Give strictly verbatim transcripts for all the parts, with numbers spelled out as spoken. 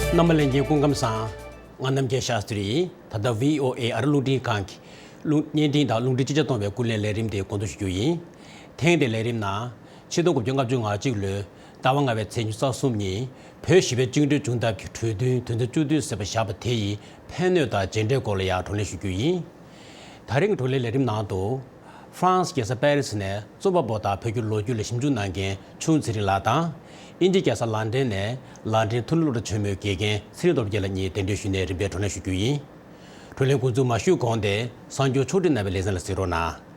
རྣམ་པ་ལྷན་རྒྱས་སྐུ་ཁམས་བཟང་། ང་རྣམ་རྒྱལ་ཤཱ་སྟྲི་ཡིན། ད་ལྟ་བྷི་ཨོ་ཨེ་ཨ་རི་རླུང་འཕྲིན་ཁང་གི་རླུང་བརྙན་འཕྲིན་དང་རླུང་འཕྲིན་སྤྱི་ཁྱབ་གཏོང་བའི་སྐུ་ལས་ལས་རིམ་དེ་འགོ་འཛུགས་ཞུ་རྒྱུ་ཡིན། ཐེངས་འདིའི་ལས་རིམ་ནང་ཆིག་སྟོང་དགུ་བརྒྱ་ལྔ་བཅུ་ང་གཅིག་ལོའི་ཟླ་བ་ལྔ་པའི་ཚེས་ཉི་ཤུ་རྩ་གསུམ་ཉིན་བོད་ཞི་བའི་བཅིངས་འགྲོལ་བྱུང་ཐབས་ཀྱི་གྲོས་མཐུན་དོན་ཚན་བཅུ་བདུན་ཟེར་བ་བཞག་པ་དེ་ཡི་ཕན་གནོད་དང་རྗེས་འབྲས་སྐོར་ལ་ཡང་བགྲོ་གླེང་ཞུ་རྒྱུ་ཡིན། ད་རིང་གི་བགྲོ་གླེང་ལས་རིམ་ནང་དུ། ཧྥ་རན་སི་རྒྱལ་ས་པེ་རི་སི་ནས་རྩོམ་པ་པོ་དང་བོད་ཀྱི་ལོ་རྒྱུས་ལ་ཞིབ་འཇུག་གནང་མཁན་ཆུང་ཚེ་རིང་ལགས་དང་། དབྱིན་ཇི་རྒྱལ་ས་ལན་ཀྲན་ནས་ལན་ཀྲན་མཐོ་རིམ་སློབ་གྲྭ་ཆེན་མོའི་དགེ་རྒན་ཚེ་རིང་སྟོབས་རྒྱལ་ལགས་གཉིས་གདན་འདྲེན་ཞུས་ནས་རིམ་པས་བགྲོ་གླེང་ཞུ་རྒྱུ་ཡིན། བགྲོ་གླེང་འགོ་འཛུགས་མ་ཞུས་གོང་དེ་གསར་འགྱུར་ཕྱོགས་སྒྲིག་གནང་བའི་ལེ་ཚན་ལ་གཟིགས་རོགས་གནང་།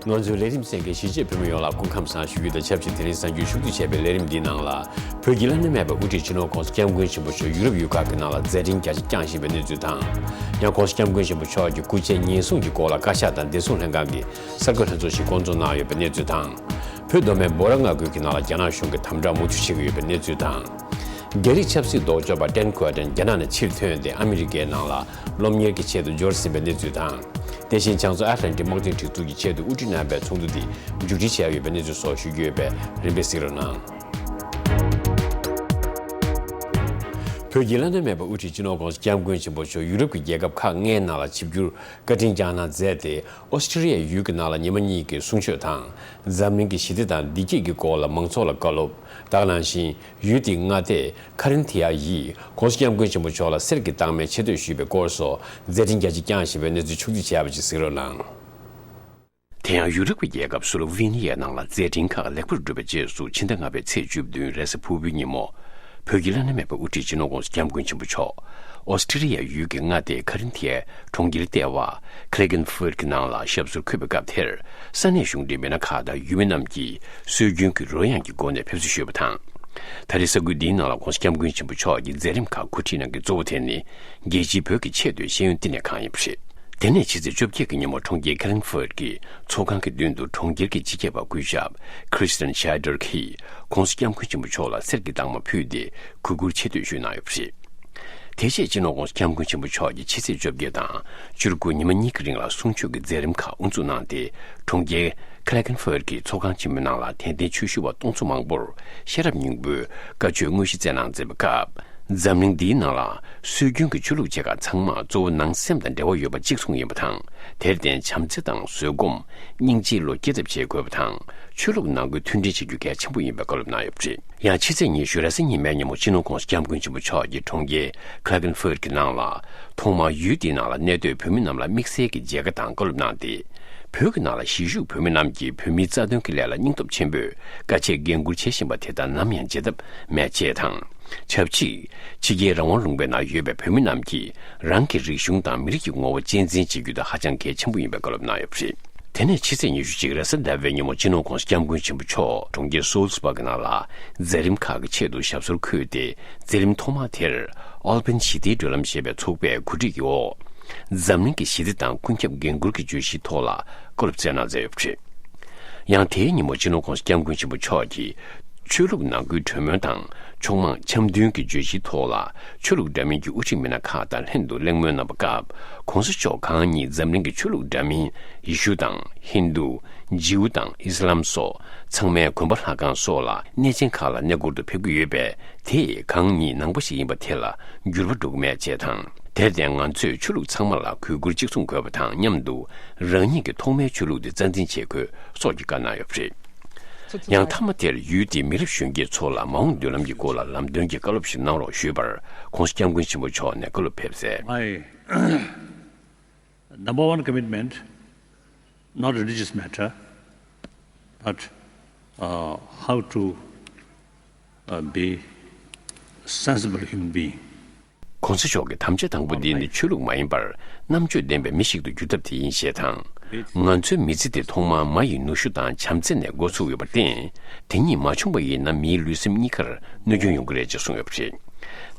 ང་ཚོའི་ལས་རིམ་གསན་མཁན་གཞིས་བྱེས་བོད་མི་ཡོངས་ལ་སྐུ་ཁམས་བཟང་ཞུ་རྒྱུ་དང་ཆབས་ཅིག་དེ་རིང་གསར་འགྱུར་ཞུ་གཏུག་བྱས་པའི་ལས་རིམ་འདིའི་ནང་ལ། བོད་ཀྱི་བླ་ན་མེད་པའི་དབུ་ཁྲིད་སྤྱི་ནོར་༸གོང་ས་༸སྐྱབས་མགོན་ཆེན་པོ་མཆོག་ཡུ་རོབ་ཡུལ་ཁག་གི་ནང་ལ་མཛད་འཕྲིན་རྒྱ་ཆེ་བསྐྱངས་བཞིན་པའི་གནས་ཚུལ་དང་། ཡང་༸གོང་ས་༸སྐྱབས་མགོན་ཆེན་པོ་མཆོག་གི་སྐུ་ཚེ་ཉེན་སྲུང་གི་སྐོར་ལ་བཀའ་ཤག་དང་བདེ་སྲུང་ལྷན་ཁང་གི་གསར་འགོད་ལྷན་ཚོགས་ཤིག་བསྐོང་ཚོགས་གནང་ཡོད་པའི་གནས་ཚུལ་དང་། བོད་མདོ་སྨད་འབོ་ར་མངའ་ཁུལ་གྱི་ནང་ལ་རྒྱ་ནག་གཞུང་གིས་དམ་དྲག་མུ་མཐུད་བྱེད་ཀྱི་ཡོད་པའི་གནས་ཚུལ་དང་། རྒྱ་རིགས་ཆབ་སྲིད་ལྡོག་ཕྱོགས་པ་ཏན་ཁོའ་ཏན་རྒྱ་ནག་ནས་ཕྱིར་ཐོན་ཏེ་ཨ་མི་རི་ཀའི་ནང་ལ་སློབ་གཉེར་གྱི་ཆེད་དུ་འབྱོར་ཟིན་པའི་གནས་ཚུལ་དང་། དེ་བཞིན་བྱང་མཚོ་ཨེཊ་ལན་ཊིག་དམག་དོན་སྒྲིག་འཛུགས་ཀྱི་ཆེད་དུ་དབུ་ཁྲིད་རྣམ་པས་ཚོགས་འདུ་འདི་མཇུག་སྒྲིལ་བྱས་ཡོད་པའི་གནས་ཚུལ་སོགས་ཞུ་རྒྱུ་ཡོད་པས་རིམ་པས་གཟིགས་རོགས་གནང་། བོད་ཀྱི་བླ་ན་མེད་པའི་དབུ་ཁྲིད་སྤྱི་ནོར་༸གོང་ས་༸སྐྱབས་མགོན་ཆེན་པོ་མཆོག་ཡུ་རོབ་ཀྱི་རྒྱལ་ཁབ་ཁག་ལྔའི་ནང་ལ་ཆིབས་བསྒྱུར་བཀའ་དྲིན་བསྐྱངས་གནང་མཛད་དེ། ཨོ་སི་ཀྲི་ལི་ཡའི་ཡུལ་གྱི་ནང་ལ་ཉི་མ་གཉིས་ཀྱི་གསུང་ཆོས་དང་། འཛམ་གླིང་གི་ཞི་བདེ་དང་བདེ་སྐྱིད་ཀྱི་སྐོར་ལ་མང་ཚོགས་ལ་བཀའ་སློབ། དེ་ག་ནང་བཞིན། ཡུལ་དེའི་མངའ་སྡེ་ཁ་རིན་ཐི་ཡ་ཡིས་༸གོང་ས་༸སྐྱབས་མགོན་ཆེན་པོ་མཆོག་ལ་གསེར་གྱི་རྟགས་མའི་ཆེ་བསྟོད་ཞུས་པའི་སྐོར་སོགས་མཛད་འཕྲིན་རྒྱ་ཆེ་བསྐྱངས་བཞིན་པའི་གནས་ཚུལ་ཕྱོགས་བསྒྲིགས་བྱས་པ་ཞིག་གཟིགས་རོགས་གནང་། དེ་ཡང་ཡུ་རོབ་ཀྱི་རྒྱལ་ཁབ་སུ་ལོ་ཝེ་ནི་ཡའི་ནང་ལ་མཛད་འཕྲིན་ཁག་ལེགས་པར་གྲུབ་པའི་རྗེས་སུ་ཕྱི་ཟླ་ལྔ་པའི་ཚེས་བཅུ་བདུན་རེས་གཟའ་ཕུར་བུའི་ཉིན་མོ། བོད་ཀྱི་བླ་ན་མེད་པའི་དབུ་ཁྲིད་སྤྱི་ནོར་༸གོང་ས་༸སྐྱབས་མགོན་ཆེན་པོ་མཆོག་ཨོ་སི་ཀྲི་ལི་ཡ་ཡུལ་གྱི་མངའ་སྡེ་ཁ་རིན་ཐི་ཡའི་གྲོང་ཁྱེར་ལྟེ་བ་ཁི་ལེ་གྷན་ཧྥོར་གྱི་ནང་ལ་ཞབས་སོར་འཁོད་པའི་སྐབས་དེར། ས་གནས་གཞུང་འབྲེལ་མི་སྣ་ཁག་དང་ཡུལ་མི་རྣམས་ཀྱིས་སྲོལ་རྒྱུན་གྱི་རོལ་དབྱངས་ཀྱི་སྒོ་ནས་ཕེབས་བསུ་ཞུས་པ་དང་། ད་རེས་ས་ཁུལ་འདིའི་ནང་ལ་༸གོང་ས་༸སྐྱབས་མགོན་ཆེན་པོ་མཆོག་གི་མཛད་རིམ་ཁག་འགོ་ཁྲིད་གནང་མཁན་གཙོ་བོ་དེ་ནི། རྒྱལ་སྤྱིའི་བོད་ཀྱི་ཆེས་མཐོའི་ཤེས་ཡོན་བསྟི་གནས་ཁང་ཡིན་པ་རེད། དེ་ནས་ཕྱི་ཚེས་བཅོ་བརྒྱད་ཀྱི་ཉིན་མོ་གྲོང་ཁྱེར་ཁི་ལེན་ཧྥོར་གྱི་ཚོགས་ཁང་གི་མདུན་དུ་གྲོང་ཁྱེར་གྱི་སྤྱི་ཁྱབ་པ་སྐུ་ཞབས་Christian Scheider གྱིས་༸གོང་ས་༸སྐྱབས་མགོན་ཆེན་པོ་མཆོག་ལ་གསེར་གྱི་རྟགས་མ་ཕུལ་ཏེ་གུས་བཀུར་ཆེ་བསྟོད་ཞུས་གནང་ཡོད་པ་རེད། དེ་རྗེས་སྤྱི་ནོར་༸གོང་ས་༸སྐྱབས་མགོན་ཆེན་པོ་མཆོག་གིས་ཕྱི་ཚེས་བཅོ་བརྒྱད་དང་བཅུ་དགུ་ཉི་མ་གཉིས་ཀྱི་རིང་ལ་གསུང་ཆོས་ཀྱི་མཛད་རིམ་ཁག་དབུ་འཛུགས་གནང་སྟེ། གྲོང་ཁྱེར་ཁི་ལེ་གྷན་ཧྥོར་གྱི་ཚོགས་ཁང་ཆེན་མོའི་ནང་ལ་དད་ལྡན་ཆོས་ཞུ་བ་སྟོང་ཚོ་མང་པོར་ཤེས་རབ་སྙིང་པོའི་བཀའ་ཆོས་དངོས་གཞི་སྩལ་གནང་མཛད་པའི་སྐབས། འཛམ་གླིང་འདིའི་ནང་ལ་སྲོལ་རྒྱུན་གྱི་ཆོས་ལུགས་ཆེ་ཁག་ཚང་མ་གཙོ་བོ་ནང་སེམས་དང་འབྲེལ་བ་ཡོད་པ་གཅིག་མཚུངས་ཡིན་པ་དང་། དེར་བརྟེན་བྱམས་བརྩེ་དང་བཟོད་སྒོམ། སྙིང་རྗེའི་བློ་སྐྱེད་ཐབས་བྱེད་དགོས་པ་དང་། ཆོས་ལུགས་ནང་ཁུལ་མཐུན་སྒྲིལ་བྱེད་རྒྱུ་གལ་ཆེན་པོ་ཡིན་པའི་བཀའ་སློབ་གནང་ཡོད་པ་རེད། ཡང་ཕྱི་ཚེས་ཉི་ཤུ་རེས་གཟའ་ཉི་མའི་ཉིན་མོ་སྤྱི་ནོར་༸གོང་ས་༸སྐྱབས་མགོན་ཆེན་པོ་མཆོག་གིས་གྲོང་ཁྱེར་ཁི་ལེ་གྷན་ཧྥོར་གྱི་ནང་ལ། ཐོག་མར་ཡུལ་དེའི་ནང་ལ་གནས་སྡོད་བོད་མི་རྣམས་ལ་དམིགས་བསལ་གྱི་མཇལ་ཁ་དང་བཀའ་སློབ་གནང་སྟེ། བོད་ཀྱི་ནང་ལ་གཞིས་བཞུགས་བོད་མི་རྣམས་ཀྱིས་བོད་མིའི་རྩ་དོན་གྱི་ལས་ལ་སྙིང་སྟོབས་ཆེན་པོས་དཀའ་སྤྱད་འགན་འཁུར་བྱེད་བཞིན་པ་དེ་དག་ནམ་ཡང་བརྗེད་ཐབས་མེད་ཅེས་དང་། ཆབས་ཅིག་ཕྱི་རྒྱལ་རང་དབང་ལུང་པའི་ནང་ཡོད་པའི་བོད་མི་རྣམས་ཀྱིས་རང་གི་རིག་གཞུང་དང་མི་རིགས་ཀྱི་ངོ་བོ་གཅེས་འཛིན་བྱེད་རྒྱུ་དེ་ཧ་ཅང་གལ་ཆེན་པོ་ཡིན་པའི་བཀའ་སློབ་གནང་ཡོད་པ་རེད། དེ་ནས་ཕྱི་ཚེས་ཉི་ཤུ་གཅིག་རེས་གཟའ་ཟླ་བའི་ཉིན་མོ་སྤྱི་ནོར་༸གོང་ས་༸སྐྱབས་མགོན་ཆེན་པོ་མཆོག་གྲོང་ཁྱེར་སོལ་སྦག་གི་ནང་ལ་མཛད་རིམ་ཁག་གི་ཆེད་དུ་ཞབས་སོར་འཁོད་དེ། མཛད་རིམ་ཐོག་མ་དེར་ཨལ་པན་ཞི་བདེའི་བགྲོད་ལམ་ཞེས་པའི་ཚོགས་པས་གོ་སྒྲིག་གི་འོག་འཛམ་གླིང་གི་ཞི་བདེ་དང་ཀུན་ཁྱབ་འགན་འཁུར་གྱི་བརྗོད་གཞིའི་ཐོག་ལ་བཀའ་སློབ་སྩལ་གནང་མཛད་ཡོད་པ་རེད། ཡང་དེའི་ཉིན་མོ་སྤྱི་ནོར་༸གོང་ས་༸སྐྱབས་མགོན་ཆེན་པོ་མཆོག་གིས་ཆོས་ལུགས་ནང་ཁུལ་གྲོས་མོལ་དང་ཕྱོགས་མང་འཆམ་མཐུན་གྱི་བརྗོད་གཞིའི་ཐོག་ལ་ཆོས་ལུགས་འདྲ་མིན་གྱི་དབུ་ཁྲིད་མི་སྣ་ཁག་དང་ལྷན་དུ་གླེང་མོལ་གནང་བ་སྐབས། ༸གོང་ས་མཆོག་གང་ཉིད་འཛམ་གླིང་གི་ཆོས་ལུགས་འདྲ་མིན་ཡེ་ཤུ་དང་ཧིན་རྡུ། ཇིའུ་དང་ཨི་སི་ལམ་སོགས་ཚང་མའི་དགོན་པ་ལྷ་ཁང་སོགས་ལ་གནས་ཆེན་ཁག་ལ་གནས་སྐོར་དུ་ཕེབས་ཀྱི་ཡོད་པས། དེས་གང་ཉིད་ནང་པ་ཞིག་ཡིན་པ་དེ་ལ་འགྱུར་བ་འགྲོ་གི་མེད་ཅེས་དང་། དེར་བརྟེན་ང་ཚོས་ཆོས་ལུགས་ཚང་མ་ལ་གུས་བཀུར་གཅིག་མཚུངས་དགོས་པ་དང་མཉམ་དུ། རང་ཉིད་ཀྱི་ཐོག་མའི་ཆོས་ལུགས་དེ་རྩ་འཛིན་བྱེད་དགོས་སོགས་ཀྱི་བཀའ་གནང་ཡོད་པ་རེད། ཡང་མཐའ་མ་དེར་ཡུལ་དེའི་མི་རབས་གཞོན་སྐྱེས་ཚོ་ལ་མ་འོངས་མདུན་ལམ་གྱི་སྐོར་ལ་ལམ་སྟོན་གྱི་བཀའ་སློབ་ཞིག་གནང་རོགས་ཞུས་པར། ༸གོང་ས་༸སྐྱབས་མགོན་ཆེན་པོ་མཆོག་ནས་བཀའ་སློབ་ཕེབས་སའི། My number one commitment, not a religious matter, but uh, how to uh, be sensible human being. ༸གོང་ས་མཆོག་གི་དམ་བཅའ་དང་པོ་འདི་ནི་ཆོས་ལུགས་མ་ཡིན་པར་རྣམ་དཔྱོད་ལྡན་པའི་མི་ཞིག་ཏུ་འགྱུར་ཐབས་དེ་ཡིན་ཞེས་དང་། ང་ཚོའི་མི་ཚེ་དེ་ཐོག་མར་མ་ཡི་ནུ་ཞོ་དང་བྱམས་བརྩེ་ནས་འགོ་ཚུགས་ཡོད་པར་བརྟེན། དེ་གཉིས་མ་བྱུང་བ་ཡིན་ན་མིའི་ལུས་སེམས་གཉིས་ཀར་གནོད་སྐྱོན་ཡོང་གི་རེད་ཅེས་གསུངས་ཡོད་པ་རེད།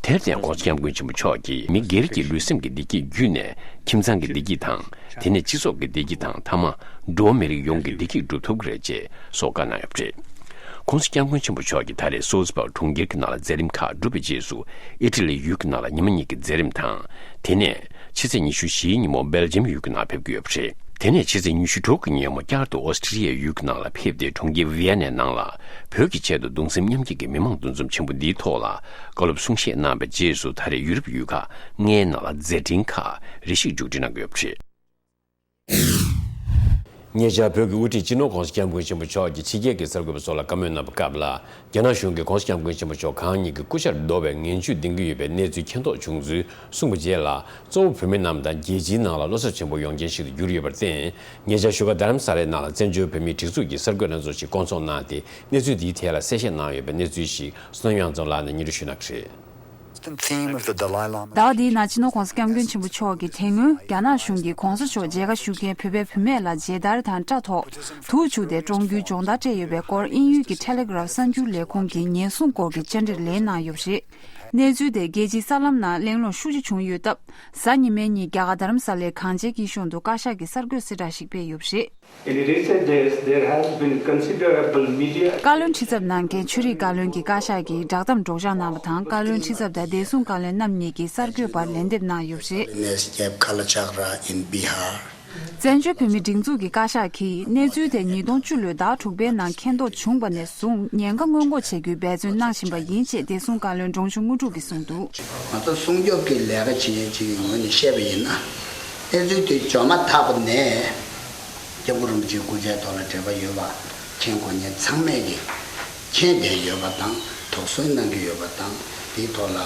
དེར་བརྟེན་༸གོང་ས་༸སྐྱབས་མགོན་ཆེན་པོ་མཆོག་གིས་མི་སྒེར་གྱི་ལུས་སེམས་ཀྱི་བདེ་སྐྱིད་བརྒྱུད་ནས་ཁྱིམ་ཚང་གི་བདེ་སྐྱིད་དང་། དེ་ནས་སྤྱི་ཚོགས་ཀྱི་བདེ་སྐྱིད་དང་མཐའ་མ་འགྲོ་བ་མི་རིགས་ཡོངས་ཀྱི་བདེ་སྐྱིད་སྒྲུབ་ཐུབ་ཀྱི་རེད་ཅེས་སོགས་བཀའ་གནང་ཡོད་པ་རེད། ༸གོང་ས་༸སྐྱབས་མགོན་ཆེན་པོ་མཆོག་གིས་ད་རེས་སོལ་སྦག་གྲོང་ཁྱེར་གྱི་ནང་ལ་མཛད་རིམ་ཁག་གྲུབ་པའི་རྗེས་སུ་ཨི་ཊ་ལི་ཡུལ་གྱི་ནང་ལ་ཉི་མ་གཉིས་ཀྱི་མཛད་རིམ་དང་། དེ་ནས་ཕྱི་ཚེས་ཉི་ཤུ་བཞིའི་ཉིན་མོ་སྦེལ་ཇམ་ཡུལ་གྱི་ནང་ཕེབས་ཀྱི་ཡོད་པ་རེད། དེ་ནས་ཕྱི་ཚེས་ཉི་ཤུ་དྲུག་གི་ཉིན་མོ་བསྐྱར་དུ་ཨོ་སི་ཀྲི་ཡའི་ཡུལ་གྱི་ནང་ལ་ཕེབས་ཏེ། གྲོང་ཁྱེར་ཝི་ཡ་ནའི་ནང་ལ་བོད་ཀྱི་ཆེད་དུ་གདུང་སེམས་མཉམ་སྐྱེད་ཀྱི་མི་མང་འདུ་འཛོམས་ཆེན་པོ་འདིའི་ཐོག་ལ་བཀའ་སློབ་གསུང་བཤད་གནང་བའི་རྗེས་སུ། ད་རེས་ཡུ་རོབ་ཡུལ་ཁག་ལྔའི་ནང་ལ་མཛད་འཕྲིན་ཁག་རེ་ཞིག་མཇུག་སྒྲིལ་གནང་གི་ཡོད་པ་རེད། ཉེ་ཆར་བོད་ཀྱི་དབུ་ཁྲིད་སྤྱི་ནོར་༸གོང་ས་༸སྐྱབས་མགོན་ཆེན་པོ་མཆོག་གིས་ཕྱི་རྒྱལ་གྱི་གསར་འགོད་པ་ཚོ་ལ་བཀའ་མོལ་གནང་བའི་སྐབས་ལ། རྒྱ་ནག་གཞུང་གིས་༸གོང་ས་༸སྐྱབས་མགོན་ཆེན་པོ་མཆོག་གང་ཉིད་ཀྱི་སྐུ་ཕྱྭར་བསྡོམས་པའི་ངན་ཇུས་འདིང་གི་ཡོད་པའི་གནས་ཚུལ་མཁྱེན་རྟོགས་བྱུང་ཚུལ་གསུངས་པའི་རྗེས་ལ། གཙོ་བོ་བོད་མི་རྣམས་དང་རྒྱལ་སྤྱིའི་ནང་ལ་བློ་འཚབ་ཆེན་པོ་ཡོང་རྐྱེན་ཞིག་ཏུ་གྱུར་ཡོད་པར་བརྟེན། ཉེ་ཆར་བཞུགས་སྒར་རྡ་རམ་ས་ལའི་ནང་ལ་བཙན་བྱོལ་བོད་མིའི་སྒྲིག་འཛུགས་ཀྱི་གསར་འགོད་སྣ་ཚོགས་ཤིག་བསྐོང་ཚོགས་གནང་སྟེ། གནས་ཚུལ་འདིའི་ཐད་ལ་གསལ་བཤད་གནང་ཡོད་པའི་གནས་ཚུལ་ཞིག་བསོད་ནམས་དབྱངས་འཛོམས་ལགས་ནས་སྙན་སྒྲོན་ཞུ་གནང་གི་རེད། The theme of the Dalai Lama. ཟླ་བ་འདིའི་ནང་སྤྱི་ནོར་༸གོང་ས་༸སྐྱབས་མགོན་ཆེན་པོ་མཆོག་གིས་དེ་སྔོན་རྒྱ་ནག་གཞུང་གིས་༸གོང་ས་མཆོག་མཇལ་ཁ་ཞུ་མཁན་བོད་པའི་བུད་མེད་ལ་མཇལ་དར་དང་སྐྲ་ཐོག་དུག་བྱུགས་ཏེ་བཀྲོངས་རྒྱུའི་སྦྱོང་བརྡར་སྤྲད་ཡོད་པའི་སྐོར་དབྱིན་ཡུལ་གྱི་ཊེ་ལེ་གྷ་རབ་གསར་འགྱུར་ལས་ཁུངས་ཀྱིས་ཉེན་སྲུང་སྐོར་གྱི་བཅར་འདྲིར་ལན་གནང་ཡོད་པ་རེད། གནས་ཚུལ་དེ་རྒྱལ་སྤྱིའི་གསར་ལམ་ནང་གླེང་སློང་ཤུགས་ཆེ་བྱུང་ཡོད་སྟབས། གཟའ་ཉི་མའི་ཉིན་རྒྱ་གར་རྡ་རམ་ས་ལའི་གངས་ཅན་སྐྱིད་གཤོངས་དུ་བཀའ་ཤག་གི་གསར་འགོད་གསལ་བསྒྲགས་ཤིག་སྤེལ་ཡོད་པ་རེད། In recent days, there has been considerable media བཀའ་བློན་ཁྲི་ཚབ་གནང་མཁན་ཆོས་རིག་བཀའ་བློན་གྱིས་བཀའ་ཤག་གིས་བསྒྲགས་གཏམ་སྒྲོག་སྦྱང་གནང་བ་དང་། བཀའ་བློན་ཁྲི་ཚབ་དང་བདེ་སྲུང་བཀའ་བློན་རྣམ་གཉིས་ཀྱིས་གསར་འགོད་པར་ལན་འདེབས་གནང་ཡོད་པ་རེད། Ness kept Kalachakra in Bihar. བཙན་བྱོལ་བོད་མིའི་སྒྲིག་འཛུགས་ཀྱི་བཀའ་ཤག་གིས་གནས་ཚུལ་དེ་ཉིས་སྟོང་བཅུ་ལོའི་ཟླ་དྲུག་པའི་ནང་མཁྱེན་རྟོགས་བྱུང་བ་ནས་བཟུང་ཉེན་ཁ་སྔོན་འགོག་བྱེད་རྒྱུའི་འབད་བརྩོན་གནང་བཞིན་པ་ཡིན་ཅེས་བདེ་སྲུང་བཀའ་བློན་འབྲོང་ཆུང་དངོས་གྲུབ་ཀྱིས་གསུངས་འདུག་ང་ཚོ་སྲུང་སྐྱོབ་ཀྱི་ལས་ཀ་བྱེད་མཁན་ཅིག་གི་ངོས་ནས་བཤད་པ་ཡིན་ན། གནས་ཚུལ་དེ་འབྱོར་མ་ཐག་པ་ནས་༸སྐྱབས་མགོན་རིན་པོ་ཆེའི་སྐུ་ཕྱྭའི་ཐོག་ལ་འབྲེལ་བ་ཡོད་པ་མཁྱེན་གོ་མཁན་ཚང་མས་ཀྱིས་མཁྱེན་བསྡད་ཡོད་པ་དང་། དོགས་ཟོན་གནང་གི་ཡོད་པ་དང་། དེའི་ཐོག་ལ་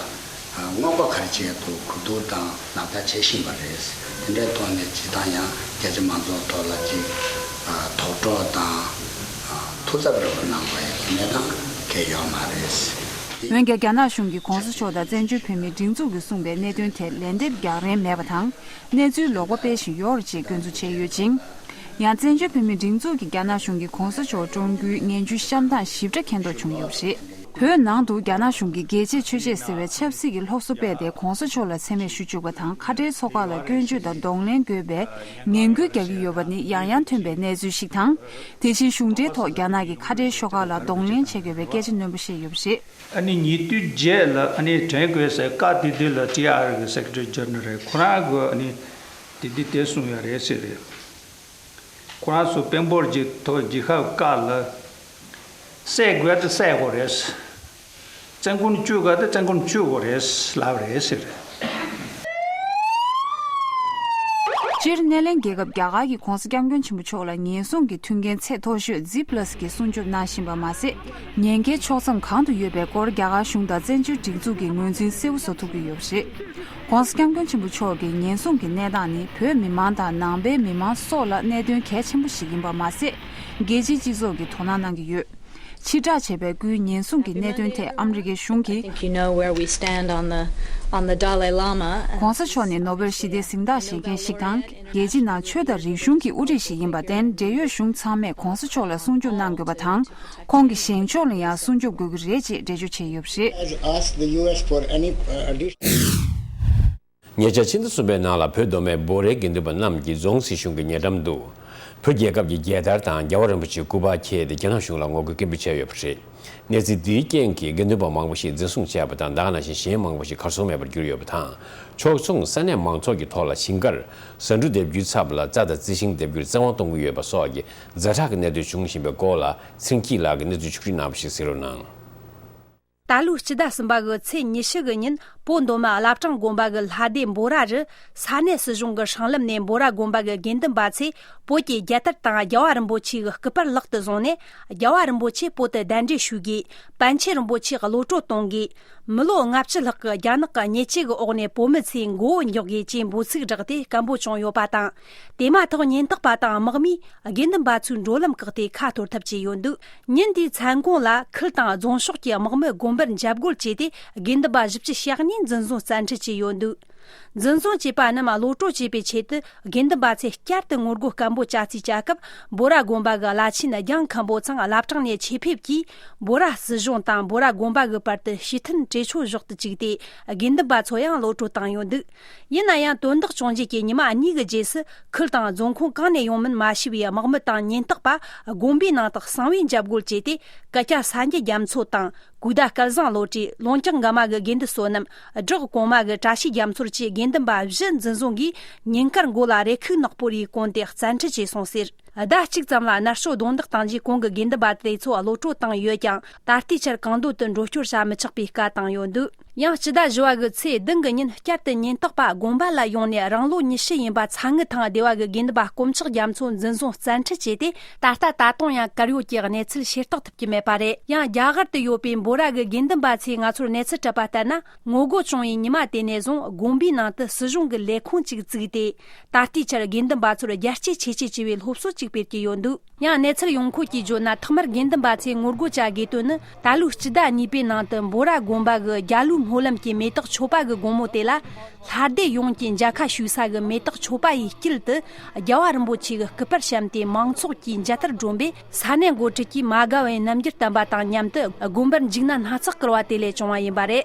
སྔོན་འགོག་ག་རེ་བྱེད་ཐུབ་གོ་བསྡུར་དང་ལག་བསྟར་བྱེད་བཞིན་པ་རེད། དེ་འདྲའི་ཐོག་ནས་སྤྱིར་བཏང་ཡང་རྒྱ་ཆེ་མང་ཚོགས་ཐོག་ལ་ཅིག་དོགས་འདྲི་དང་ཐུགས་འཚབ་རེ་བ་གནང་བ་ཡང་དེ་འདྲ་དང་གལ་ཡོད་མ་རེད། འོན་ཀྱང་རྒྱ་ནག་གཞུང་གིས་༸གོང་ས་མཆོག་དང་བཙན་བྱོལ་བོད་མིའི་སྒྲིག་འཛུགས་ཀྱིས་གསུངས་པའི་གནད་དོན་ཐད་ལན་འདེབས་རྒྱག་རིན་མེད་པ་དང་། གནས་ཚུལ་ལོག་པ་སྤེལ་བཞིན་ཡོད་རེད་ཅེས་སྐྱོན་འཛུགས་བྱས་ཡོད་ཅིང་། ཡང་བཙན་བྱོལ་བོད་མིའི་སྒྲིག་འཛུགས་ཀྱིས་རྒྱ་ནག་གཞུང་གིས་༸གོང་ས་མཆོག་བཀྲོངས་རྒྱུའི་ངན་ཇུས་བཤམས་སྟངས་ཞིབ་ཕྲ་མཁྱེན་རྟོགས་བྱུང་ཡོད་པ་རེད། བོད་ནང་དུ་རྒྱ་ནག་གཞུང་གིས་རྒྱལ་གཅེས་ཆོས་གཅེས་ཟེར་བའི་ཆབ་སྲིད་ཀྱི་སློབ་གསོ་སྤེལ་ཏེ་༸གོང་ས་མཆོག་ལ་མཚན་སྨད་ཞུ་བཅུག་པ་དང་། ཁ་བྲལ་ཚོགས་ཁག་ལ་སྐྱོན་བརྗོད་དང་གདོང་ལེན་དགོས་པའི་ངན་སྐུལ་རྒྱག་གི་ཡོད་པ་ནི་ཡང་ཡང་ཐོན་པའི་གནས་ཚུལ་ཞིག་དང་། དེ་བཞིན་གཞུང་འབྲེལ་ཐོག་རྒྱ་ནག་གིས་ཁ་བྲལ་ཤོག་ཁག་ལ་གདོང་ལེན་བྱེད་དགོས་པའི་སྐད་ཆ་རྣོན་པོ་བཤད་ཡོད་པ་རེད། ཨ་ནི་ཉེ་དུས་རྗེས་ལ་ཨ་ནི་དྲན་དགོས་ཟེར། བཀའ་དེ་དུས་ལ་ཊི་ཨར་གི་སེ་ཀེ་ཊ་རི་ཇེ་ནེ་རལ་ཁོ་རང་གིས་ཨ་ནི་དེ་དུས་དེ་གསུངས་ཡོད་རེད་ཟེར་རེད། ཁོ་རང་ཚོ་དཔོན་པོར་གྱི་ཐོག་རྒྱལ་ཁབ་བཀའ་ལ་བསད་དགོས་ད་བསད་དགོས་རེད། བཙོན་ཁང་བཅུག་དགོས་ད་བཙོན་ཁང་བཅུག་དགོས་རེད་ལབ་རེད་ཟེར། སྤྱིར་ནེ་ལན་རྒྱལ་ཁབ་རྒྱ་གར་གྱིས་༸གོང་ས་༸སྐྱབས་མགོན་ཆེན་པོ་མཆོག་ལ་ཉེན་སྲུང་གི་མཐུན་རྐྱེན་ཚད་མཐོ་ཤོས་ཛི་པ་ལ་སི་གི་སྲུང་སྐྱོབ་གནང་བཞིན་པ་མ་ཟད། ཉེན་ཁའི་ཕྱོགས་མཚམས་གང་དུ་ཡོད་པའི་སྐོར་རྒྱ་གར་གཞུང་དང་བཙན་བྱོལ་སྒྲིག་འཛུགས་ཀྱིས་ངོས་འཛིན་གསལ་པོ་བཟོ་ཐུབ་ཀྱི་ཡོད་པ་རེད། ༸གོང་ས་༸སྐྱབས་མགོན་ཆེན་པོ་མཆོག་གི་ཉེན་སྲུང་གི་གནས་སྟངས་ནི་བོད་མི་མང་དང་ནང་པའི་མི་མང་སོགས་ལ་གནད་དོན་གལ་ཆེན་པོ་ཞིག་ཡིན་པ་མ་ཟད། རྒྱལ་སྤྱིའི་སྤྱི་ཚོགས་ཀྱིས་དོ་སྣང་གནང་གི་ཡོད། ཕྱིར་བསྒྲགས་བྱས་པའི་སྐུའི་ཉེན་སྲུང་གི་གནད་དོན་ཐད་ཨ་མི་རི་ཀའི་གཞུང་གིས། I think you know where we stand on the, on the Dalai Lama. ༸གོང་ས་མཆོག་ནི་ནོ་བེལ་ཞི་བདེའི་གཟེངས་རྟགས་བཞེས་མཁན་ཞིག་དང་། རྒྱལ་སྤྱི་ནང་ཆོས་དང་རིག་གཞུང་གི་དབུ་ཁྲིད་ཞིག་ཡིན་པར་བརྟེན། འབྲེལ་ཡོད་གཞུང་ཚང་མས་༸གོང་ས་མཆོག་ལ་སྲུང་སྐྱོབ་གནང་དགོས་པ་དང་། ཁོང་གི་བཞེངས་ཕྱོགས་ལ་ཡང་སྲུང་སྐྱོབ་དགོས་ཀྱི་རེད་ཅེས་འགྲེལ་བརྗོད་བྱས་ཡོད་པ་རེད། Has asked the U S for any, uh, additional ཉེ་ཆར་ཕྱི་ཟླ་གསུམ་པའི་ནང་ལ་བོད་མདོ་སྨད་བོད་རིགས་དགེ་འདུན་པ་རྣམས་ཀྱིས་རྫོང་སྲིད་གཞུང་གི་ཉེ་འགྲམ་དུ་བོད་རྒྱལ་ཁབ་ཀྱི་རྒྱལ་དར་དང་རྒྱལ་བ་རིན་པོ་ཆེའི་སྐུ་པར་འཁྱེར་ཏེ་རྒྱ་ནག་གཞུང་ལ་ངོ་རྒོལ་སྐད་འབོད་བྱས་ཡོད་པ་རེད། གནས་ཚུལ་འདིའི་རྐྱེན་གྱིས་དགེ་འདུན་པ་མང་པོ་ཞིག་འཛིན་བཟུང་བྱས་པ་དང་། ད་ག་ནང་བཞིན་གཞན་མང་པོ་ཞིག་གར་སོང་མེད་པར་གྱུར་ཡོད་པ་དང་། ཕྱོགས་མཚུངས་ས་གནས་མང་ཚོགས་ཀྱི་ཐོག་ལ་ཞིང་ཁར་ཟ་འབྲུ་འདེབས་རྒྱུའི་ཚབ་ལ་རྩྭ་དང་རྩི་ཤིང་འདེབས་རྒྱུར་བཙན་དབང་གཏོང་གི་ཡོད་པ་སོགས་ཀྱི་ཛ་དྲག་གི་གནད་དོན་བྱུང་བཞིན་པའི་སྐོར་ལ་ཚེ་རིང་སྐྱིད་ལགས་ཀྱིས་གནས་ཚུལ་ཕྱོགས་སྒྲིག་གནང་བ་ཞིག་གསན་རོགས་གནང་། ད་ལོའི་སྤྱི་ཟླ་གསུམ་པ་གི་ཚེས་ཉི་ཤུ་གི་ཉིན། བོད་མདོ་སྨད་བླ་བྲང་དགོན་པ་གི་ལྷ་སྡེ་འབོ་ར་རུ་ས་གནས་སྲིད་གཞུང་གི་སྲང་ལམ་ནས་འབོ་ར་དགོན་པ་གི་དགེ་འདུན་པ་ཚོས་བོད་ཀྱི་རྒྱལ་དར་དང་རྒྱལ་བ་རིན་པོ་ཆེ་གི་སྐུ་པར་ལག་ཏུ་བཟུང་ནས། རྒྱལ་བ་རིན་པོ་ཆེ་བོད་དུ་གདན་འདྲེན་ཞུ་དགོས། པཎ་ཆེན་རིན་པོ་ཆེ་གློད་གྲོལ་གཏོང་དགོས། མི་ལོ་ལྔ་བཅུ་ལྷག་གི་རྒྱ་ནག་གི་ཉེས་ཆད་ཀྱི་འོག་ནས་བོད་མི་ཚོའི་མགོ་བོ་འགྱོག་དགོས་ཅེས་འབོད་ཚིག་བསྒྲགས་ཏེ་སྐད་འབོད་བྱུང་ཡོད་པ་དང་། དེ་མ་ཐག་ཉེན་རྟོག་པ་དང་དམག་མིས་དགེ་འདུན་པ་ཚོའི་འགྲོ་ལམ་བཀག་སྟེ་ཁ་གཏོར་ཐབས་བྱས་ཡོད་འདུག་ཉིན་དེའི་མཚན་གུང་ལ་ཁུལ་དང་རྫོང་ཕྱོགས་ཀྱི་དམག་མི་དགོན་པར་འཇབ་རྒོལ་བྱས་ཏེ། དགེ་འདུན་པ་བཞི་བཅུ་ཞེ་གཉིས་འཛིན་བཟུང་བཙན་ཁྲིད་བྱས་ཡོད་འདུག་འཛིན་བཟུང་བྱས་པ་རྣམས་གློད་གྲོལ་བྱེད་པའི་ཆེད་དུ། དགེ་འདུན་པ་ཚོས་བསྐྱར་དུ་ངོ་རྒོལ་སྐད་འབོད་བྱ་རྩིས་བྱ་སྐབས། འབོ་ར་དགོན་པ་གི་བླ་ཆེན་རྒྱང་མཁན་པོ་ཚང་བླ་བྲང་ནས་ཆེད་ཕེབས་ཀྱིས། འབོ་ར་སྲིད་གཞུང་དང་འབོ་ར་དགོན་པ་གི་བར་དུ་ཞི་མཐུན་གྲོས་ཆོད་བཞག་ཏུ་བཅུག་སྟེ། དགེ་འདུན་པ་ཚོ་ཡང་གློད་གྲོལ་བཏང་ཡོད་འདུག་ཡིན་ན་ཡང་། དོན་དག་བྱུང་རྗེས་ཀྱི་ཉི་མ་གཉིས་ཀྱི་རྗེས་སུ། ཁུལ་དང་རྫོང་ཁོངས་གང་ནས་ཡོང་མིན་མ་ཤེས་པའི་དམག་མི་དང་ཉེན་རྟོག་པ་དགོན་པའི་ནང་དུ་གསང་བའི་འཇབ་རྒོལ་བྱས་ཏེ། སྐུ་སྐྱ་སངས་རྒྱས་རྒྱ་མཚོ་དང་། གུས་ཟླ་སྐལ་བཟང་བློ་གྲོས། ལུང་ཀྱང་དགའ་མ་གི་དགེ་འདུན་བསོད་ནམས། བྲག་གོང་མ་གི་བཀྲ་ཤིས་རྒྱ་མཚོར་ ཅེས་དགེ་འདུན་པ་བཞི་འཛིན་བཟུང་གིས་ཉིན་དཀར་མགོ་ལ་རེ་ཁུག་ནག་པོ་རེའི་གོན་ཏེ་བཙན་ཁྲིད་བྱས་སོང་ཟེར། ཟླ་གཅིག་ཙམ་ལ་མནར་གཅོད་རྡུང་རྡེག་བཏང་རྗེས་གོང་གི་དགེ་འདུན་པ་དེ་ཚོ་གློད་བཀྲོལ་བཏང་ཡོད་ཀྱང་ད་ལྟའི་ཆར་གང་འདོད་དུ་འགྲོ་སྐྱོད་བྱ་མི་ཆོག་པའི་བཀའ་བཏང་ཡོད་འདུག་ཡང་སྤྱི་ཟླ་བཞི་བ་གི་ཚེས་བདུན་གི་ཉིན་བསྐྱར་དུ་ཉེན་རྟོག་པ་དགོན་པ་ལ་ཡོང་ནས་རང་ལོ་ཉི་ཤུ་ཡིན་པ་ཚ་ངུ་ཐང་སྡེ་བ་གི་དགེ་འདུན་པ་དཀོན་མཆོག་རྒྱ་མཚོ་འཛིན་བཟུང་བཙན་ཁྲིད་བྱས་ཏེ། ད་ལྟ་ད་དུང་ཡང་གར་ཡོད་ཀྱི་གནས་ཚུལ་ཤེས་རྟོགས་ཐུབ་ཀྱི་མེད་པ་རེད། ཡང་རྒྱ་གར་དུ་ཡོད་པའི་འབོ་ར་གི་དགེ་འདུན་པ་ཚོས་ང་ཚོར་གནས་ཚུལ་སྤྲད་པ་ལྟར་ན། ངོ་རྒོལ་བྱུང་བའི་ཉི་མ་དེ་ནས་བཟུང་དགོན་པའི་ནང་དུ་སྲིད་གཞུང་གི་ལས་ཁུངས་ཅིག་བཙུགས་ཏེ། ད་ལྟའི་ཆར་དགེ་འདུན་པ་ཚོར་རྒྱལ་གཅེས་ཆེ་བསྐྱེད་ཅེས་པའི་སློབ་གསོ་ཅིག་སྤེལ་གྱི་ཡོད་འདུག་ཡང་གནས་ཚུལ་ཡོང་ཁུལ་གྱིས་བརྗོད་ན། ཐོག་མར་དགེ་འདུན་པ་ཚོས་ངོ་རྒོལ་བྱ་དགོས་དོན་ནི། ད་ལོའི་སྤྱི་ཟླ་གཉིས་པའི་ནང་དུ་འབོ་ར་དགོན་པ་གི་རྒྱ་ལོའི་སྨོན་ལམ་གྱི་མེ་ཏོག་མཆོད་པ་གི་དགོང་མོ་དེ་ལ། ལྷ་སྡེ་ཡོངས་ཀྱི་མཇལ་ཁ་ཞུ་ས་གི་མེ་ཏོག་མཆོད་པ་ཡི་དཀྱིལ་དུ། རྒྱལ་བ་རིན་པོ་ཆེ་གི་སྐུ་པར་བཤམས་ཏེ། མང་ཚོགས་ཀྱིས་མཇལ་དར་སྒྲོན་པས། ས་གནས་འགོ་ཁྲིད་ཀྱིས་མ་དགའ་བའི་རྣམ་འགྱུར་བསྟན་པ་དང་མཉམ་དུ། དགོན་པར་འཇིགས་སྣང་སྣ་ཚོགས་བསྐུལ་བ་དེ་ལས་བྱུང་བ་ཡིན་པ་རེད།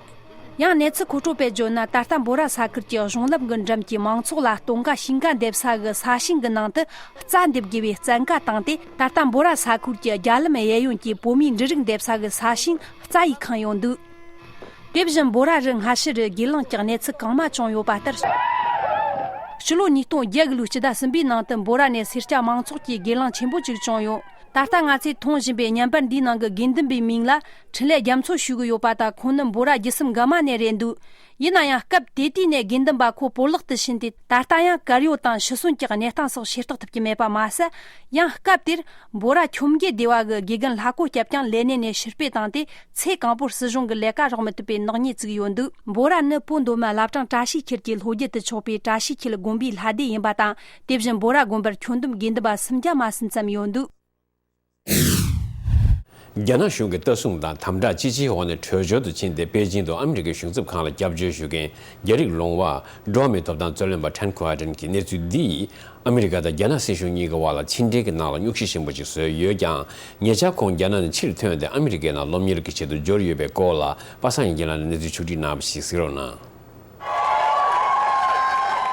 ཡང་གནས་ཚུལ་མཁོ་སྤྲོད་པས་བརྗོད་ན། ད་ལྟ་འབོ་ར་ས་ཁུལ་གྱི་གཞུང་ལམ་གྱི་འགྲམ་གྱི་མང་ཚོགས་ལ་སྟོན་ཀ་ཤིང་ཀ་འདེབས་ས་གི་ས་ཞིང་གི་ནང་དུ་རྩྭ་འདེབས་དགོས་པའི་བཙན་བཀའ་བཏང་སྟེ། ད་ལྟ་འབོ་ར་ས་ཁུལ་གྱི་རྒྱ་ལམ་གཡས་གཡོན་གྱི་བོད་མིའི་འབྲུ་རིགས་འདེབས་ས་གི་ས་ཞིང་རྩྭ་ཡིས་ཁེངས་ཡོད་འདུག་དེ་བཞིན་འབོ་ར་རུ་སྔ་ཕྱི་རུ་སྒེར་ལངས་ཀྱི་གནས་ཚུལ་གང་མང་བྱུང་ཡོད་པ་ལྟར། ཕྱི་ལོ་ཉིས་སྟོང་བརྒྱད་གི་ལོའི་སྤྱི་ཟླ་གསུམ་པའི་ནང་དུ་འབོ་ར་ནས་སེར་སྐྱ་མང་ཚོགས་ཀྱི་སྒེར་ལངས་ཆེན་པོ་ཅིག་བྱུང་ཡོད། ད་ལྟ་ང་ཚོས་མཐོང་བཞིན་པའི་བརྙན་པར་འདིའི་ནང་གི་དགེ་འདུན་པའི་མིང་ལ་འཕྲིན་ལས་རྒྱ་མཚོ་ཞུ་གི་ཡོད་པ་དང་། ཁོང་ནི་འབོ་ར་རྒྱལ་སྲུང་འགག་མ་ནས་རེད་འདུག་ཡིན་ན་ཡང་སྐབས་དེ་དུས་ནས་དགེ་འདུན་པ་ཁོ་སྤོ་ལགས་དུ་ཕྱིན་ཏེ། ད་ལྟ་ཡང་གར་ཡོད་དང་ཤི་གསོན་གྱི་གནས་སྟངས་སོགས་ཤེས་རྟོགས་ཐུབ་ཀྱི་མེད་པ་མ་ཟད། ཡང་སྐབས་དེར་འབོ་ར་ཁྱོམ་རྒྱལ་སྡེ་བ་གི་དགེ་རྒན་ལྷ་ཀོ་སྐྱབས་ཀྱང་ལས་གནས་ནས་ཕྱིར་འབུད་བཏང་སྟེ། ཚེ་གང་པོར་སྲིད་གཞུང་གི་ལས་ཀ་རོགས་མི་ཐུབ་པའི་ནག་ཉེས་བཙུགས་ཡོད་འདུག་འབོ་ར་ནི་བོད་མདོ་སྨད་བླ་བྲང་བཀྲ་ཤིས་འཁྱིལ་གྱི་ལྷོ་རྒྱུད་དུ་ཕྱོགས་པའི་བཀྲ་ཤིས་འཁྱིལ་དགོན་པའི་ལྷ་སྡེ་ཡིན་པ་དང་། དེ་བཞིན་འབོ་ར་དགོན་པར་ཁྱོན་བསྡོམས་དགེ་འདུན་པ་སུམ་བརྒྱ་མ་ཟིན་ཙམ་ཡོད་འདུག་རྒྱ་ནག་གཞུང་གི་ལྟ་སྲུང་དང་དམ་དྲག་ཅི་ཆེའི་འོག་ནས་བྲོས་བྱོལ་དུ་ཕྱིན་ཏེ། པེ་ཅིང་དུ་ཨ་མི་རི་ཀའི་གཞུང་ཚབ་ཁང་ལ་སྐྱབས་བཅོལ་ཞུ་མཁན་རྒྱ་རིགས་ལོང་བ་འགྲོ་བ་མིའི་ཐོབ་ཐང་རྩོད་ལེན་པ་ཁྲན་ཁོ་ཨ་ཀྲན་གྱི་གནས་ཚུལ་འདིས། ཨ་མི་རི་ཀ་དང་རྒྱ་ནག་སྲིད་གཞུང་གཉིས་ཀྱི་དབར་ལ་ཕྱི་འབྲེལ་གྱི་ནང་ལ་རྙོག་གཞི་ཆེན་པོ་ཞིག་བཟོས་ཡོད་ཀྱང་། ཉེ་ཆར་ཁོང་རྒྱ་ནག་ནས་ཕྱིར་ཐོན་ཏེ། ཨ་མི་རི་ཀའི་ནང་སློབ་གཉེར་གྱི་ཆེད་དུ་འབྱོར་ཡོད་པའི་སྐོར་ལ། པ་སངས་དབྱངས་སྐྱིད་ལགས་ནས་གནས་ཚུལ་ཕྱོགས་བསྒྲིགས་གནང་བ་ཞིག་གཟིགས་རོགས་གནང་།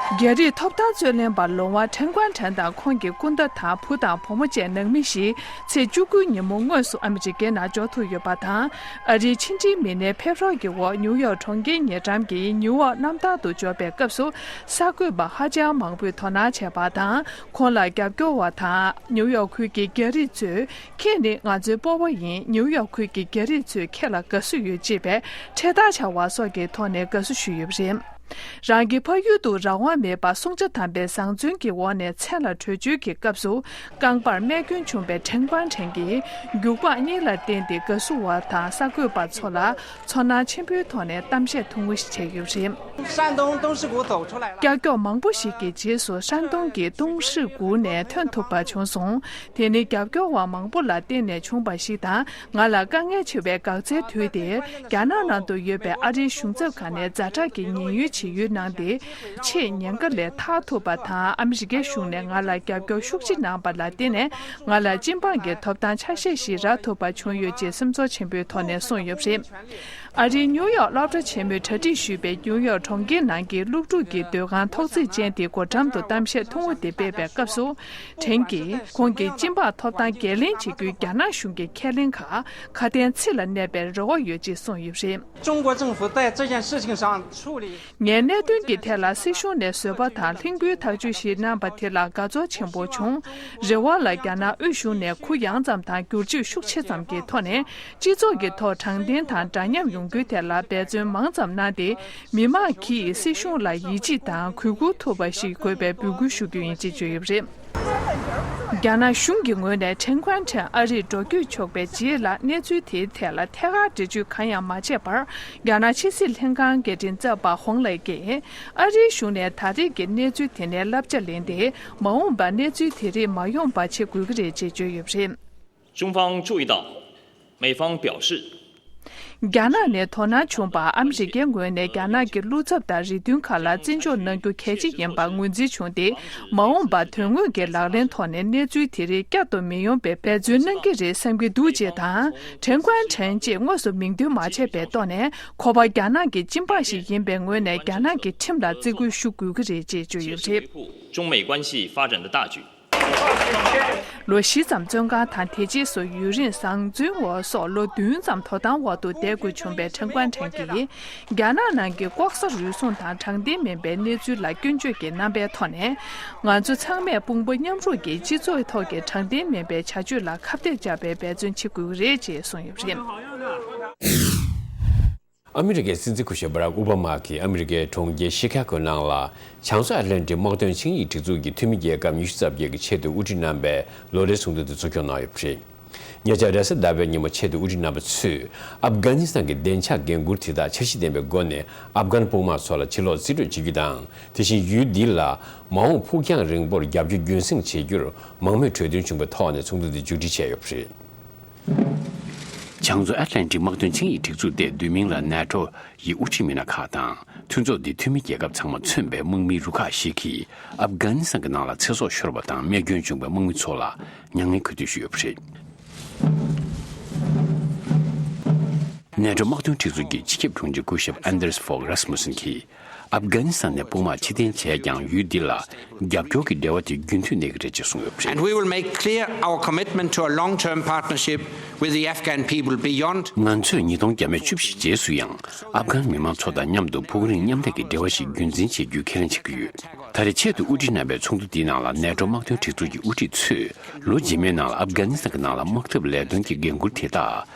རྒྱ་རིགས་ཐོབ་ཐང་རྩོད་ལེན་པ་ལོང་བ་ཁྲེན་ཀོན་ཁྲེན་དང་ཁོང་གི་སྐུ་ཟླ་དང་བུ་དང་བུ་མོ་བཅས་ནང་མི་ཞིག་ཚེས་བཅུ་དགུའི་ཉིན་མོ་དངོས་སུ་ཨ་མི་རི་ཀའི་ནང་འབྱོར་ཐུབ་ཡོད་པ་དང་། ཨ་རིའི་ཕྱི་འབྲེལ་མི་སྣའི་ཕེབས་རོགས་ཀྱི་འོག་ནིའུ་ཡོག་གྲོང་ཁྱེར་ཉེ་འགྲམ་གྱི་ནིའུ་ཡོག་གནམ་ཐང་དུ་འབྱོར་བའི་སྐབས་སུ། གསར་འགོད་པ་ཧ་ཅང་མང་པོས་དོ་སྣང་བྱས་པ་དང་། ཁོང་ལ་རྒྱབ་སྐྱོར་བ་དང་ནིའུ་ཡོག་ཁུལ་གྱི་རྒྱ་རིགས་ཚོས། ཁྱེད་ནི་ང་ཚོའི་སྤོ་བོ་ཡིན། ནིའུ་ཡོག་ཁུལ་གྱི་རྒྱ་རིགས་ཚོས་ཁྱེད་ལ་དགའ་བསུ་ཡོད་ཅེས་པའི་འཕྲེད་དར་འཕྱར་བ་སོགས་ཀྱི་ཐོག་ནས་དགའ་བསུ་ཞུས་ཡོད་པ་རེད། རང་གི་ཕ་ཡུལ་དུ་རང་དབང་མེད་པར་བསྲུང་བྱ་དམ་པའི་བཟང་བཙོན་གྱི་འོག་ནས་མཚན་ལ་བྲོས་བྱོལ་གྱི་སྐབས་སུ། རྐང་པར་རྨས་སྐྱོན་བྱུང་བའི་ཁྲེན་ཀོན་ཁྲེན་གྱིས་རྒྱུག་པ་གཉིས་ལ་བརྟེན་ཏེ་དགའ་བསུ་བ་དང་གསར་འགོད་པ་ཚོ་ལ་ཚོར་སྣང་ཆེན་པོའི་ཐོག་ནས་གཏམ་བཤད་ཐུང་ངུ་ཞིག་བྱས་ཡོད་པ་རེད། 山东东势谷走出来了。 ཀྱག་ཀྱོག་མང་པོ་ཞིག་གི་རྗེས་སུ་ཧྲན་ཏུང་གི་ཏུང་ཧྲི་གུ་ནས་ཐོན་ཐུབ་པ་བྱུང་སོང་། དེ་ནི་རྒྱབ་སྐྱོར་བ་མང་པོ་ལ་བརྟེན་ནས་བྱུང་བ་ཞིག་དང་། ང་ལ་དཀའ་ངལ་ཆེ་བའི་འགག་རྩའི་དུས་དེར། རྒྱ་ནག་ནང་དུ་ཡོད་པའི་ཨ་རིའི་གཞུང་ཚབ་ཁང་ནས་ཛ་དྲག་གི་ཉེན་གཡོལ་བྱེད་ཡུལ་གནང་སྟེ། ཆེས་ཉེན་ཁ་ལས་ཐར་ཐུབ་པ་དང་། ཨ་མི་རི་ཀའི་གཞུང་ནས་ང་ལ་རྒྱབ་སྐྱོར་ཤུགས་ཆེ་གནང་པ་ལ་བརྟེན་ནས། ང་ལ་སྤྱི་འབངས་ཀྱི་ཐོབ་ཐང་ཆ་ཤས་ཤིག་རག་ཐུབ་པ་བྱུང་ཡོད་ཅེས་སེམས་ཚོར་ཆེན་པོའི་ཐོག་ནས་གསུངས་ཡོད་པ་རེད། ཨ་རིའི་ནིའུ་ཡོག་སློབ་གྲྭ་ཆེན་མོས་གྲ་སྒྲིག་ཞུས་པའི་ནིའུ་ཡོག་གྲོང་ཁྱེར་ནང་གི་སློབ་ཕྲུག་གི་སྡོད་ཁང་ཐོག་བརྩེགས་ཅན་དེའི་སྒོ་འགྲམ་དུ་གཏམ་བཤད་ཐུང་ངུ་དེ་སྤེལ་བའི་སྐབས་སུ། ཁྲེན་གྱིས་ཁོང་གིས་སྤྱི་འབངས་ཐོབ་ཐང་འགན་ལེན་བྱེད་རྒྱུའི་རྒྱ་ནག་གཞུང་གི་ཁས་ལེན་ཁག་ཁ་དན་ཚིག་ལ་གནས་པའི་རེ་བ་ཡོད་ཅེས་གསུངས་ཡོད་པ་རེད། 中国政府在这件事情上处理 ངས་གནད་དོན་གྱི་ཐད་ལ་སྲིད་གཞུང་ནས་བཟོད་པ་དང་ལྷིང་པོའི་ཐག་གཅོད་ཞིག་གནང་པ་དེ་ལ་དགའ་ཚོར་ཆེན་པོ་བྱུང་། རེ་བ་ལ་རྒྱ་ནག་དབུས་གཞུང་ནས་གུ་ཡངས་ཙམ་དང་བསྒྱུར་བཅོས་ཤུགས་ཆེ་ཙམ་གྱི་ཐོག་ནས། སྤྱི་ཚོགས་ཀྱི་ཐོག་དྲང་བདེན་དང་འདྲ་མཉམ་ཡོང་རྒྱུའི་ཐད་ལ་འབད་བརྩོན་མང་ཙམ་གནང་སྟེ། མི་མང་གིས་སྲིད་གཞུང་ལ་ཡིད་ཆེས་དང་གུས་བཀུར་ཐུབ་པ་ཞིག་དགོས་པའི་འབོད་སྐུལ་ཞུ་རྒྱུ་ཡིན་ཅེས་བརྗོད་ཡོད་པ་རེད། རྒྱ་ནག་གཞུང་གི་ངོས་ནས་ཁྲེན་ཀོན་ཁྲེན་ཨ་རིར་འགྲོ་སྐྱོད་ཆོག་པའི་རྗེས་ལ་གནས་ཚུལ་དེའི་ཐད་ལ་ཐད་ཀར་འགྲེལ་བརྗོད་གང་ཡང་མ་བྱས་པར། རྒྱ་ནག་ཕྱི་སྲིད་ལྷན་ཁང་གི་མགྲིན་ཚབ་པ་ཧོང་ལེ་ཀྱིས། ཨ་རིའི་གཞུང་ནས་ད་རེས་ཀྱི་གནས་ཚུལ་དེ་ནས་བསླབ་བྱ་ལེན་ཏེ། མ་འོངས་པར་གནས་ཚུལ་དེ་རིགས་མ་ཡོང་པ་བྱེད་དགོས་ཀྱི་རེད་ཅེས་བརྗོད་ཡོད་པ་རེད། 中方注意到，美方表示， རྒྱ་ནག་ནས་དོ་སྣང་བྱུང་བར་ཨ་མི་རི་ཀའི་ངོས་ནས་རྒྱ་ནག་གི་བློ་འཚབ་དང་རེ་འདུན་ཁག་ལ་བརྩི་འཇོག་གནང་རྒྱུ་གལ་ཆེ་ཡིན་པ་ངོས་འཛིན་བྱུང་སྟེ། མ་འོངས་པར་དོན་དངོས་ཀྱི་ལག་ལེན་ཐོག་ནས་གནས་ཚུལ་དེ་རིགས་བསྐྱར་དུ་མི་ཡོང་པའི་འབད་བརྩོན་གནང་གི་རེད་བསམ་གྱི་འདུག་ཅེས་དང་། ཁྲེན་ཀོན་ཁྲེན་ཅེས་དངོས་སུ་མིང་འདོན་མ་བྱས་པའི་ཐོག་ནས། ཁོ་པ་རྒྱ་ནག་གི་སྤྱི་འབངས་ཤིག་ཡིན་པའི་ངོས་ནས་རྒྱ་ནག་གི་ཁྲིམས་ལ་བརྩི་བཀུར་ཞུ་དགོས་ཀྱི་རེད་ཅེས་བརྗོད་ཡོད་པ་རེད། 中美关系发展的大局。ལོ་བཞི་ཙམ་བཙོན་ཁང་དང་དེ་རྗེས་སུ་ཡུན་རིང་བཟང་བཙོན་འོག་སོགས་ལོ་བདུན་ཙམ་དོ་དམ་འོག་ཏུ་བསྡད་དགོས་བྱུང་བའི་ཁྲེང་ཀོན་ཁྲེང་གིས། རྒྱ་ནག་ནང་གི་ལྐོག་ཟ་རུལ་སུངས་དང་དྲང་བདེན་མིན་པའི་གནས་ཚུལ་ལ་སྐྱོན་བརྗོད་ཀྱི་རྣམ་པའི་ཐོག་ནས། ང་ཚོ་ཚང་མས་དཔུང་པ་མཉམ་རུབ་ཀྱིས་སྤྱི་ཚོགས་ཐོག་གི་དྲང་བདེན་མིན་པའི་བྱ་སྤྱོད་ལ་ཁ་གཏད་བཅག་པའི་འབད་བརྩོན་བྱེད་དགོས་ཀྱི་རེད་ཅེས་གསུངས་ཡོད་པ་རེད། ཨ་མི་རི་ཀའི་སྲིད་འཛིན་སྐུ་ཞབས་བྷ་རག་ཨོ་བྷ་མ་གིས་ཨ་མི་རི་ཀའི་གྲོང་ཁྱེར་ཤི་ཀ་གོའི་ནང་ལ་བྱང་མཚོ་ཨེཊ་ལན་ཊིག་དམག་དོན་ཆིངས་ཡིག་སྒྲིག་འཛུགས་ཀྱི་འཐུས་མི་རྒྱལ་ཁབ་ཉི་ཤུ་རྩ་བརྒྱད་ཀྱི་ཆེད་དུ་དབུ་ཁྲིད་རྣམ་པའི་ལོ་རེའི་ཚོགས་འདུ་དེ་འཛུགས་སྐྱོང་གནང་ཡོད་པ་རེད། ཉེ་ཆར་རེས་གཟའ་ཟླ་བའི་ཉིན་མོ་ཆེད་དུ་དབུ་ཁྲིད་རྣམ་པ་ཚོས་ཨབ་གྷ་ནི་སི་ཐན་གྱི་བདེ་འཇགས་འགན་འཁུར་དེ་དག་འཆར་གཞི་ལྡན་པའི་སྒོ་ནས་ཨབ་གྷན་དཔུང་དམག་ཚོ་ལ་ཕྱིར་ལོག་རྩིས་སྤྲོད་བྱེད་རྒྱུ་དང་། དེ་བཞིན་ཡུལ་འདི་ལ་མ་འོངས་ཕུགས་རྒྱང་རིང་པོར་རྒྱབ་སྐྱོར་རྒྱུན་སྲུང་བྱེད་རྒྱུར་མང་མོས་གྲོས་མཐུན་བྱུང་བའི་ཐོག་ནས་ཚོགས་འདུ་འདི་མཇུག་སྒྲིལ་བྱས་ཡོད་པ་རེད། བྱང་མཚོ་ཨེཊ་ལན་ཊིག་དམག་དོན་ཆིངས་ཡིག་སྒྲིག་འཛུགས་ཏེ་བསྡུས་མིང་ལ་ནེ་ཊོ་ཡི་དབུ་ཁྲིད་མི་སྣ་ཁག་དང་མཐུན་ཚོགས་འདིའི་འཐུས་མི་རྒྱལ་ཁབ་ཚང་མ་མཚོན་པའི་དམག་མིའི་རུ་ཁག་ཞིག་གིས་ཨབ་གྷ་ནི་སི་ཐན་གྱི་ནང་ལ་ཚེ་སྲོག་ཤོར་བ་དང་རྨས་སྐྱོན་བྱུང་བའི་དམག་མི་ཚོ་ལ་མྱ་ངན་གུས་འདུད་ཞུས་ཡོད་པ་རེད། ནེ་ཊོ་དམག་དོན་སྒྲིག་འཛུགས་ཀྱི་སྤྱི་ཁྱབ་དྲུང་ཆེ་སྐུ་ཞབས་ཨན་དར་སི་ཕོག་རཱ་སི་མུ་སན་གྱིས། ཨབ་གྷ་ནི་སི་ཐན་ནས་དཔུང་དམག་ཕྱིར་འཐེན་བྱས་ཀྱང་ཡུལ་འདི་ལ་རྒྱབ་སྐྱོར་གྱི་འབྲེལ་བ་དེ་རྒྱུན་མཐུད་གནས་ཀྱི་རེད་ཅེས་གསུངས་ཡོད་པ་རེད། And we will make clear our commitment to a long-term partnership with the Afghan people beyond. ང་ཚོས་ཉིས་སྟོང་བརྒྱ་མེད་བཅུ་བཞི་རྗེས་སུ་ཡང་ཨབ་གྷན་མི་མང་ཚོ་དང་མཉམ་དུ་ཕུགས་རིང་མཉམ་ལས་ཀྱི་འབྲེལ་བ་ཞིག་རྒྱུན་འཛིན་བྱེད་རྒྱུའི་ཁས་ལེན་བྱེད་ཀྱི་ཡོད། ད་རེས་ཆེད་དུ་དབུ་ཁྲིད་རྣམ་པའི་ཚོགས་འདུ་འདིའི་ནང་ལ་ནེ་ཊོ་དམག་དོན་སྒྲིག་འཛུགས་ཀྱི་དབུ་ཁྲིད་ཚོས་ལོ་རྗེས་མའི་ནང་ལ་ཨབ་གྷ་ནི་སི་ཐན་གྱི་ནང་ལ་དམག་འཐབ་ལས་དོན་གྱི་འགན་འཁུར་དེ་དག་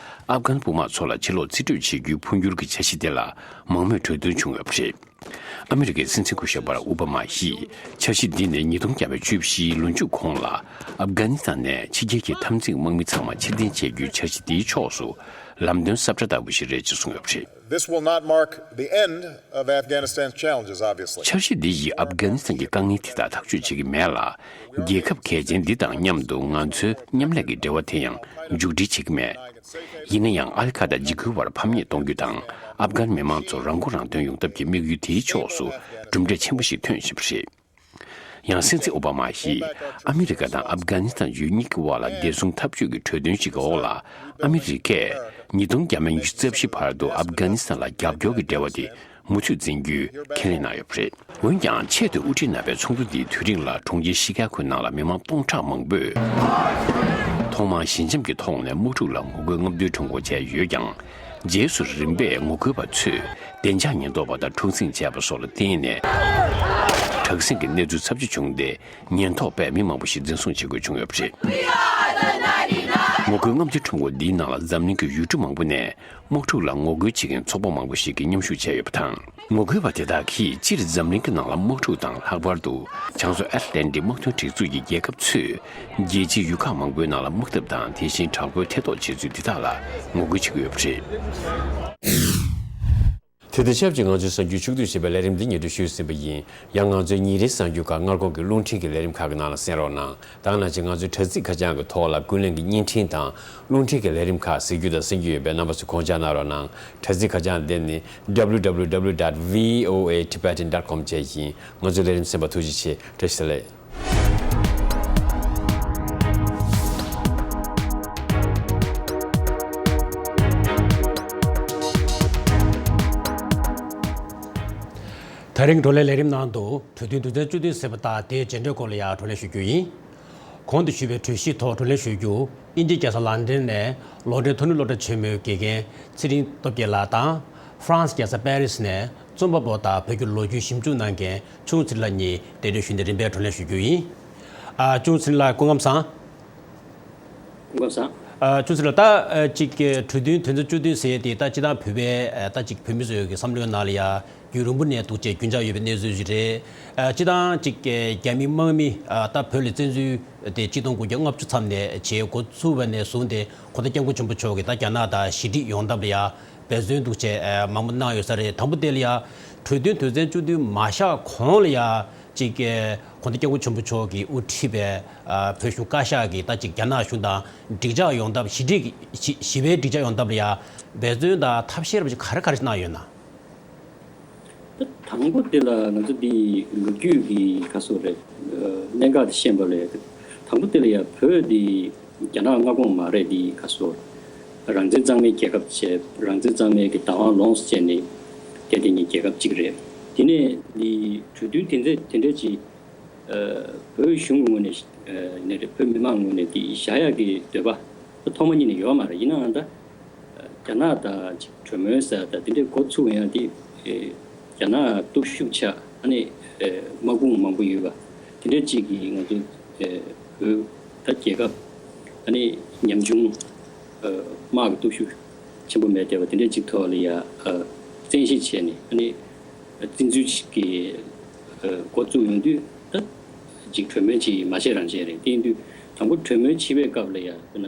ཨབ་གྷན་དཔུང་དམག་ཚོ་ལ་ཕྱིར་ལོག་རྩིས་སྤྲོད་བྱེད་རྒྱུའི་འཕོ་འགྱུར་གྱི་འཆར་གཞི་དེ་ལ་མང་མོས་གྲོས་མཐུན་བྱུང་ཡོད་པ་རེད། ཨ་མི་རི་ཀའི་སྲིད་འཛིན་སྐུ་ཞབས་བྷ་རག་ཨོ་བྷ་མ་ཡིས་འཆར་གཞི་འདི་ནི་ཉིས་སྟོང་བརྒྱ་མེད་བཅུ་བཞིའི་ལོ་མཇུག་གོང་ལ་ཨབ་གྷ་ནི་སི་ཐན་ནས་ཕྱི་རྒྱལ་གྱི་འཐབ་འཛིང་དམག་མི་ཚང་མ་ཕྱིར་འཐེན་བྱེད་རྒྱུའི་འཆར་གཞི་འདིའི་ཕྱོགས་སུ་ལམ་སྟོན་ཟབ་ཕྲ་ལྟ་བུ་ཞིག་རེད་ཅེས་གསུངས་ཡོད་པ་རེད། This will not mark the end of Afghanistan's challenges, obviously. འཆར་གཞི་འདི་ཡིས་ཨབ་གྷ་ནི་སི་ཐན་གྱི་དཀའ་ངལ་དེ་དག་ཐག་གཅོད་བྱེད་ཀྱི་མེད་ལ། རྒྱལ་ཁབ་གལ་ཆེན་འདི་དང་མཉམ་དུ་ང་ཚོའི་མཉམ་ལས་ཀྱི་འབྲེལ་བ་དེ་ཡང་མཇུག་སྒྲིལ་བྱེད་ཀྱི་མེད། ཡིན་ན་ཡང་ཨ་ལི་ཁ་དང་འཇིགས་སྐུལ་བར་ཕམ་ཉེས་གཏོང་རྒྱུ་དང་ཨབ་གྷན་མི་མང་ཚོ་རང་མགོ་རང་ཐོན་ཡོང་ཐབས་ཀྱི་དམིགས་ཡུལ་དེའི་ཕྱོགས་སུ་གྲུབ་འབྲས་ཆེན་པོ་ཞིག་ཐོན་བཞིན་པ་རེད། ཡང་སྲིད་འཛིན་ཨོ་བྷ་མ་ཡིས་ཨ་མི་རི་ཀ་དང་ཨབ་གྷ་ནི་སི་ཐན་ཡུལ་གཉིས་ཀྱི་དབར་ལ་བདེ་སྲུང་འཐབ་ཇུས་ཀྱི་གྲོས་མཐུན་ཞིག་གི་འོག་ལ་ཨ་མི་རི་ཀས་ཉིས་སྟོང་བརྒྱ་མེད་ཉི་ཤུ་རྩ་བཞི་བར་དུ་ཨབ་གྷ་ནི་སི་ཐན་ལ་རྒྱབ་སྐྱོར་གྱི་འབྲེལ་བ་དེ་མུ་མཐུད་འཛིན་རྒྱུའི་ཁས་ལེན་གནང་ཡོད་པ་རེད། འོན་ཀྱང་ཆེས་མཐོའི་དབུ་ཁྲིད་རྣམ་པའི་ཚོགས་འདུ་འདིའི་དུས་རིང་ལ་གྲོང་ཁྱེར་ཤི་ཀ་གོའི་ནང་ལ་མི་མང་སྟོང་ཕྲག་མང་པོས་ཐོག་མར་ཞི་འཇམ་གྱི་ཐོག་ནས་དམག་འཁྲུག་ལ་ངོ་རྒོལ་རྔམ་སྟོན་ཁྲོམ་སྐོར་བྱས་ཡོད་ཀྱང་། རྗེས་སུ་རིམ་པས་ངོ་རྒོལ་བ་ཚོས་བདེ་འཇགས་ཉེན་རྟོག་པ་དང་འཁྲུག་འཛིང་བྱས་པ་སོགས་ལ་བརྟེན་ནས། དྲག་ཟིང་གི་གནས་ཚུལ་ཚབས་ཆེ་བྱུང་སྟེ། ཉེན་རྟོག་པས་མི་མང་པོ་ཞིག་འཛིན་བཟུང་བྱེད་དགོས་བྱུང་ཡོད་པ་རེད། ངོ་རྒོལ་རྔམ་སྟོན་ཁྲོམ་སྐོར་འདིའི་ནང་ལ་འཛམ་གླིང་གི་ཡུལ་གྲུ་མང་པོ་ནས་དམག་འཁྲུག་ལ་ངོ་རྒོལ་བྱེད་མཁན་ཚོགས་པ་མང་པོ་ཞིག་གིས་མཉམ་ཞུགས་བྱས་ཡོད་པ་དང་། ངོ་རྒོལ་བ་དེ་དག་གིས་སྤྱིར་འཛམ་གླིང་གི་ནང་ལ་དམག་འཁྲུག་དང་། ལྷག་པར་དུ་བྱང་མཚོ་ཨེཊ་ལན་ཊིག་དམག་དོན་སྒྲིག་འཛུགས་ཀྱི་རྒྱལ་ཁབ་ཚོས་རྒྱལ་སྤྱིའི་ཡུལ་ཁག་མང་པོའི་ནང་ལ་དམག་འཐབ་དང་། དེ་བཞིན་དྲག་པོའི་ཐེ་གཏོགས་བྱེད་ཚུལ་དེ་དག་ལ་ངོ་རྒོལ་བྱེད་ཀྱི་ཡོད་པ་རེད། དེ་དང་ཆབས་ཅིག་ང་ཚོའི་གསར་འགྱུར་ཕྱོགས་བསྡུས་ཞེས་པའི་ལས་རིམ་འདི་ངེད་ཚོས་ཞུས་ཟིན་པ་ཡིན། ཡང་ང་ཚོའི་ཉིན་རེའི་གསར་འགྱུར་ཁག་སྔ་དགོང་གི་རླུང་འཕྲིན་གྱི་ལས་རིམ་ཁག་གི་ནང་ལ་གསན་རོགས་གནང་། ད་ག་ནང་བཞིན་ང་ཚོའི་དྲ་ཚིགས་ཁ་བྱང་གི་ཐོག་ལ་ཀུན་གླེང་གི་བརྙན་འཕྲིན་དང་རླུང་འཕྲིན་གྱི་ལས་རིམ་ཁག་གཟིགས་རྒྱུ་དང་གསན་རྒྱུ་ཡོད་པས་རྣམ་པ་ཚོས་དགོངས་འཇགས་གནང་རོགས་གནང་། དྲ་ཚིགས་ཁ་བྱང་དེ་ནི་W W W dot V O A Tibetan dot com བཅས་ཡིན། ང་ཚོའི་ལས་རིམ་གསན་པར་ཐུགས་རྗེ་ཆེ། བཀྲ་ཤིས་བདེ་ལེགས། ད་རིང་བགྲོ་གླེང་ལས་རིམ་ནང་དུ་གྲོས་མཐུན་དོན་ཚན་བཅུ་བདུན་ཟེར་བ་དང་དེའི་རྗེས་འབྲས་སྐོར་ལ་ཡང་བགྲོ་གླེང་ཞུ་རྒྱུ་ཡིན། གོང་དུ་ཞུས་པའི་གྲོས་གཞིའི་ཐོག་བགྲོ་གླེང་ཞུ་རྒྱུ། དབྱིན་ཇིའི་རྒྱལ་ས་ལན་ཀྲན་ནས་ལོ་འབྲེལ་མཐོ་རིམ་སློབ་གྲྭ་ཆེན་མོའི་དགེ་རྒན་ཚེ་རིང་སྟོབས་རྒྱལ་ལགས་དང་། ཧྥ་རན་སི་རྒྱལ་ས་པེ་རི་སི་ནས་རྩོམ་པ་པོ་དང་བོད་ཀྱི་ལོ་རྒྱུས་ཞིབ་འཇུག་གནང་མཁན་ཆུང་ཚེ་རིང་ལགས་གཉིས་གདན་འདྲེན་ཞུས་ནས་རིམ་པས་བགྲོ་གླེང་ཞུ་རྒྱུ་ཡིན། ཨ། ཆུང་ཚེ་རིང་ལགས་སྐུ་ཁམས་བཟང་། སྐུ་ཁམས་བཟང་། ཨ། ཆུང་ཚེ་རིང་ལགས། ད་ཨ་ཅིག་གྲོས་མཐུན་དོན་ཚན་བཅུ་བདུན་ཟེར་ཡས་དེ་ད་སྤྱིར་བཏང་བོད་པའི་ཨ་ད་ཅིག་བོད་མི་ཚོའི་གི་བསམ་བློའི་ནང་ལ་ཡ་རྒྱུན་རིང་པོ་ནས་འདུག་ཅེས་རྒྱུན་ཆགས་ཡོད་པའི་གནས་ཚུལ་ཞིག་རེད། ཨ། སྤྱིར་བཏང་ཅིག་རྒྱ་མི་དམག་མི་ཨ་ད་བོད་ལ་བཙན་འཛུལ་དེ་ཆིག་སྟོང་དགུ་བརྒྱ་ལྔ་བཅུ་ཙམ་ནས་བྱེད་འགོ་ཚུགས་པ་ནས་བཟུང་སྟེ་གོང་ས་སྐྱབས་མགོན་ཆེན་པོ་མཆོག་གིས་ད་རྒྱ་ནག་དང་ཞི་འགྲིག་ཡོང་ཐབས་ལ་ཡ་འབད་བརྩོན་འདུག་ཅེས་ཨ་མང་པོ་གནང་ཡོད་ས་རེད། དང་པོ་དེ་ལ་ཡ་གྲོས་མཐུན་དོན་ཚན་བཅུ་བདུན་མ་བཞག་གོང་ལ་ཡ་ཅིག་གོང་ས་སྐྱབས་མགོན་ཆེན་པོ་མཆོག་གིས་དབུ་ཁྲིད་པའི་ཨ་བོད་གཞུང་བཀའ་ཤག་གིས་ད་ཅིག་རྒྱ་ནག་གཞུང་དང་འགྲིག་འཇགས་ཡོང་ཐབས་ཞི་འགྲིག་ཞི་ཞི་བའི་འགྲིག་འཇགས་ཡོང་ཐབས་ལ་ཡ་འབད་བརྩོན་དང་ཐབས་ཤེས་རབ་ཅིག་ག་རེ་ག་རེ་གནང་ཡོད་ན། ད་དང་པོ་དེ་ལ་ང་ཚོ་འདི་ལོ་རྒྱུས་ཀྱི་ག་སོ་རེད། གནད་འགག་དེ་ཤེས་པ་ལས་དང་པོ་དེ་ལ་ཡ་བོད་འདི་རྒྱ་ནག་མངའ་ཁོངས་མ་རེད། འདི་ག་སོ་རང་བཙན་གཙང་མའི་རྒྱལ་ཁབ་བྱས། རང་བཙན་གཙང་མའི་གི་བདག་དབང་ལོངས་སུ་སྤྱད་ནས་དེ་དེ་གཉིས་རྒྱལ་ཁབ་གཅིག་རེད། དེ་ནས་འདི་གྲོས་མཐུན་དེ་འདྲ་དེ་འདྲ་ཅིག་ ཨ་བོད་གཞུང་གི་ངོས་ནས་ཨ་ཡིན་ན་རེད། བོད་མི་མང་ངོས་ནས་དེ་བཞག་ཡག་གི་འདོད་པ་ཐོག་མ་ཉིད་ནས་ཡོད་མ་རེད། ཡིན་ནའང་ད་རྒྱ་ནག་དང་ཅིག་གྲོས་མོལ་ཟེར་ད་དེ་འདྲའི་འགོ་ཚུགས་ཡང་དེ་རྒྱ་ནག་སྟོབས་ཤུགས་ཆགས། ཨ་ནི་དམག་དཔུང་མང་པོ་ཡོད་པ་དེ་འདྲའི་ཅིག་གིས་ང་ཚོ་བོད་ད་རྒྱལ་ཁབ་ཨ་ནི་ཉམ་ཆུང་དམག་གི་སྟོབས་ཤུགས་ཆེན་པོ་མེད་བསྡད་པ་དེ་འདྲའི་ཅིག་ཐོག་ལ་ཡ་བཙན་ཤེད་བྱས་ནས་ཨ་ནི་བཙན་འཛུལ་གྱི་འགོ་བཙུགས་ཡོང་དུས་ད་ཅིག་གྲོས་མོལ་ཅིག་མ་བྱས་རང་བྱས་རེད། དེ་ཡིན་དུས་དང་པོ་གྲོས་མོལ་བྱེད་པའི་སྐབས་ལ་ཡ་དཔེར་ན་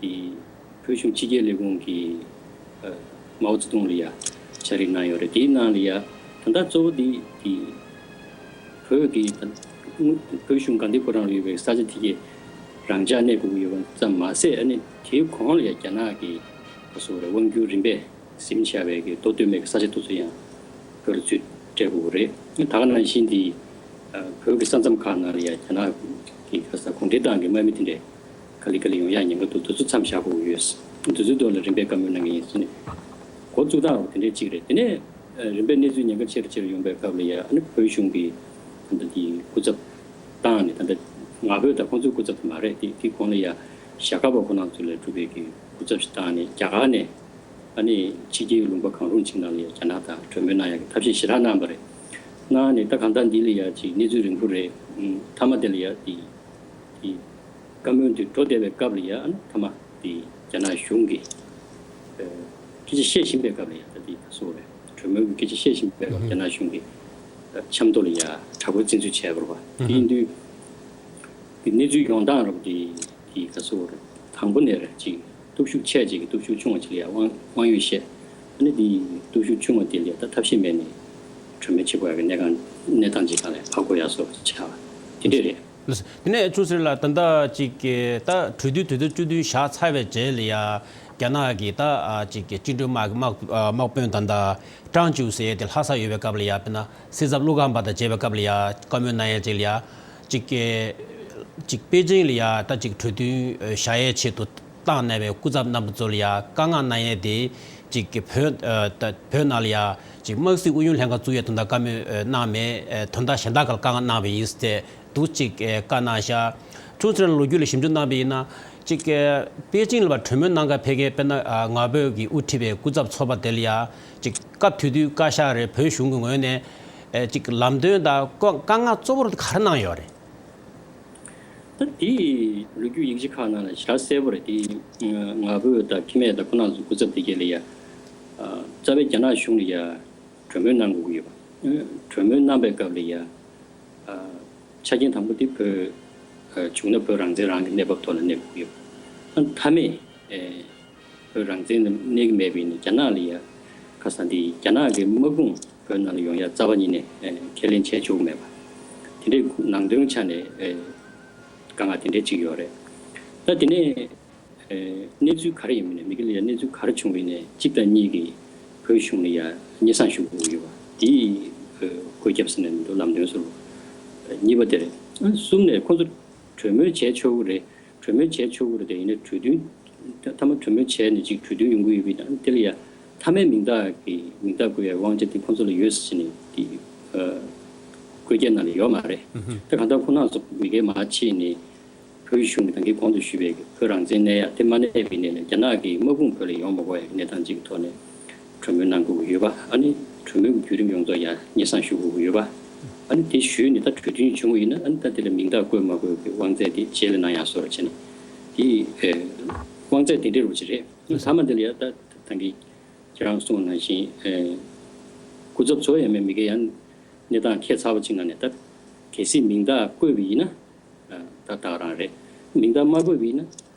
དེ་བོད་གཞུང་ཕྱི་རྒྱལ་ལས་ཁུངས་ཀྱི་མའོ་ཙེ་ཏུང་ལ་ཡ་ཕྱག་བྲིས་གནང་ཡོད་རེད། དེའི་ནང་ལ་ཡ་ད་ལྟ་གཙོ་བོ་དེ་དེ་བོད་ཀྱི་ད་བོད་གཞུང་དགའ་ལྡན་ཕོ་བྲང་ལ་ཡོད་པའི་ས་ཆ་དེ་གའི་རང་འཇགས་གནས་དགོས་ཀྱི་ཡོད་པ་ཙམ་མ་ཟད་ཨ་ནི་དེའི་གོང་ལ་ཡ་རྒྱ་ནག་གི་སོ་རེ་དབང་སྒྱུར་རིམ་པས་ཟིན་བྱ་བའི་གི་མདོ་སྟོད་སྨད་ཀྱི་ས་ཆ་དེ་ཚོ་ཡང་བོད་ལ་ཚུར་སྤྲད་དགོས་ཀྱི་རེད། ད་ག་ནང་བཞིན་དེ་བོད་ཀྱི་ས་མཚམས་ཁག་ནང་ལ་ཡང་རྒྱ་ནག་གི་ག་ས་གུང་ཁྲན་ཏང་གི་དམག་མི་དེ་འདྲས་ག་ལེ་ག་ལེ་ཡོང་ཡག་ཉེན་ཁ་འདུག་དེ་ཚོ་མཚམས་བཞག་དགོས་ཀྱི་ཡོད། དེ་ཚོའི་ཐོག་ལ་རིམ་པས་བཀའ་མོལ་གནང་གི་ཡིན་ཟེར་ནས་འགོ་བཙུགས་སྟངས་དེ་འདྲས་གཅིག་རེད། དེ་ནས་རིམ་པས་གནས་ཚུལ་ཉེན་ཁ་ཆེ་རུ་ཆེ་རུ་ཡོང་པའི་སྐབས་ལ་ཡང་ཨ་ནི་བོད་གཞུང་གི་ད་ལྟ་དེ་སྐུ་ཚབ་བཏང་ནས་ད་ལྟ་ང་ཕོད་དང་ཁོང་ཚོའི་སྐུ་ཚབ་དེ་མ་རེད། དེ་དེ་གོང་ལ་ཡང་ཞྭ་སྒབ་པ་ཁོ་རང་ཚོ་ལ་གྲུབ་པའི་གི་སྐུ་ཚབ་ཞིག་བཏང་ནས་རྒྱ་གར་ནས་ཨ་ནི་ཕྱི་རྒྱལ་ལུང་པ་གང་རུང་ཅིག་ནང་ལ་ཡང་རྒྱ་ནག་དང་གྲོས་མོལ་གནང་ཡག་གི་ཐབས་ཤེས་ཞེ་དྲག་གནང་བ་རེད། གནང་ནས་ད་གང་ལྟར་འདི་ལ་ཡང་ཅིག་གནས་ཚུལ་རིང་པོ་རེད། མཐའ་མ་དེ་ལ་ཡང་དེ་དེ་བཀའ་མོལ་འདི་འགྲོ་བསྡད་པའི་སྐབས་ལ་ཡང་ཨ་ནི་མཐའ་མ་དེ་རྒྱ་ནག་གཞུང་གིས་སྐད་ཆ་བཤད་བཞིན་པའི་སྐབས་ལ་ཡང་ད་དེ་ག་སོ་རེད། གྲོས་མོལ་གྱི་སྐད་ཆ་བཤད་བཞིན་པའི་སྐབས་རྒྱ་ནག་གཞུང་གིས་ཆབ་མདོ་ལ་ཡང་དྲག་པོའི་བཙན་འཛུལ་བྱས་པ་རེད་པ། དེ་ཡིན་དུས་དེ་གནས་ཚུལ་ཡོང་སྟངས་རེད་པ། དེ་དེ་ག་སོ་རེད། དང་པོ་ནས་རེད། ཅིག་སྟོབས་ཤུགས་ཆེ་ཅིག་གིས་སྟོབས་ཤུགས་ཆུང་བ་ཅིག་ལ་ཡང་དབང་དབང་ཡོད་བཤད། ཨ་ནི་དེ་སྟོབས་ཤུགས་ཆུང་བ་དེ་ལ་ཡང་ད་ཐབས་ཤེས་མེད་ནས་གྲོས་མོལ་བྱེད་དགོས་ཡག་གི་གནས་སྟངས་གནས་སྟངས་ཅིག་སྒང་ལ་ཕར་འགྲོ་ཡག་བཟོ་ཆགས་པ་དེ་འདྲས་རེད། ལགས། དེ་ནས་ཆུ་སེར་ལགས་ད་ལྟ་ཅིག་གི་ད་གྲོས་མཐུན་དེ་ཚོ་བཅུ་བདུན་བཞག་ཚར་བའི་རྗེས་ལ་ཡ་རྒྱ་ནག་གི་ད་ཨ་ཅིག་གི་བཅིངས་འགྲོལ་དམག་གི་དམག་ཨ་དམག་དཔོན་ད་ལྟ་ཀྲང་ཅིའུ་ཟེར་ཡས་དེ་ལྷ་སར་ཡོད་པའི་སྐབས་ལ་ཡ་དཔེར་ན་སྲིད་ཚབ་ཀླུ་ཁམས་པ་དང་མཇལ་བའི་སྐབས་ལ་ཡ་བཀའ་མོལ་གནང་ཡས་ཅིག་ལ་ཡ་ཅིག་གི་ཅིག་པེ་ཅིང་ལ་ཡ་ད་ཅིག་གྲོས་མཐུན་བཞག་ཡས་ཆེད་དུ་བཏང་གནང་བའི་སྐུ་ཚབ་རྣམ་པ་ཚོ་ལ་ཡ་བཀའ་མངགས་གནང་ཡས་དེ་ཅིག་གི་བོད་ཨ་ད་བོད་ནང་ལ་ཡ་ཅིག་དམག་སྲིད་ཨུ་ཡོན་ལྷན་ཁང་བཙུགས་ཡས་དོན་དག་བཀའ་མོལ་ཨ་གནང་མེད། ཨ་དོན་དག་གཞན་དག་སྒང་ལ་བཀའ་མངགས་གནང་བ་ཡིན་ཟེར་ཏེ། འདུག་ཅིག་ཨེ་བཀའ་གནང་ཤག་ཁྲུང་ཆུང་ལོ་རྒྱུས་ལ་ཞིབ་འཇུག་གནང་བ་ཡིན་ན། ཅིག་ཨེ་པེ་ཅིང་ལ་བ་གྲོས་མོལ་གནང་ག་ཕེབས་མཁན་དཔེར་ན་ཨ་ང་ཕོད་ཀྱིས་དབུ་ཁྲིད་པའི་སྐུ་ཚབ་ཚོགས་པ་དེ་ལ་ཡ་ཅིག་སྐབས་དེ་དུས་བཀའ་ཤག་རེད། བོད་གཞུང་གི་ངོས་ནས་ཨེ་ཅིག་ལམ་སྟོན་དང་བཀའ་བཀའ་མངགས་གཙོ་བོར་ག་རེ་གནང་ཡོད་རེད། ད་དེ་ལོ་རྒྱུས་ཡིག་ཆ་ཁག་ནང་ལ་ཞེ་དྲག་གསལ་པོ་རེད། དེ་ང་ཕོད་དང་ཁེ་མེད་དང་ཁོ་རང་ཚོ་སྐུ་ཚབ་དེ་གས་ལ་ཡ་ཨ་རྩ་བའི་རྒྱ་ནག་གཞུང་ལ་ཡ་གྲོས་མོལ་གནང་དགོས་ཀྱི་ཡོད་པ། གྲོས་མོལ་གནང་པའི་སྐབས་ལ་ཡ། ཨ་ཆ་རྐྱེན་དང་པོ་དེ་བོད་ཨ་བྱུང་ན་བོད་རང་བཙན་རང་གི་གནས་བབ་ཐོག་ལ་གནས་དགོས་ཀྱི་ཡོད། ཨ་མཐའ་མེད་ཨེ་བོད་རང་བཙན་ལ་གནས་ཀྱི་མེད་པ་ཡིན་ན་རྒྱ་ནག་ལ་ཡ་ཁ་སང་དེ་རྒྱ་ནག་གི་དམག་དཔུང་བོད་ནང་ལ་ཡོང་ཡ་རྩ་བ་ཉིད་ནས་ཨེ་ཁས་ལེན་བྱས་ཆོག་གི་མེད་པ། དེ་འདྲའི་ནང་དོན་ཆ་ནས་ཨེ་དཀའ་ངལ་དེ་འདྲའི་ཅིག་ཡོད་རེད། ད་དེ་ནས། ཨེ་གནས་ཚུལ་ག་རེ་ཡིན་མིན་ནས་མི་སྒེར་ལ་ཡ་གནས་ཚུལ་ག་རེ་བྱུང་བ་ཡིན་ནས་གཅིག་དང་གཉིས་ཀྱིས་བོད་གཞུང་ལ་ཡ་སྙན་སེང་ཞུ་དགོས་ཀྱི་ཡོད་པ་དེ་ཨེ་བཀོད་ཁྱབ་ཟེར་ནས་མི་འདུག་ལམ་སྟོན་ཟུར་གཉིས་པ་དེ་རེད། གསུམ་ནས་ཁོང་ཚོ་གྲོས་མོལ་བྱས་ཆོག་གི་རེད། གྲོས་མོལ་བྱས་ཆོག་གི་རེད་དེ་ཡིན་ན་གྲོས་མཐུན་མཐའ་མ་གྲོས་མོལ་བྱས་ནས་ཅིག་གྲོས་མཐུན་ཡོང་གི་ཡོད་པ་ཡིན་ན་དེ་ལ་ཡ་མཐའ་མའི་མིང་རྟགས་ཀྱི་མིང་རྟགས་བཀོད་ཡའི་དབང་ཆ་དེ་ཁོང་ཚོ་ལ་ཡོད་ཟེར་ནས་དེ་ཨེ་བཀོད་རྒྱ་ནང་ལ་ཡོད་མ་རེད། ད་གང་ལྟར་ཁོང་རྣམ་ཚོ་མི་སྒེར་མར་ཕྱིན་ནས། བོད་གཞུང་གིས་ད་གིན་གོང་དུ་ཞུས་པའི་བོད་རང་བཙན་གནས་ཡ་དེ་མ་གནས་པའི་གནས་ནས་རྒྱ་ནག་གི་དམག་དཔུང་བོད་ལ་ཡོང་མ་དགོས་ཡ་གི་གནས་སྟངས་ཅིག་གི་ཐོག་ནས་གྲོས་མོལ་གནང་དགོས་ཀྱི་ཡོད་པ། ཨ་ནི་གྲོས་མོལ་གྱི་བརྒྱུད་རིམ་ཡོངས་རྫོགས་ཡ་སྙན་སེང་ཞུ་དགོས་ཀྱི་ཡོད་པ། ཨ་ནི་དེ་ཞུས་ནས་ད་གྲོས་མཐུན་བྱུང་བ་ཡིན་ན་ཨ་ནི་ད་དེ་ལ་མིང་རྟགས་བཀོད་མ་དགོས་ཀྱི་དབང་ཚད་དེ་རྗེས་ལ་གནང་ཡ་བཟོ་འདྲ་བྱས་ནས་དེ་ཨེ་དབང་ཚད་དེ་འདྲ་རུ་ཅིག་རེད། ཨ་ནི་མཐའ་མ་དེ་ལ་ཡ་ད་ད་གིན་ཁྱེད་རང་གསུངས་པ་ནང་བཞིན་ཨེ་སྐུ་ཚབ་ཚོ་ཡང་མེད་མི་སྒེར་ཡང་གནས་སྟངས་ཁྱད་མཚར་པོ་ཅིག་ནང་ནས་ད་གལ་སྲིད་མིང་རྟགས་བཀོད་པ་ཡིན་ན། ད་ད་རང་རེད། མིང་རྟགས་མ་བཀོད་པ་ཡིན་ན་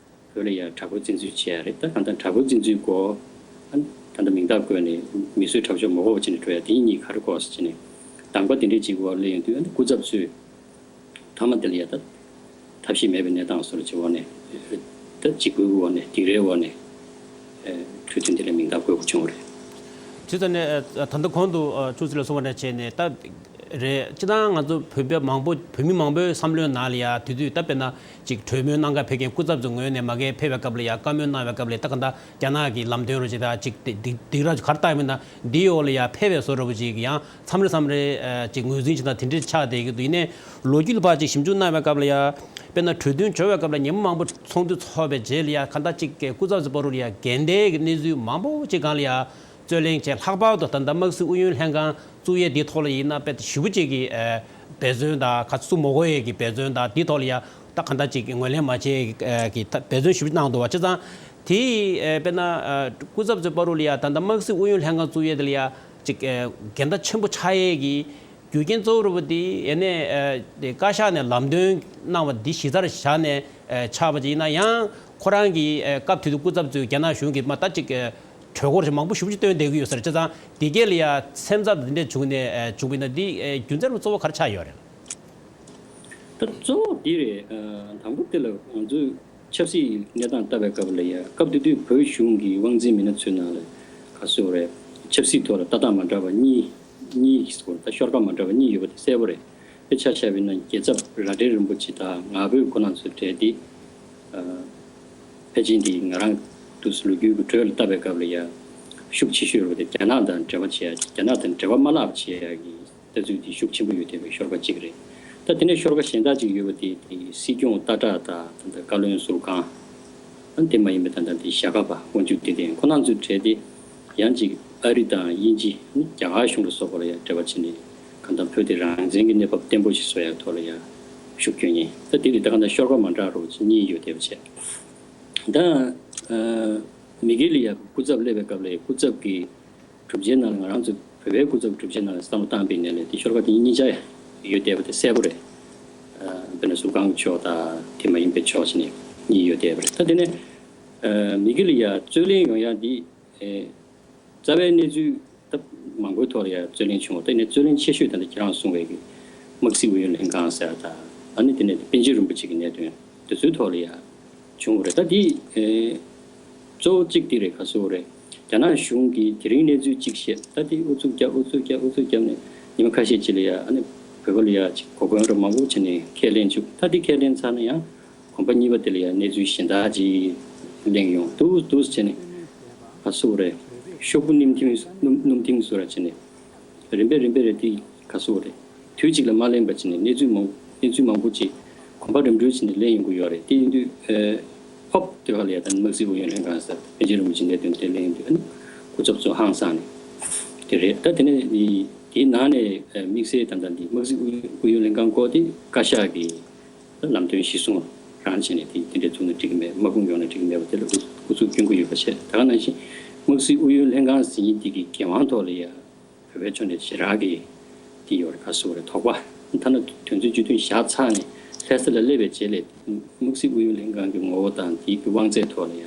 བོད་ལ་ཡང་དྲག་པོའི་བཙན་འཛུལ་བྱས་ཡ་རེད། ད་གང་ལྟར་དྲག་པོའི་བཙན་འཛུལ་སྐོར་ཨ་ནི་ད་ལྟ་མིང་རྟགས་བཀོད་ནས་མི་གསོད་ཁྲག་སྦྱོར་མ་དགོས་པ་བྱས་ནས་འགྲོ་ཡ་དེ་གཉིས་ག་རེ་དགོས་ཟེར་བྱས་ནས་གདམ་ག་དེ་འདྲའི་ཅིག་འོག་སླེབས་ཡོང་དུས་ཨ་ནི་སྐུ་ཚབ་ཚོས་མཐའ་མ་དེ་ལ་ཡ་ད་ཐབས་ཤེས་མེད་པའི་གནས་སྟངས་བཟོ་འདྲ་ཅིག་འོག་ནས་ད་འཇིགས་སྐུལ་འོག་ནས་སྡིགས་རའི་འོག་ནས་གྲོས་མཐུན་དེ་ལ་མིང་རྟགས་བཀོད་དགོས་བྱུང་བ་རེད། དེ་ཙམ་ནས་ད་ལྟ་གོང་དུ་ཆུ་ཚོད་ལ་གསུངས་པ་ནང་བྱས་ནས་ད། རེད། སྤྱིར་བཏང་ང་ཚོ་བོད་པ་མང་པོ་བོད་མི་མང་པོའི་བསམ་བློའི་ནང་ལ་ཡ་དེ་དུས་ད་དཔེར་ན་ཅིག་གྲོས་མོལ་གནང་ག་ཕེབས་མཁན་སྐུ་ཚབ་ཚོའི་ངོས་ནས་མ་གིར་ཕེབས་པའི་སྐབས་ལ་ཡ་བཀའ་མོལ་གནང་བའི་སྐབས་ལ་ད་ག་འདྲ་རྒྱ་ནག་གི་ལམ་སྟོན་རུ་ཅིག་དང་ཅིག་སྡིགས་སྡིགས་ར་ག་རེ་བཏང་ཡོད་མེད་ན་འདིའི་འོག་ལ་ཡ་ཕེབས་པའི་བཟོ་འདྲ་པོ་ཅིག་ཡང་མཚམས་རེ་མཚམས་རེ་ཅིག་ངོས་འཛིན་བྱེད་སྟངས་དེ་འདྲ་ཆགས་བསྡད་ཀྱི་འདུག་ཡིན་ནའི་ལོ་རྒྱུས་ལ་ཕར་ཅིག་ཞིབ་འཇུག་གནང་བའི་སྐབས་ལ་ཡ་དཔེར་ན་གྲོས་མཐུན་འབྱོར་བའི་སྐབས་ལ་ཉི་མ་མང་པོ་ཚོགས་འདུ་ཚོགས་པའི་རྗེས་ལ་ཡ་ག་འདྲ་ཅིག་སྐུ་ཚབ་ཚོའི་བར་དུ་ལ་ཡ་འགལ་ཟླའི་གི་གནས་ཚུལ་མང་པོ་ཅིག་སྒང་ལ་ཡ། རྩོད་གླེང་བྱས། ལྷག་པར་དུ་ད་ལྟ་དམག་སྲིད་ཨུ་ཡོན་ལྷན་ཁང་བཙུགས་ཡས་འདིའི་ཐོག་ལ་ཡིན་ན་དཔེ་ཞེ་པོ་ཅིག་གི་ཨ་འབད་བརྩོན་དང་ཁ་ཚུགས་མ་དགོས་ཡས་ཀྱི་འབད་བརྩོན་དང་འདིའི་ཐོག་ལ་ཡ་ད་ག་འདྲ་ཅིག་ངོས་ལེན་མ་བྱས་ཀྱི་ཨ་གི་ད་འབད་བརྩོན་ཞེ་པོ་གནང་འདུག་བ། བྱས་ཙང་དེ་ཨ་དཔེར་ན་ཨ་སྐུ་ཚབ་ཚོའི་བར་དུ་ལ་ཡ་ད་ལྟ་དམག་སྲིད་ཨུ་ཡོན་ལྷན་ཁང་བཙུགས་ཡས་དེ་ལ་ཡ་ཅིག་ཨ་འགལ་ཟླ་ཆེན་པོ་ཆགས་ཡས་ཀྱི་རྒྱུ་རྐྱེན་གཙོ་བོ་རུ་བ་དེ་ཡེ་ནས་ཨ་དེ་བཀའ་ཤག་ནས་ལམ་སྟོན་གནང་བ་འདི་གཞི་རྩར་བཞག་ནས་ཨ་ཆགས་པ་ཅིག་ཡིན་ན་ཡང་ཁོ་རང་གི་ཨ་སྐབས་དེ་དུས་སྐུ་ཚབ་ཚོས་རྒྱ་ནག་གཞུང་གིས་མ་ད་ཅིག་ཨ། གྲོས་འགོ་ཞིག་མང་པོ་ཞེ་པོ་ཅིག་བཏོན་བསྡད་ཀྱི་ཡོད་ས་རེད། བྱས་ཙང་འདི་གས་ལ་ཡ་སེམས་འཚབ་འདི་འདྲས་བྱུང་ནས་ཨ་བྱུང་བ་ཡིན་ན་འདི་ཨ་རྒྱུ་མཚན་རུ་གཙོ་བོ་ག་རེ་ཆགས་ཡོད་རེད། ད་གཙོ་བོ་འདི་རེད། ཨ་དང་པོ་དེ་ལ་ང་ཚོས་ཆབ་སྲིད་གནས་སྟངས་ལྟ་བའི་སྐབས་ལ་ཡ་སྐབས་དེ་དུས་བོད་གཞུང་གི་དབང་འཛིན་མི་སྣ་ཚོའི་ནང་ལ་ག་ཟེར་དགོས་རེད། ཆབ་སྲིད་ཐོག་ལ་ལྟ་སྟངས་མ་འདྲ་བ་གཉིས་གཉིས་ཟེར་དགོས་རེད། ད་ཤོར་ཁ་མ་འདྲ་བ་གཉིས་ཡོད་པ་དེ་གསལ་པོ་རེད། དཔེ་ཆ་བཞག་པ་ཡིན་ན་རྒྱལ་ཚབ་རྭ་སྒྲེང་རིན་པོ་ཆེ་དང་ང་ཕོད་ཁོ་རང་ཚོའི་གྲས་འདི། ཨ་ཕལ་ཆེར་འདི་ང་རང་དུས་སུ་ལོ་རྒྱུས་ཀྱི་འགྲོས་ལ་བལྟ་བའི་སྐབས་ལ་ཡ་ཤུགས་ཆེ་ཤོས་རུ་དེ་རྒྱ་ནག་དང་འབྲེལ་བ་བྱེད་ཡ། རྒྱ་ནག་དང་འབྲེལ་བ་མ་བརླག་པ་བྱེད་ཡ་གི་ལྟ་ཚུལ་འདི་ཤུགས་ཆེན་པོ་ཡོད་བསྡད་པའི་ཤོར་ཁ་གཅིག་རེད། ད་དེ་ནས་ཤོར་ཁ་གཞན་དག་ཅིག་ཡོད་པ་དེ་དེ་སྲིད་སྐྱོང་སྟག་བྲག་དང་ད་ལྟ་བཀའ་བློན་ཟུར་ཁང་། ཨ་དེ་མ་ཡིན་པའི་ད་ལྟ་འདི་ཞྭ་སྒབ་པ་དབང་ཕྱུག་བདེ་ལྡན་ཁོ་རང་ཚོའི་གྲས་དེ་ཡང་ཅིག་ཨ་རི་དང་དབྱིན་ཇི་ནི་རྒྱ་གར་གཞུང་ལ་སོགས་པ་ལ་ཡང་འབྲེལ་བ་བྱས་ནས་གང་ལྟར་བོད་དེ་རང་བཙན་གྱི་གནས་བབ་བརྟན་པོ་ཞིག་བཟོ་ཡ་ཐོག་ལ་ཡང་ཤུགས་སྐྱོན་ཡིན། ད་དེ་ལས་ད་གང་ལྟར་ཤོར་ཁ་མ་འདྲ་རོགས་ཅིག་གཉིས་ཡོད་བསྡད་པ་བྱས། ད་ཨ་མི་སྒེར་ལ་ཡང་སྐུ་ཚབ་སླེབས་པའི་སྐབས་ལ་སྐུ་ཚབ་ཀྱི་གྲུབ་ཆའི་ནང་ལ་ང་རང་ཚོ་བོད་པའི་སྐུ་ཚབ་གྲུབ་ཆའི་ནང་ལ་བསམ་བློ་བཏང་པའི་ནས་ལས་དེ་ཤོར་ཁ་དེ་གཉིས་ཆ་ཡོད་བསྡད་པ་དེ་གསལ་པོ་རེད། ཨ་དཔེར་ན་ཟུར་ཁང་གི་ཕྱོགས་དང་དེ་མ་ཡིན་པའི་ཕྱོགས་ཕྱི་ནས་གཉིས་ཡོད་བསྡད་པ་རེད། ད་དེ་ནས་ཨ་མི་སྒེར་ལ་ཡ་རྩོད་གླེང་ཡོང་ཡ་འདི་ཨེ་རྩ་བའི་གནས་ཚུལ་ད་མང་པོའི་ཐོག་ལ་ཡ་རྩོད་གླེང་བྱུང་བ། ད་ནས་རྩོད་གླེང་ཆེ་ཤོས་ད་ལྟ་ཁྱེད་རང་གསུངས་པའི་གི་དམག་སྲིད་ཨུ་ཡོན་ལྷན་ཁང་ཟེར་ཡ་དང་ཨ་ནི་དེ་ནས་པཎ་ཆེན་རིན་པོ་ཆེ་གི་གནད་དོན་དེ་ཚོའི་ཐོག་ལ་ཡ་བྱུང་བ་རེད། ད་འདི་ཨེ་གཙོ་བོ་གཅིག་འདི་རེད། ག་ཟེར་དགོས་རེད། རྒྱ་ནག་གཞུང་གིས་དེ་རིང་གནས་ཚུལ་གཅིག་བཤད། ད་འདི་ཨུ་ཚུགས་རྒྱབ་ཨུ་ཚུགས་རྒྱབ་ཨུ་ཚུགས་རྒྱབ་ནས་ཉི་མ་ཁ་ཤས་ཅིག་ལ་ཡ་ཨ་ནི་བོད་པ་ལ་ཡ་ཅིག་གོ་སྐོན་ར་མང་པོ་བྱས་ནས་ཁས་ལེན་བཅུག་ད་འདི་ཁས་ལེན་ཚར་ན་ཡང་གོམ་པ་གཉིས་པ་དེ་ལ་ཡང་གནས་ཚུལ་གཞན་དག་ཅིག་གླེང་ཡོང་འདུག་འདུག་བྱས་ནས་ག་ཟེར་དགོས་རེད། ཤོག་བུ་སྣུམ་ཐིང་སྣུམ་སྣུམ་ཐིང་བཟོ་ར་བྱས་ནས་རིམ་པས་རིམ་པས་རེད། དེ་ག་ཟེར་དགོས་རེད། དུས་གཅིག་ལ་མ་གླེང་པ་བྱས་ནས་གནས་ཚུལ་མང་གནས་ཚུལ་མང་པོ་ཅིག་གོམ་པ་རིམ་གྲོ་བྱས་ནས་གླེང་ཡོང་གི་ཡོད་རེད། དེ་ཡིན་དུས་ཨེ་ཧོབ་དེ་ག་ལ་ཡ་ད་དམག་སྲིད་ཨུ་ཡོན་ལྷན་ཁང་ཟེར་པཎ་ཆེན་རིན་པོ་ཆེ་གནད་དོན་དེ་གླེང་དུས་ཨ་ནི་སྐུ་ཚབ་ཚོ་ཧང་སངས་ནས་དེ་རེད། ད་དེ་ནས་དེའི་ནང་ནས་ཨེ་དམིགས་བསལ་ད་ལྟ་འདི་དམག་སྲིད་ཨུ་ཨུ་ཡོན་ལྷན་ཁང་སྐོར་དེ་བཀའ་ཤག་གི་ལམ་སྟོན་གཞིར་བཟུང་རང་བྱས་ནས་དེ་དེ་འདྲའི་བཙུགས་ན་འགྲིག་གི་མེད། དམག་དཔུང་ཡོང་ན་འགྲིག་གི་མེད་པ་དེ་ལ་ཨུ་ཨུ་ཚུགས་སྐྱོན་གྱི་ཡོད་པ་བྱས། ད་ག་ནང་བཞིན་དམག་སྲིད་ཨུ་ཡོན་ལྷན་ཁང་ཟེར་མཁན་དེ་གི་འགན་དབང་ཐོག་ལ་ཡ་བོད་པའི་ཕྱོགས་ནས་ཞེ་དྲག་གི་དེ་ཡོད་རེད། ག་ཟེར་དགོས་རེད། དོགས་པ། ཐ་ན་དོན་ཚན་བཅུ་བདུན་བཞག་ཚར་ནས་ལྷ་ས་ལ་སླེབས་པའི་རྗེས་ལ་དམག་སྲིད་ཨུ་ཡོན་ལྷན་ཁང་གི་ངོ་བོ་དང་དེའི་གི་དབང་ཚད་ཐོག་ལ་ཡ་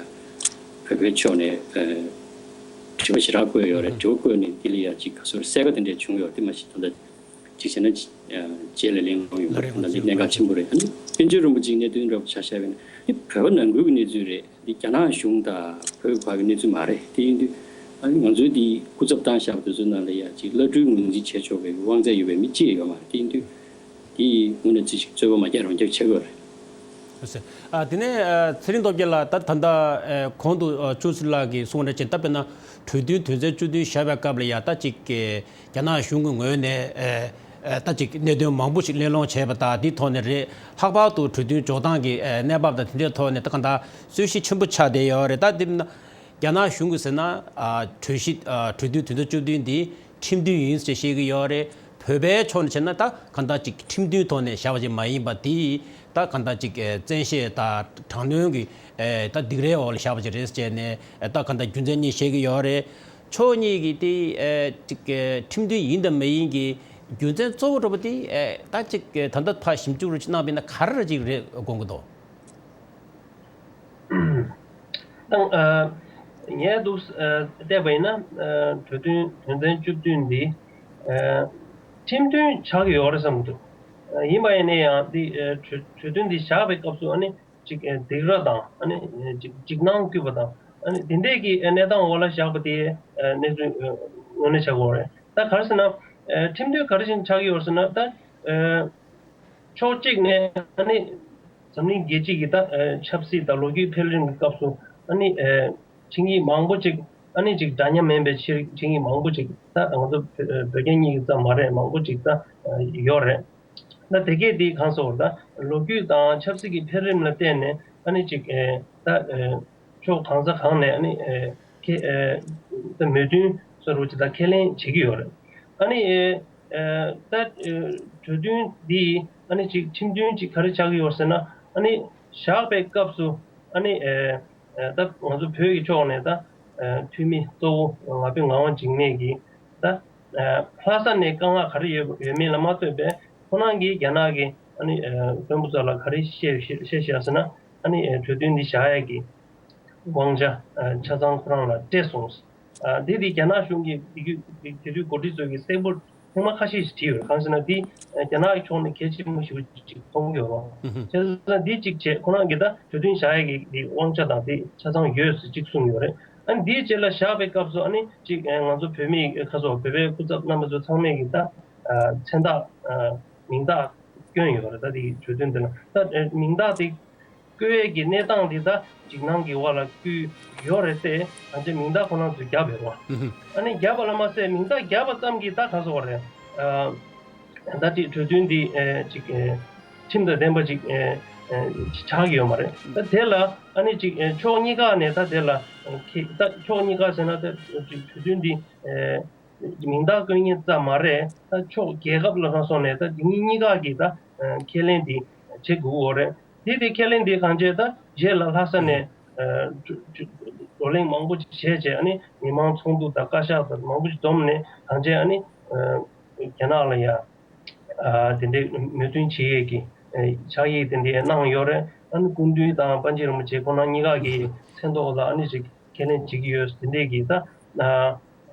བོད་པའི་ཕྱོགས་ནས་ཨ་དྲི་བ་ཞེ་དྲག་བཀོད་ཡོད་རེད། དྲི་བ་བཀོད་ནས་དེ་ལ་ཡ་ཅིག་ག་ཟེར་དགོས་རེད། གསལ་ཁ་དེ་འདྲས་བྱུང་ཡོད་རེད། དེ་མ་གཞི་ད་ལྟ་གཅིག་བྱས་ན་རྗེས་ལ་གླེང་སློང་ཡོང་གི་རེད། ད་འདི་གནད་འགག་ཆེན་པོ་རེད། ཨ་ནི་པཎ་ཆེན་རིན་པོ་ཆེའི་གནད་དོན་འདྲ་པོ་ཆ་བཞག་པ་ཡིན་ན་འདི་བོད་པ་ནང་ཁུལ་གྱི་གནས་ཚུལ་རེད། འདི་རྒྱ་ནག་གཞུང་དང་བོད་བར་གྱི་གནས་ཚུལ་མ་རེད། དེ་ཡིན་དུས་ཨ་ནི་ང་ཚོའི་འདི་སྐུ་ཚབ་བཏང་བཞག་པ་དེ་ཚོའི་ནང་ལ་ཡ་ཅིག་བླ་སྤྲུལ་ངོས་འཛིན་བྱེད་ཆོག་པའི་དབང་ཚད་ཡོད་པའི་མི་གཅིག་ཡོད་མ་རེད། དེ་ཡིན་དུས་འདི་དངོས་གནས་ཅི་ཞིག་རྩོད་པ་མ་རྒྱག་རང་རྒྱག་བྱེད་དགོས་རེད། ཨ་དེ་ནས་ཨ་ཚེ་རིང་སྟོབས་རྒྱལ་ལགས། ད་ད་ལྟ་ཨ་གོང་དུ་ཨ་ཆུང་སྲིད་ལགས་ཀྱིས་གསུངས་པ་ནང་བཞིན་ད་དཔེར་ན་གྲོས་མཐུན་དོན་ཚན་བཅུ་བདུན་བཞག་པའི་སྐབས་ལ་ཡ་ད་ཅིག་གི་རྒྱ་ནག་གཞུང་གི་ངོས་ནས་ཨ་ཨ་ད་ཅིག་གནད་དོན་མང་པོ་ཞིག་གླེང་སློང་བྱས་པ་དང་དེའི་ཐོག་ནས་རེད། ལྷག་པར་དུ་གྲོས་མཐུན་འཇོག་སྟངས་ཀྱི་ཨ་གནས་བབ་དང་དེ་འདྲའི་ཐོག་ནས་ད་གང་ལྟར་རྩོད་གཞི་ཆེན་པོ་ཆགས་བསྡད་ཡོད་རེད། ད་དེ་ན་རྒྱ་ནག་གཞུང་གིས་ཟེར་ན་ཨ་གྲོས་གཞི་ཨ་གྲོས་མཐུན་དོན་ཚན་བཅུ་བདུན་འདི་ཁྲིམས་མཐུན་ཡིན་ཞེས་བཤད་ཀྱི་ཡོད་རེད། བོད་པའི་ཕྱོགས་ནས་བྱས་ན་ད་གང་ལྟར་ཅིག་ཁྲིམས་མཐུན་ཐོག་ནས་བཞག་པ་ཅིག་མ་ཡིན་པ་དེ་ད་གང་ལྟར་ཅིག་ཨ་བཙན་ཤེད་དང་དྲག་གནོན་གྱི་ཨ་ད་སྡིགས་རའི་འོག་ལ་བཞག་པ་ཅིག་རེད་ཟེར་ནས་ཨ་ད་གང་ལྟར་རྒྱུ་མཚན་གཉིས་བཤད་ཀྱི་ཡོད་རེད། ཕྱོགས་གཉིས་ཀྱིས་དེ་ཨ་ཅིག་ཨ་ཁྲིམས་མཐུན་ཡིན་དང་མ་ཡིན་གྱི་རྒྱུ་མཚན་གཙོ་བོ་འདྲ་པོ་དེ་ཨ་ད་ཅིག་ཨ་ད་ལྟ་ཕར་ཞིབ་འཇུག་རུ་ཅིག་གནང་བ་ཡིན་ན་ག་རེ་ཅིག་རེད་དགོངས་ཀྱི་འདུག་ཨང་། ཨ་ངས་འདུག་ཨ་བལྟས་པ་ཡིན་ན་ཨ་གྲོས་མཐུན་དོན་ཚན་བཅུ་བདུན་འདི་ཨ་ཁྲིམས་མཐུན་ཆགས་ཀྱི་ཡོད་རེད་བསམ་གྱི་འདུག་ཨ་ཡིན་པ་ཡིན་ན་ཡང་འདི་ཨ་གྲོས་གྲོས་མཐུན་འདི་བཞག་པའི་སྐབས་སུ་ཨ་ནི་ཅིག་ཨ་སྡིགས་ར་དང་ཨ་ནི་ཅིག་འཇིགས་སྣང་སྐུལ་བ་དང་ཨ་ནི་དེ་འདྲས་ཀྱི་ཨ་གནས་སྟངས་འོག་ལ་བཞག་པ་དེ་ཨ་གནས་ཚུལ་ཨ་དངོས་གནས་ཆགས་ཀྱི་ཡོད་རེད། ད་ག་རེ་ཟེར་ན། ཨ་ཁྲིམས་མཐུན་ག་རེ་བཞིན་ཆགས་ཀྱི་ཡོད་ཟེར་ན། ད་ཨ་ཕྱོགས་གཅིག་ནས་ཨ་ནི་འཛམ་གླིང་རྒྱལ་སྤྱི་གི་ད་ཨ་ཆབ་སྲིད་དང་ལོ་རྒྱུས་འཕེལ་རིམ་གྱི་སྐབས་སུ་ཨ་ནི་ཨ་ཆིངས་ཡིག་མང་པོ་ཅིག་ཨ་ནི་ཅིག་འདྲ་མཉམ་མིན་པའི་ཆིངས་ཆིངས་ཡིག་མང་པོ་ཅིག་ད་ང་ཚོ་བོད་བོད་རྒྱ་གཉིས་ཀྱི་ཙམ་མ་རེད། མང་པོ་ཅིག་ད་ཨ་ཡོད་རེད། ད་དེ་གས་དེ་གང་སོགས་ད་ལོ་རྒྱུས་དང་ཆབ་སྲིད་ཀྱི་འཕེལ་རིམ་ལ་བརྟེན་ནས་ཨ་ནི་ཅིག་ཨེ་ད་ཨེ་ཕྱོགས་གང་ས་གང་ནས་ཨ་ནི་ཨེ་ཁེ་ཨེ་ད་མོས་མཐུན་སོ་རུ་ཅིག་ད་ཁས་ལེན་བྱེད་ཀྱི་ཡོད་རེད། ཨ་ནི་ཨེ་ཨེ་ད་ཨེ་གྲོས་མཐུན་འདི་ཨ་ནི་ཅིག་ཁྲིམས་མཐུན་ཅིག་ག་རེ་ཆགས་ཀྱི་ཡོད་ཟེར་ན། ཨ་ནི་བཞག་པའི་སྐབས་སུ་ཨ་ནི་ཨེ་ཨེ་ད་ང་ཚོ་བོད་ཀྱི་ཕྱོགས་ནས་ད་ཨེ་འཐུས་མི་གཙོ་བོ་ང་ཕོད་ངག་དབང་འཇིགས་མེད་ཀྱིས་ད་ཨ་ལྷ་ས་ནས་དཀའ་ངལ་ག་རེ་ཡོད་ཡོད་མེད་ལ་མ་ལྟོས་པའི་ཁོ་རང་གིས་རྒྱ་ནག་གི་ཨ་ནི་ཨ་དཔོན་པོ་ཚོ་ལ་ག་རེ་བཤད་བཤད་བཤད་བཞག་ཟེར་ན། ཨ་ནི་ཨ་གྲོས་མཐུན་འདི་བཞག་ཡས་ཀྱི་དབང་ཆ་ཨ་ཆ་ཚང་ཁོ་རང་ལ་སྤྲད་སོང་། ཨ་འདི་དེ་རྒྱ་ནག་གཞུང་གིས་དེ་དུས་དེ་དུས་འགོ་ཁྲིད་ཚོ་གིས་གསལ་པོ་ཐེངས་མ་ཁ་ཤས་ཤིག་བྲིས་ཡོད། གང་ཟེར་ན་འདི་ཨ་རྒྱ་ནག་གི་ཕྱོགས་ནས་གལ་ཆེན་པོ་ཞེ་པོ་ཅིག་མཐོང་གི་ཡོད་རེད། བྱས་ཙང་འདི་གཅིག་བྱས། ཁོ་རང་གིས་ད་གྲོས་མཐུན་བཞག་ཡས་ཀྱི་དེ་དབང་ཆ་དང་དེ་ཆ་ཚང་ཡོད་ཟེར་གཅིག་གསུངས་ཡོད་རེད། ཨ་ནི་འདིའི་རྗེས་ལ་བཞག་པའི་སྐབས་སུ་ཨ་ནི་ཅིག་ཨ་ང་ཚོ་བོད་མི་ཁ་སོགས་བོད་པའི་སྐུ་ཚབ་རྣམ་པ་ཚོ་ཚང་མས་ཀྱི་ད་ཨ་མཚན་རྟགས་ཨ་མིང་རྟགས་བསྐྱོན་ཡོད་རེད། ད་དེ་གྲོས་མཐུན་དེ་ལ་ད་ཨ་མིང་རྟགས་དེ་བསྐྱོན་ཡས་ཀྱི་གནས་སྟངས་དེ་ད་འཇིགས་སྣང་གི་འོག་ལ་བསྐྱོན་ཡོད་རེད་དེ། ད་ཅིག་མིང་རྟགས་ཁོ་རང་ཚོས་བརྒྱབ་ཡོད་རེད་བ། ཨ་ནི་བརྒྱབ་པ་ལ་མ་ཟད་མིང་རྟགས་བརྒྱབ་པ་ཙམ་གྱིས་ད་ག་སོགས་རེད། ཨ་ད་ཅིག་གྲོས་མཐུན་འདི་ཨེ་ཅིག་ཨེ་ཁྲིམས་དང་ལྡན་པ་ཅིག་ཨེ་ཨེ་ཆགས་ཀྱི་ཡོད་མ་རེད། ད་དེ་ལ་ཨ་ནི་ཅིག་ཨེ་ཕྱོགས་གཉིས་ཀ་ནས་ད་དེ་ལ་ཨེ་ཁེ་ད་ཕྱོགས་གཉིས་ཀ་ཟེར་ན་ད་ཅིག་གྲོས་མཐུན་འདི་ཨེ་མིང་རྟགས་བཀོད་མཁན་ཙམ་མ་རེད། ད་ཕྱོགས་རྒྱལ་ཁབ་ལ་སོང་ནས་ད་འདི་གཉིས་གཉིས་ཀ་གིས་ད་ཨེ་ཁས་ལེན་འདི་བྱེད་དགོས་ཀྱི་ཡོད་རེད། དེ་དེ་ཁས་ལེན་དེ་གང་བྱས་ད་རྗེས་ལ་ལྷ་ས་ནས་ཨ་བགྲོ་བགྲོ་བགྲོ་གླེང་མང་པོ་ཅིག་བྱས་བྱས། ཨ་ནི་མི་མང་ཚོགས་འདུ་དང་བཀའ་ཤག་དང་མང་པོ་ཅིག་བསྡོམས་ནས་གང་བྱས། ཨ་ནི་ཨ་རྒྱ་ནག་ལ་ཡ་ཨ་དེ་འདྲའི་མོས་མཐུན་བྱེད་ཡས་ཀྱི་ཨ་ཕྱག་ཡིག་དེ་འདྲའི་གནང་ཡོད་རེད། ཨ་ནི་སྐུ་མདུན་དང་པཎ་ཆེན་རིན་པོ་ཆེ་ཁོང་རྣམ་གཉིས་ཀ་གི་མཚན་ཐོག་ལ་ཨ་ནི་ཅིག་ཁས་ལེན་བྱེད་ཀྱི་ཡོད། དེ་འདྲས་ཀྱི་ད་ཨ་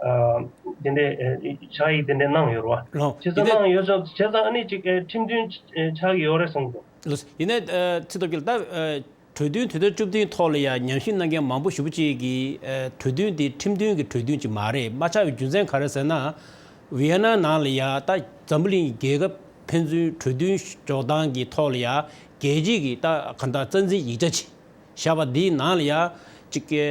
ཨ་དེ་འདྲས་ཨ་ཕྱག་ཡིག་དེ་འདྲས་གནང་ཡོད་རེད་བ། ལགས། བྱས་ཙང་ཡིན་ནའི་གནང་ཡོད་ཙང་བྱས་ཙང་ཨ་ནི་ཅིག་ཨ་ཁྲིམས་མཐུན་ཨ་ཆགས་ཀྱི་ཡོད་རེད་བསམ་གྱི་འདུག་ལགས། ཡིན་ནའི་ཨ་ཚེ་སྟོབས་རྒྱལ་ལགས། ད་ཨ་གྲོས་མཐུན་དོན་ཚན་བཅུ་བདུན་ཐོག་ལ་ཡང་ཉམས་ཞིབ་གནང་མཁན་མང་པོ་ཞེ་པོ་ཅིག་གིས་ཨ་གྲོས་མཐུན་དེ་ཁྲིམས་མཐུན་གྱི་གྲོས་མཐུན་ཅིག་མ་རེད། མ་ཆགས་པའི་རྒྱུ་མཚན་ག་རེ་ཟེར་ན། ཝི་ཡེ་ན་ནང་ལ་ཡ་ད་འཛམ་བུ་གླིང་རྒྱལ་ཁབ་ཕན་ཚུན་གྲོས་མཐུན་འཇོག་སྟངས་ཀྱི་ཐོག་ལ་ཡ་རྒྱལ་སྤྱི་གི་ད་གང་ལྟར་རྩ་འཛིན་ཡིག་ཆ་ཅིག་བཞག་པ་འདིའི་ནང་ལ་ཡ་ཅིག་གི་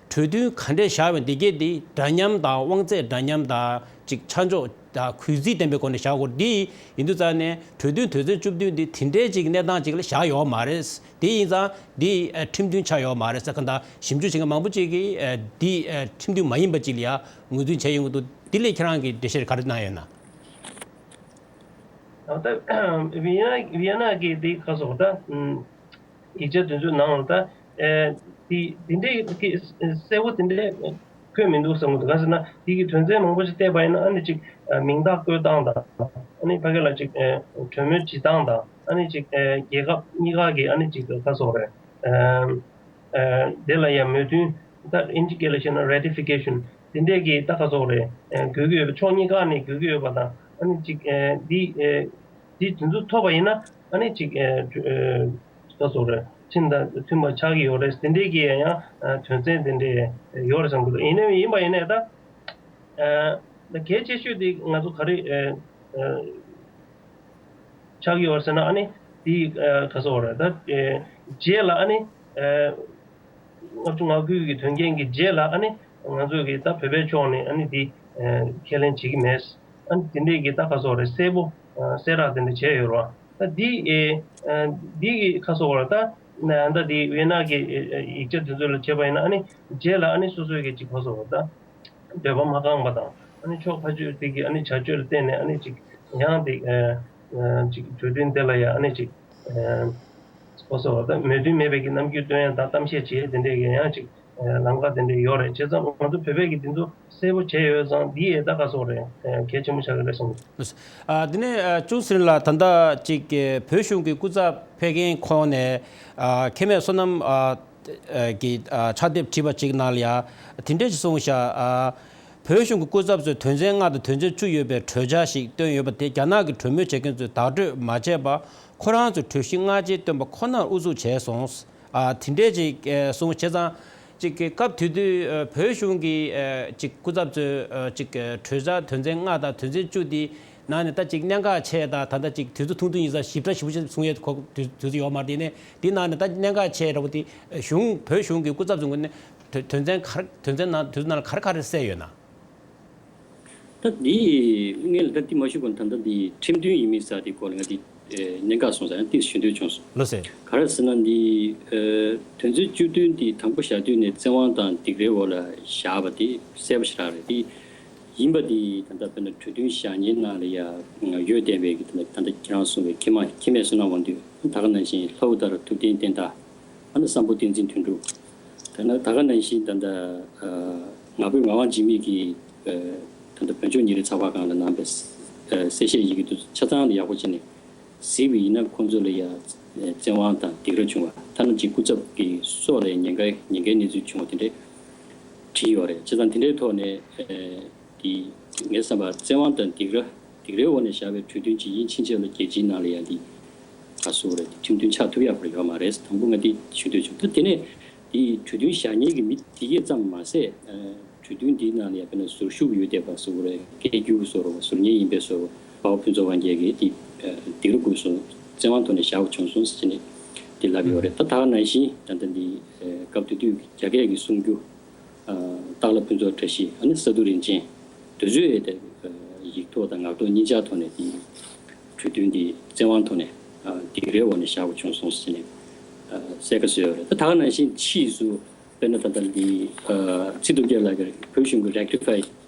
གྲོས་མཐུན་ག་འདྲས་བཞག་པའི་འདི་གས་འདི་འདྲ་མཉམ་དང་དབང་ཚད་འདྲ་མཉམ་དང་ཅིག་ཆ་འཇོག་དང་གུས་བརྩི་ལྡན་པའི་སྒོ་ནས་བཞག་དགོས། འདི་ཡིན་དུས་ཙང་ནས་གྲོས་མཐུན་དོན་ཚན་བཅུ་བདུན་འདི་དེ་འདྲའི་ཅིག་གནས་སྟངས་ཅིག་ལ་བཞག་ཡོད་མ་རེད། དེ་ཡིན་ཙང་འདི་ཨ་ཁྲིམས་མཐུན་ཆགས་ཡོད་མ་རེད་ཟེར་གང་ལྟར་ཞིབ་འཇུག་བྱེད་མཁན་མང་པོ་ཅིག་གིས་ཨ་འདི་ཨ་ཁྲིམས་མཐུན་མ་ཡིན་པ་ཅིག་ལ་ཡ་ངོས་འཛིན་བྱས་ཡོང་གི་འདུག་འདི་ལས་ཁྱེད་རང་གིས་འགྲེལ་བཤད་ག་རེ་གནང་ཡོད་ན། ད་ལྟ་ཝི་ཡེ་ན་ཝི་ཡེ་ན་གི་དེ་ཁ་སོགས་ད་ཨམ་ཡིག་ཆ་དེ་ཚོའི་ནང་ལ་ད་ཨེ་དེ་དེ་འདྲའི་གི་གསལ་པོ་དེ་འདྲའི་འཁོད་མི་འདུག་བསམ་གི་འདུག་ག་ཟེར་ན་དེ་གི་དོན་ཚན་མང་པོ་ཞིག་བལྟས་པ་ཡིན་ན་ཨ་ནི་ཅིག་ཨ་མིང་རྟགས་བཀོད་སྟངས་དང་། ཨ་ནི་ཕ་གི་ལ་ཅིག་ཨེ་གྲོས་མོལ་བྱེད་སྟངས་དང་། ཨ་ནི་ཅིག་ཨེ་རྒྱལ་ཁབ་གཉིས་ཀ་གི་ཨ་ནི་ཅིག་ཁ་སོགས་རེད། ཨེམ། ཨ་དེ་ལ་ཡང་མོས་མཐུན། ད་ཨིན་ཇི་སྐད་ལ་བཤད་ན་ratification དེ་འདྲས་ཀྱི་ད་ག་སོགས་རེད། ཨ་དགོས་ཀྱི་ཡོད་པ། ཕྱོགས་གཉིས་ཀ་ནས་དགོས་ཀྱི་ཡོད་པ་དང་། ཨ་ནི་ཅིག་ཨ་འདི་ཨ་འདི་དེ་ཚོ་ཐོབ་པ་ཡིན་ན་ཨ་ནི་ཅིག་ཨ་ཨ་ག་སོགས་རེད། ཁྲིམས་དང་མཐུན་པ་ཆགས་ཀྱི་ཡོད་རེད། དེ་འདྲས་ཀྱི་ཡང་ཨ་དོན་ཚན་དེ་འདྲས་ཡོད་རེད་བསམ་གྱི་འདུག་ཡིན་ནའི་ཡིན་པ་ཡིན་ནའི་ད་ཨ་ད་གལ་ཆེ་ཤོས་དེ་ང་ཚོ་ག་རེ་ཨ་ཨ་ཆགས་ཀྱི་ཡོད་ཟེར་ན། ཨ་ནི་དེ་ཨ་ག་སོགས་རེད། ད་ཨ་རྗེས་ལ་ཨ་ནི་ཨ་ལྔ་བཅུ་ང་དགུ་གི་དོན་རྐྱེན་གྱི་རྗེས་ལ་ཨ་ནི་ང་ཚོས་ཀྱི་ད་བོད་པའི་ཕྱོགས་ནས་ཨ་ནི་དེ་ཨ་ཁས་ལེན་བྱེད་ཀྱི་མེད། ཨ་ནི་དེ་འདྲས་ཀྱི་ད་ག་སོགས་རེད། གསལ་པོ་ཨ་གསལ་བསྒྲགས་དེ་འདྲ་བྱས་ཡོད་རེད་བ། ད་དེ་ཨ་ཨ་དེ་གི་ག་སོགས་རེད། ད་ད་དེ་ཝི་ཡེ་ན་གི་ཨ་ཨ་ཡིག་ཆ་དེ་ཚོ་ལ་བྱས་པ་ཡིན་ན། ཨ་ནི་རྗེས་ལ་ཨ་ནི་སོ་སོའི་གི་ཅིག་ག་སོགས་རེད། ད་འདོད་པ་མ་ཁེངས་པ་དང་། ཨ་ནི་ཕྱོགས་ཕ་ཕྱོགས་དེ་གི་ཨ་ནི་བྱ་སྤྱོད་ལ་བརྟེན་ནས་ཨ་ནི་ཅིག་ཡང་དེ་ཨ་ཨ་ཅིག་གྲོས་མཐུན་དེ་ལ་ཡང་ཨ་ནི་ཅིག་ཨ་ཁོ་ཚོ་ད་མོས་མཐུན་མེད་པའི་གི་རྣམ་འགྱུར་སྟོན་ཡ་དང་གཏམ་བཤད་བྱེད་ཡ་དེ་འདྲས་ཀྱི་ཡང་ཅིག་ཨ་ལམ་ཁ་དེ་འདྲས་ཡོད་རེད། བྱས་ཙང་ང་ཚོ་བོད་པས་གི་དེ་ཚོ་གསལ་པོ་བྱས་ཡོད་ཙང་འདི་ཡས་ད་ག་སོགས་རེད། ཨ་གལ་ཆེན་པོ་ཆགས་ཀྱི་རེད་བསམ་གི། ཨ་དེ་ནས་ཨ་ཅུང་ཟིན་ལ་ད་ལྟ་ཅིག་གི་བོད་གཞུང་གི་སྐུ་ཚབ་ཕེབས་མཁན་ཁོང་ནས་ཨ་མཁལ་མའི་སོ་ནམ་ཨ་གི་ཨ་ཕྱག་དེབ་བྲིས་པ་ཅིག་ནང་ལ་ཡ་དེ་འདྲས་ཅིག་གསུངས་ཤག་ཨ་བོད་གཞུང་གི་སྐུ་ཚབ་ཚོས་དོན་ཚན་ལྔ་དང་དོན་ཚན་བཅུ་ཡོད་པའི་གྲོས་འཆར་ཞིག་བཏོན་ཡོད་པ་དེ་རྒྱ་ནག་གི་གྲོས་མོལ་བྱེད་མཁན་ཚོས་བདག་སྤྲོད་མ་བྱས་པར་ཁོ་རང་ཚོས་གྲོས་གཞི་སྔ་རྗེས་བཏོན་པ་ཁོ་ནར་ཨུ་ཚུགས་བྱས་སོང་། ཨ་དེ་འདྲས་ཅིག་ཨེ་གསུངས། བྱས་ཙང་ ཅིག་གི་སྐབས་དེ་དུས་ཨ་བོད་གཞུང་གི་ཨ་ཅིག་སྐུ་ཚབ་ཚོས་ཨ་ཅིག་གི་གྲོས་འཆར་དོན་ཚན་ལྔ་དང་དོན་ཚན་བཅུ་དེ་ནང་ནས་ད་ཅིག་གནད་འགག་ཆེ་དང་ད་ལྟ་ཅིག་དུས་ཚོད་ཐུང་ཐུང་ཡིན་ཙང་ཞིབ་ཕྲ་ཞིབ་པོ་ཞིག་གསུང་ཡས་ཁོ་དུས་དུས་ཚོད་ཡོད་མ་རེད། དེ་ནས་དེ་ནང་ནས་ད་གནད་འགག་ཆེ་འདྲ་པོ་དེ་གཞུང་བོད་གཞུང་གི་སྐུ་ཚབ་ཚོ་ངོས་ནས་དོན་དོན་ཚན་ག་རེ་དོན་ཚན་ནང་དུས་ཚོད་ནང་ལ་ག་རེ་ག་རེ་གསལ་ཡོད་ན། ད་འདི་སྔོན་ལ་ད་འདི་མ་ཞུས་གོང་ད་ལྟ་འདི་ཁྲིམས་མཐུན་ཡིན་མིན་ཟེར་དེ་སྐོར་ལ་ང་འདི་ཨེ་གནད་འགག་སོང་ཙང་ཡང་ཏིས་ཞུ་འདོད་བྱུང་སོང་། ལགས་སེ། ག་རེ་ཟེར་ན་འདི་ཨེ་དོན་ཚན་བཅུ་བདུན་འདི་དང་པོ་བཞག་དུས་ནས་བཙན་དབང་དང་སྡིགས་རའི་འོག་ལ་བཞག་པ་དེ་གསལ་པོ་ཞེ་དྲག་རེད། དེ་ཡིན་པ་དེ་ད་ལྟ་དཔེར་ན་གྲོས་མཐུན་བཞག་མཁན་ནང་ལ་ཡ་ཡོད་བསྡད་པའི་གི་ད་ལྟ་ད་ལྟ་ཁྱེད་རང་གསུངས་པའི་ཁེ་མ་ཁེ་མེད་བསོད་ནམས་དབང་འདུས་ད་ག་ནང་བཞིན་ལྷོ་དབུ་དར་ཐུབ་བསྟན་བསྟན་དར། ཨ་ནི་སམ་བྷོ་བསྟན་འཛིན་དོན་གྲུབ། ད་ནི་ད་ག་ནང་བཞིན་ད་ལྟ་ཨ་ང་ཕོད་ངག་དབང་འཇིགས་མེད་ཀྱིས་ཨ་ད་ལྟ་བོད་ལྗོངས་ཉིན་རེའི་ཚགས་པར་སྒང་ལ་གནང་པའི་ཨ་གསལ་བཤད་ཡི་གེ་དེ་ཚོ་ཆ་ཚང་ལ་ཡག་པོ་བྱས་ནས་གཟིགས་པ་ཡིན་ན་ཁོང་ཚོ་ལ་ཡ་ཨ་བཙན་དབང་དང་སྡིགས་ར་བྱུང་བ་ཐ་ན་གཅིག་སྐུ་ཚབ་ཀྱི་སྲོག་ལ་ཉེན་ཁ་ཉེན་ཁའི་གནས་ཚུལ་བྱུང་བ་དེ་འདྲས་བྲིས་ཡོད་རེད། བྱས་ཙང་དེ་འདྲའི་ཐོག་ནས་ཨ། དེ་ངའི་བསམ་པར་བཙན་དབང་དང་སྡིགས་ར་སྡིགས་རའི་འོག་ནས་བཞག་པའི་གྲོས་མཐུན་ཅིག་ཡིན་ཕྱིན་ཆད་ལ་རྒྱལ་སྤྱིའི་ནང་ལ་ཡང་འདི་ག་ཟེར་དགོས་རེད། ཁྲིམས་མཐུན་ཆགས་ཐུབ་ཡག་པོ་ཡོད་མ་རེད། དང་པོ་ང་འདི་ཞུ་འདོད་བྱུང་། ད་དེ་ནས་འདི་གྲོས་མཐུན་བཞག་མཁན་གྱི་མི་དེ་གས་ཙམ་མ་ཟད་གྲོས་མཐུན་འདིའི་ནང་ལ་ཡང་དཔེར་ན་ཟུར་ཞུགས་ཡོད་བསྡད་པ་ཟེར་དགོས་རེད། སྐད་སྒྱུར་བཟོ་རོགས་ཟུར་ཉན་ཡིན་པའི་བཟོ་རོགས་པ་ཕུན་ཚོགས་དབང་རྒྱལ་གྱིས་འདི་སྡིགས་ར་བསྐུལ་སོང་བཙན་དབང་ཐོག་ནས་བཞག་པ་བྱུང་སོང་ཟེར་ནས་འདི་ལབ་ཡོད་རེད། ད་ད་ག་ནང་བཞིན་ད་ལྟ་འདི་སྐབས་དེ་དུས་རྒྱ་སྐད་ཀྱི་གསུང་རྒྱུ། སྟག་ལྷ་ཕུན་ཚོགས་བཀྲ་ཤིས་ཨ་ནི་ས་འདུ་རིན་ཆེན་དེ་ཚོས་དེ་ཡིག་ཐོག་དང་ངག་ཐོག་གཉིས་ཆར་ཐོག་ནས་དེ་གྲོས་མཐུན་དེ་བཙན་དབང་ཐོག་ནས་སྡིགས་རའི་འོག་ནས་བཞག་པ་བྱུང་སོང་ཟེར་ནས་གསལ་ཁ་བཟོས་ཡོད་རེད། ད་ད་ག་ནང་བཞིན་ཕྱིས་སུ་དཔེར་ན་ད་ལྟ་འདི་ཚེ་ཐུབ་རྒྱལ་ལགས་ཀྱིས་བོད་གཞུང་གི་རེག་ཊི་ཕའི་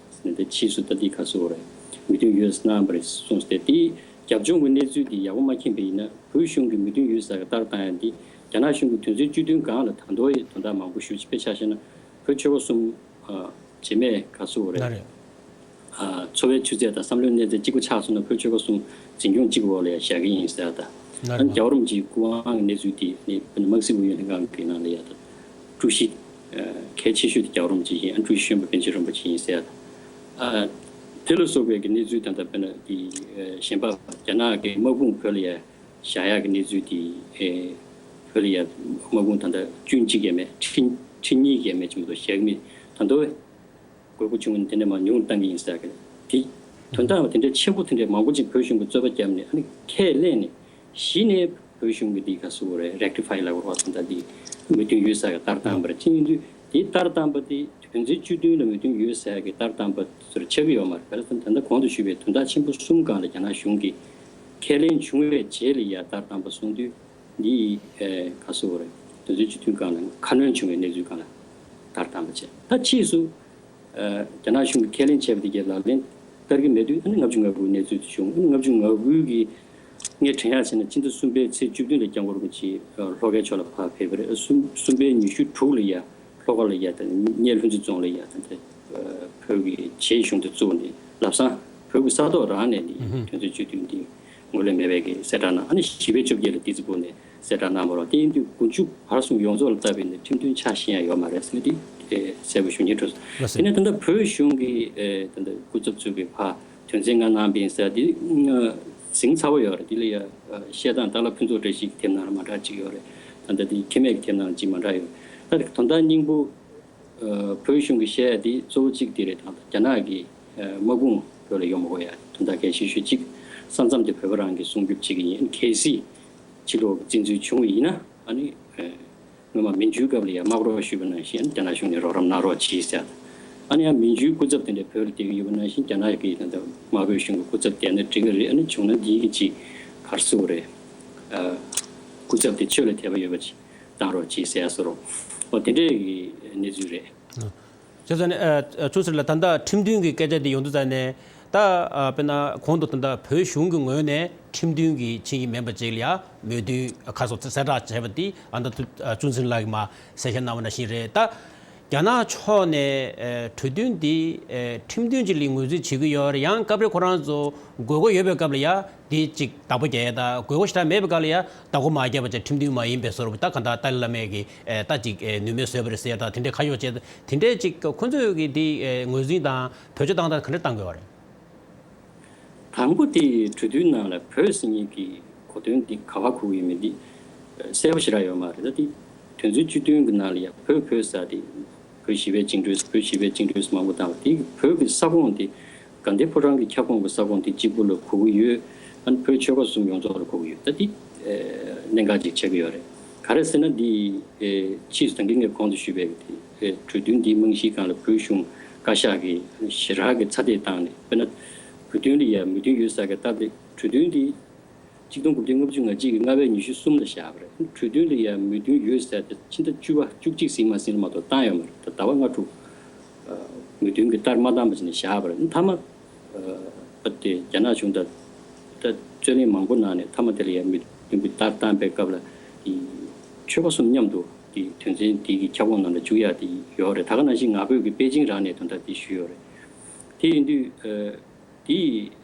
ནས་དེ་ཕྱིས་སུ་ད་འདི་ག་ཟེར་དགོས་རེད། མོས་མཐུན་ཡོད་གནང་བ་རེད་གསུངས་ཏེ་དེ་རྒྱབ་ལྗོངས་ཀྱི་གནས་ཚུལ་འདི་ཡག་པོ་མ་མཁྱེན་པ་ཡིན་ན་བོད་གཞུང་གི་མོས་མཐུན་ཡོད་ཟེར་གི་ལྟར་བཏང་ཡ་འདི་རྒྱ་ནག་གཞུང་གི་དོན་ཚན་བཅུ་བདུན་སྒང་ལ་ད་དུང་ཡང་དོན་དག་མང་པོ་ཞེ་པོ་ཅིག་དཔེ་ཆ་བཞག་ན་བོད་ཆོལ་ཁ་གསུམ་ཨ་བྱེ་མས་ག་ཟེར་དགོས་རེད། ན་རེད། ཨ་འཚོ་བའི་ཆུ་ཚད་དང་བསམ་བློའི་གནས་ཚད་གཅིག་པ་ཆགས་སོང་ན་བོད་ཆོལ་ཁ་གསུམ་འཛིན་སྐྱོང་གཅིག་པའི་འོག་ལ་ཡང་བཞག་གི་ཡིན་ཟེར་ཡ་ད། ན་ཨ་རེད། རྒྱལ་བ་རིན་པོ་ཆེའི་སྐུ་དབང་གི་གནས་ཚུལ་དེ་ནི་དམག་སྲིད་ཨུ་ཡོན་ལྷན་ཁང་གི་ནང་ལ་ཡ་ད་ཀྲུའུ་ཞི་ཨ་གལ་ཆེ་ཤོས་དེ་རྒྱལ་བ་རིན་པོ་ཆེ་ཡིན། ཨ་ཀྲུའུ་ཞི་གཞོན་པ་པཎ་ཆེན་རིན་པོ་ཆེ་ཡིན་ཟེར་ཡ་ད། ཨ་དེ་ལ་སོགས་པའི་གི་གནས་ཚུལ་ད་ལྟ་དཔེར་ན་དེ་ཨ་གཞན་པ་རྒྱ་ནག་གི་དམག་དཔུང་བོད་ལ་ཡ་བཞག་ཡག་གི་གནས་ཚུལ་དེ་ཨེ་བོད་ལ་ཡ་དམག་དཔུང་ད་ལྟ་ཁྲི་གཅིག་ཡས་མས། ཁྲི་ཁྲི་གཉིས་ཡས་མས་ཅིག་མ་གཏོགས་བཞག་གི་མེད། ད་དུང་དགོས་མཁོ་བྱུང་ན་དེ་འདྲ་མར་ཉུང་བཏང་གི་ཡིན་ཟེར་གི་དེ་དོན་དག་དེ་འདྲའི་ཆེན་པོ་དེ་འདྲའི་མང་པོ་ཅིག་བོད་གཞུང་གི་རྩོད་པ་བརྒྱབ་ནས་ཨ་ནི་ཁས་ལེན་ནས་གཞི་ནས་བོད་གཞུང་གི་དེ་ག་ཟེར་དགོས་རེད། རེག་ཊི་ཕའི་ལབ་དགོས་རེད་པ། ད་ལྟ་དེ་མོས་མཐུན་ཡོད་ཟེར་གི་ལྟར་བཏང་བ་རེད། ཅི་ཡིན་དུས་དེ་ལྟར་བཏང་པ་དེ་དོན་ཚན་བཅུ་བདུན་ལ་མོས་མཐུན་ཡོད་ཟེར་གི་ལྟར་བཏང་པ་ཚོར་ཆགས་ཀྱི་ཡོད་མ་རེད། བྱས་ཙང་ད་ལྟ་གོང་དུ་ཞུས་པའི་དོན་དག་ཆེན་པོ་གསུམ་སྒང་ལ་རྒྱ་ནག་གཞུང་གིས་ཁས་ལེན་བྱུང་བའི་རྗེས་ལ་ཡ་ལྟར་བཏང་པ་སོང་དུས། འདི་ཨེ་ག་ཟེར་དགོས་རེད། དོན་ཚན་བཅུ་བདུན་སྒང་ལ་ཁ་སྣོན་བྱུང་བའི་གནས་ཚུལ་སྒང་ལ་ལྟར་བཏང་པ་བྱས། ད་ཕྱིས་སུ་ཨེ་རྒྱ་ནག་གཞུང་གིས་ཁས་ལེན་བྱས་པ་དེ་གའི་ལག་ལེན་བསྟར་གྱི་མེད་དུས་ཨ་ནི་ལྔ་བཅུ་ང་དགུའི་གནས་ཚུལ་དེ་བྱུང་། ཨ་ནི་ལྔ་བཅུ་ང་དགུའི་གི་ངས་དྲན་ཡག་བྱས་ན་སྤྱི་ཟླ་གསུམ་པའི་ཚེས་བཅུ་བདུན་ལ་སྐྱབས་མགོན་རིན་པོ་ཆེ་ལྷོ་ཁའི་ཕྱོགས་ལ་ཕར་ཕེབས་པ་རེད། གསུམ་གསུམ་པའི་ཉི་ཤུ་དྲུག་ལ་ཡ་ལྷོ་ཁ་ལ་ཡ་དང་སྙེ་ལྷུན་རྩེ་རྫོང་ལ་ཡ་དང་དེ་བོད་ཀྱི་བྱེས་གཞུང་དེ་བཙུགས་ནས་ལམ་སང་བོད་ཀྱི་ས་ཐོག་རང་ནས་ནི་ཨུ་ཧུམ། དོན་ཚན་བཅུ་བདུན་འདི་ངོས་ལེན་མེད་པའི་གི་གསལ་བསྒྲགས་གནང་། ཨ་ནི་བཞི་པའི་བཅོ་བརྒྱད་ལ་ཏི་ཙི་ཕུག་ནས་གསལ་བསྒྲགས་གནང་བ་རེད། དེ་ཡིན་དུས་དགུ་བཅུ་བར་གསུམ་ཡོངས་རྫོགས་ལ་བལྟས་པ་ཡིན་ན་ཁྲིམས་མཐུན་ཆགས་བཞིན་ཡང་ཡོད་མ་རེད་ཟེར་ནས་དེ་གསལ་པོ་ཞུ་སྙིང་བྲོ་སོང་། ལགས་སོ། དེ་ནས་ད་ལྟ་བོད་གཞུང་གི་ཨེ་ད་ལྟ་སྐུ་ཚབ་ཚོས་གི་ཕར་དོན་ཚན་ལྔ་གནང་བ་ཡིན་ཟེར་དེ་ཨ་གཟིངས་ཚ་པོ་ཡོད་རེད། དེ་ལ་ཡ་ཨ་བཤད་སྟངས་སྟག་ལྷ་ཕུན་ཚོགས་བཀྲ་ཤིས་ཀྱི་དེབ་ནང་ལ་མ་འདྲ་གཅིག་ཡོད་རེད། ད་ལྟ་དེ་ཁེ་མེད་ཀྱི་དེབ་ནང་ལ་གཅིག་མ་འདྲ་ཡོད། ད་དོན་དག་སྙིང་པོ་ཨ་བོད་གཞུང་གིས་བཤད་ཡ་དེ་གཙོ་བོ་གཅིག་དེ་རེད། ད་རྒྱ་ནག་གི་ཨ་དམག་དཔུང་བོད་ལ་ཡོང་མ་དགོས་ཡ་དོན་དག་གལ་ཆེ་ཤོས་གཅིག་ས་མཚམས་དེ་བོད་པ་རང་གིས་སྲུང་སྐྱོབ་བྱེད་ཀྱི་ཡིན། གལ་སྲིད་ཕྱི་ལོགས་ཀྱི་བཙན་འཛུལ་བྱུང་བ་ཡིན་ན་ཨ་ནི་ཨ་སྔོན་མ་མན་ཇུའི་སྐབས་ལ་ཡ་དམག་རོགས་ཞུས་པ་ནང་བཞིན་རྒྱ་ནག་གཞུང་ནས་རོགས་རམ་གནང་རོགས་གྱིས་ཟེར། ཨ་ནི་ཡང་མན་ཇུའི་སྐུ་ཚབ་དེ་འདྲ་བོད་ལ་བསྡད་ཀྱི་ཡོད་པ་ནང་བཞིན་རྒྱ་ནག་གི་ད་ལྟ་དམར་པོའི་གཞུང་གི་སྐུ་ཚབ་བསྡད་ན་འགྲིག་གི་རེད། ཨ་ནི་བྱུང་ན་འདིའི་གི་ཅིག་ག་རེ་ཟེར་དགོས་རེད། ཨ་སྐུ་ཚབ་དེ་ཆོས་ལ་དད་པ་ཡོད་པ་ཅིག་བཏང་རོགས་གྱིས་ཟེར་ཡ་བཟོ་འདྲ། འོ་དེ་འདྲའི་གི་གནས་ཚུལ་རེད། བྱས་ཙང་ནས་ཨ་ཨ་ཆུང་ཟེར་ལ་ད་ལྟ་ཁྲིམས་མཐུན་གྱི་སྐད་ཆ་དེ་ཡོང་དུས་ཙང་ནས་ད་ཨ་དཔེར་ན་གོང་དུ་ད་ལྟ་བོད་གཞུང་གི་ངོས་ནས་ཁྲིམས་མཐུན་གྱི་ཆིངས་ཡིག་མིན་པ་ཅིག་ལ་ཡ་མོས་མཐུན་ཁ་སོ་གསལ་བསྒྲགས་བྱས་པ་དེ་ཨ་ད་དུ་ཨ་ཆུང་ཟེར་ལགས་ཀྱིས་མ་གསལ་བཤད་གནང་བ་ནང་བཞིན་རེད། ད་རྒྱ་ནག་ཕྱོགས་ནས་ཨ་གྲོས་མཐུན་འདི་ཨ་ཁྲིམས་མཐུན་ཅིག་ལ་ངོས་འཛིན་བྱེད་ཀྱི་ཡོད་རེད། ཡང་སྐབས་རེ་ཁོ་རང་ཚོ་དགོས་མཁོ་ཡོད་པའི་སྐབས་ལ་ཡ། དེ་གཅིག་བདག་པོ་རྒྱག་ཡ་དང་དགོས་མཁོ་ཞེ་དྲག་མེད་པའི་སྐབས་ལ་ཡ་བདག་པོ་མ་རྒྱག་པ་བྱས་ཁྲིམས་མཐུན་མ་ཡིན་པའི་བཟོ་འདྲ་ད་ག་འདྲ་ཏཱ་ལའི་བླ་མས་ཀྱི་ཨེ་ད་ཅིག་ཨེ་ནུས་མེད་བཟོས་པ་རེད་ཟེར་ཡ་དང་དེ་འདྲའི་ཁ་ཕྱོགས་བྱས་དེ་འདྲའི་གཅིག་ཁོ་ཚོས་ཀྱི་དེ་ཨེ་ངོས་འཛིན་དང་བེད་སྤྱོད་བཏང་སྟངས་ག་འདྲ་བཏང་དགོས་པ་རེད། དང་པོ་དེ་གྲོས་མཐུན་ནང་ལ་བོད་ཟེར་མཁན་གྱི་གོ་དོན་འདི་ག་པར་འཁུར་གྱི་ཡོད་མེད་འདི་གསལ་པོ་ཞེ་དྲག་ཡོད་མ་རེད། ད་དེ་ དོན་ཚན་བཅུ་བདུན་གྱི་ནང་ལ་ཡང་བོད་བོད་ཟེར་ཏེ། བོད་ཞི་བའི་བཅིངས་འགྲོལ། བོད་ཞི་བའི་བཅིངས་འགྲོལ་མང་པོ་བཏང་བ་དེ། བོད་ཀྱི་ས་ཁོངས་དེ་དགའ་ལྡན་ཕོ་བྲང་གི་ཁྱབ་ཁོངས་ཀྱི་ས་ཁོངས་དེ་གཅིག་པུ་ལ་གོ་གི་ཡོད། ཨ་ནི་བོད་ཆོལ་ཁ་གསུམ་ཡོངས་རྫོགས་ལ་གོ་གི་ཡོད། ད་དེ་གནད་འགག་ཅིག་ཆགས་ཀྱི་ཡོད་རེད། ག་རེ་ཟེར་ན། འདི་ཕྱིས་སུ་ད་གིན་ངས་གོང་དུ་ཞུས་པའི་དེ་གྲོས་མཐུན་འདིའི་རྨང་གཞིའི་སྒང་ལ་བོད་གཞུང་བཀའ་ཤག་གིས་ཞེ་དྲག་གི་ཚ་འདེད་བཏང་ནས། དཔེར་ན་བོད་དོན་ལ་ཡང་མོས་མཐུན་ཡོད་ཟེར་གི། ད་དེ་གྲོས་མཐུན་འདི་གཅིག་སྟོང་དགུ་བརྒྱ་ལྔ་བཅུ་ང་གཅིག་གི་ལྔ་པའི་ཉི་ཤུ་གསུམ་ལ་བཞག་པ་རེད། གྲོས་མཐུན་ལ་ཡང་མོས་མཐུན་ཡོད་ཟེར་ཏེ་ཕྱི་ཟླ་བཅུ་པ་བཅུ་གཅིག་ཟིན་མ་ཟིན་ལ་མ་གཏོགས་བཏང་ཡོད་མ་རེད། ད་ཟླ་བ་ལྔ་དྲུག་མོས་མཐུན་གྱི་ལྟར་མ་བཏང་བ་བྱས་ནས་བཞག་པ་རེད། མཐའ་མ་པ་དེ་རྒྱ་ནག་གཞུང་དང་ད་རྩོད་གླེང་མང་པོ་གནང་ནས། མཐའ་མ་དེ་ལ་ཡང་མོས་མཐུན་གྱི་ལྟར་བཏང་པའི་སྐབས་ལ་དེ་ཆོལ་ཁ་གསུམ་མཉམ་དུ་དེ་དོན་ཚན་དེ་གི་ཁྱབ་ཁོངས་ནང་ལ་འཇུག་ཡག་དེ་ཡོད་རེད། ད་ག་ནང་བཞིན་ང་ཕོད་ཀྱི་པེ་ཅིང་རང་ནས་དོན་དག་དེ་ཞུས་ཡོད་རེད། དེ་ཡིན་དུས་དེ་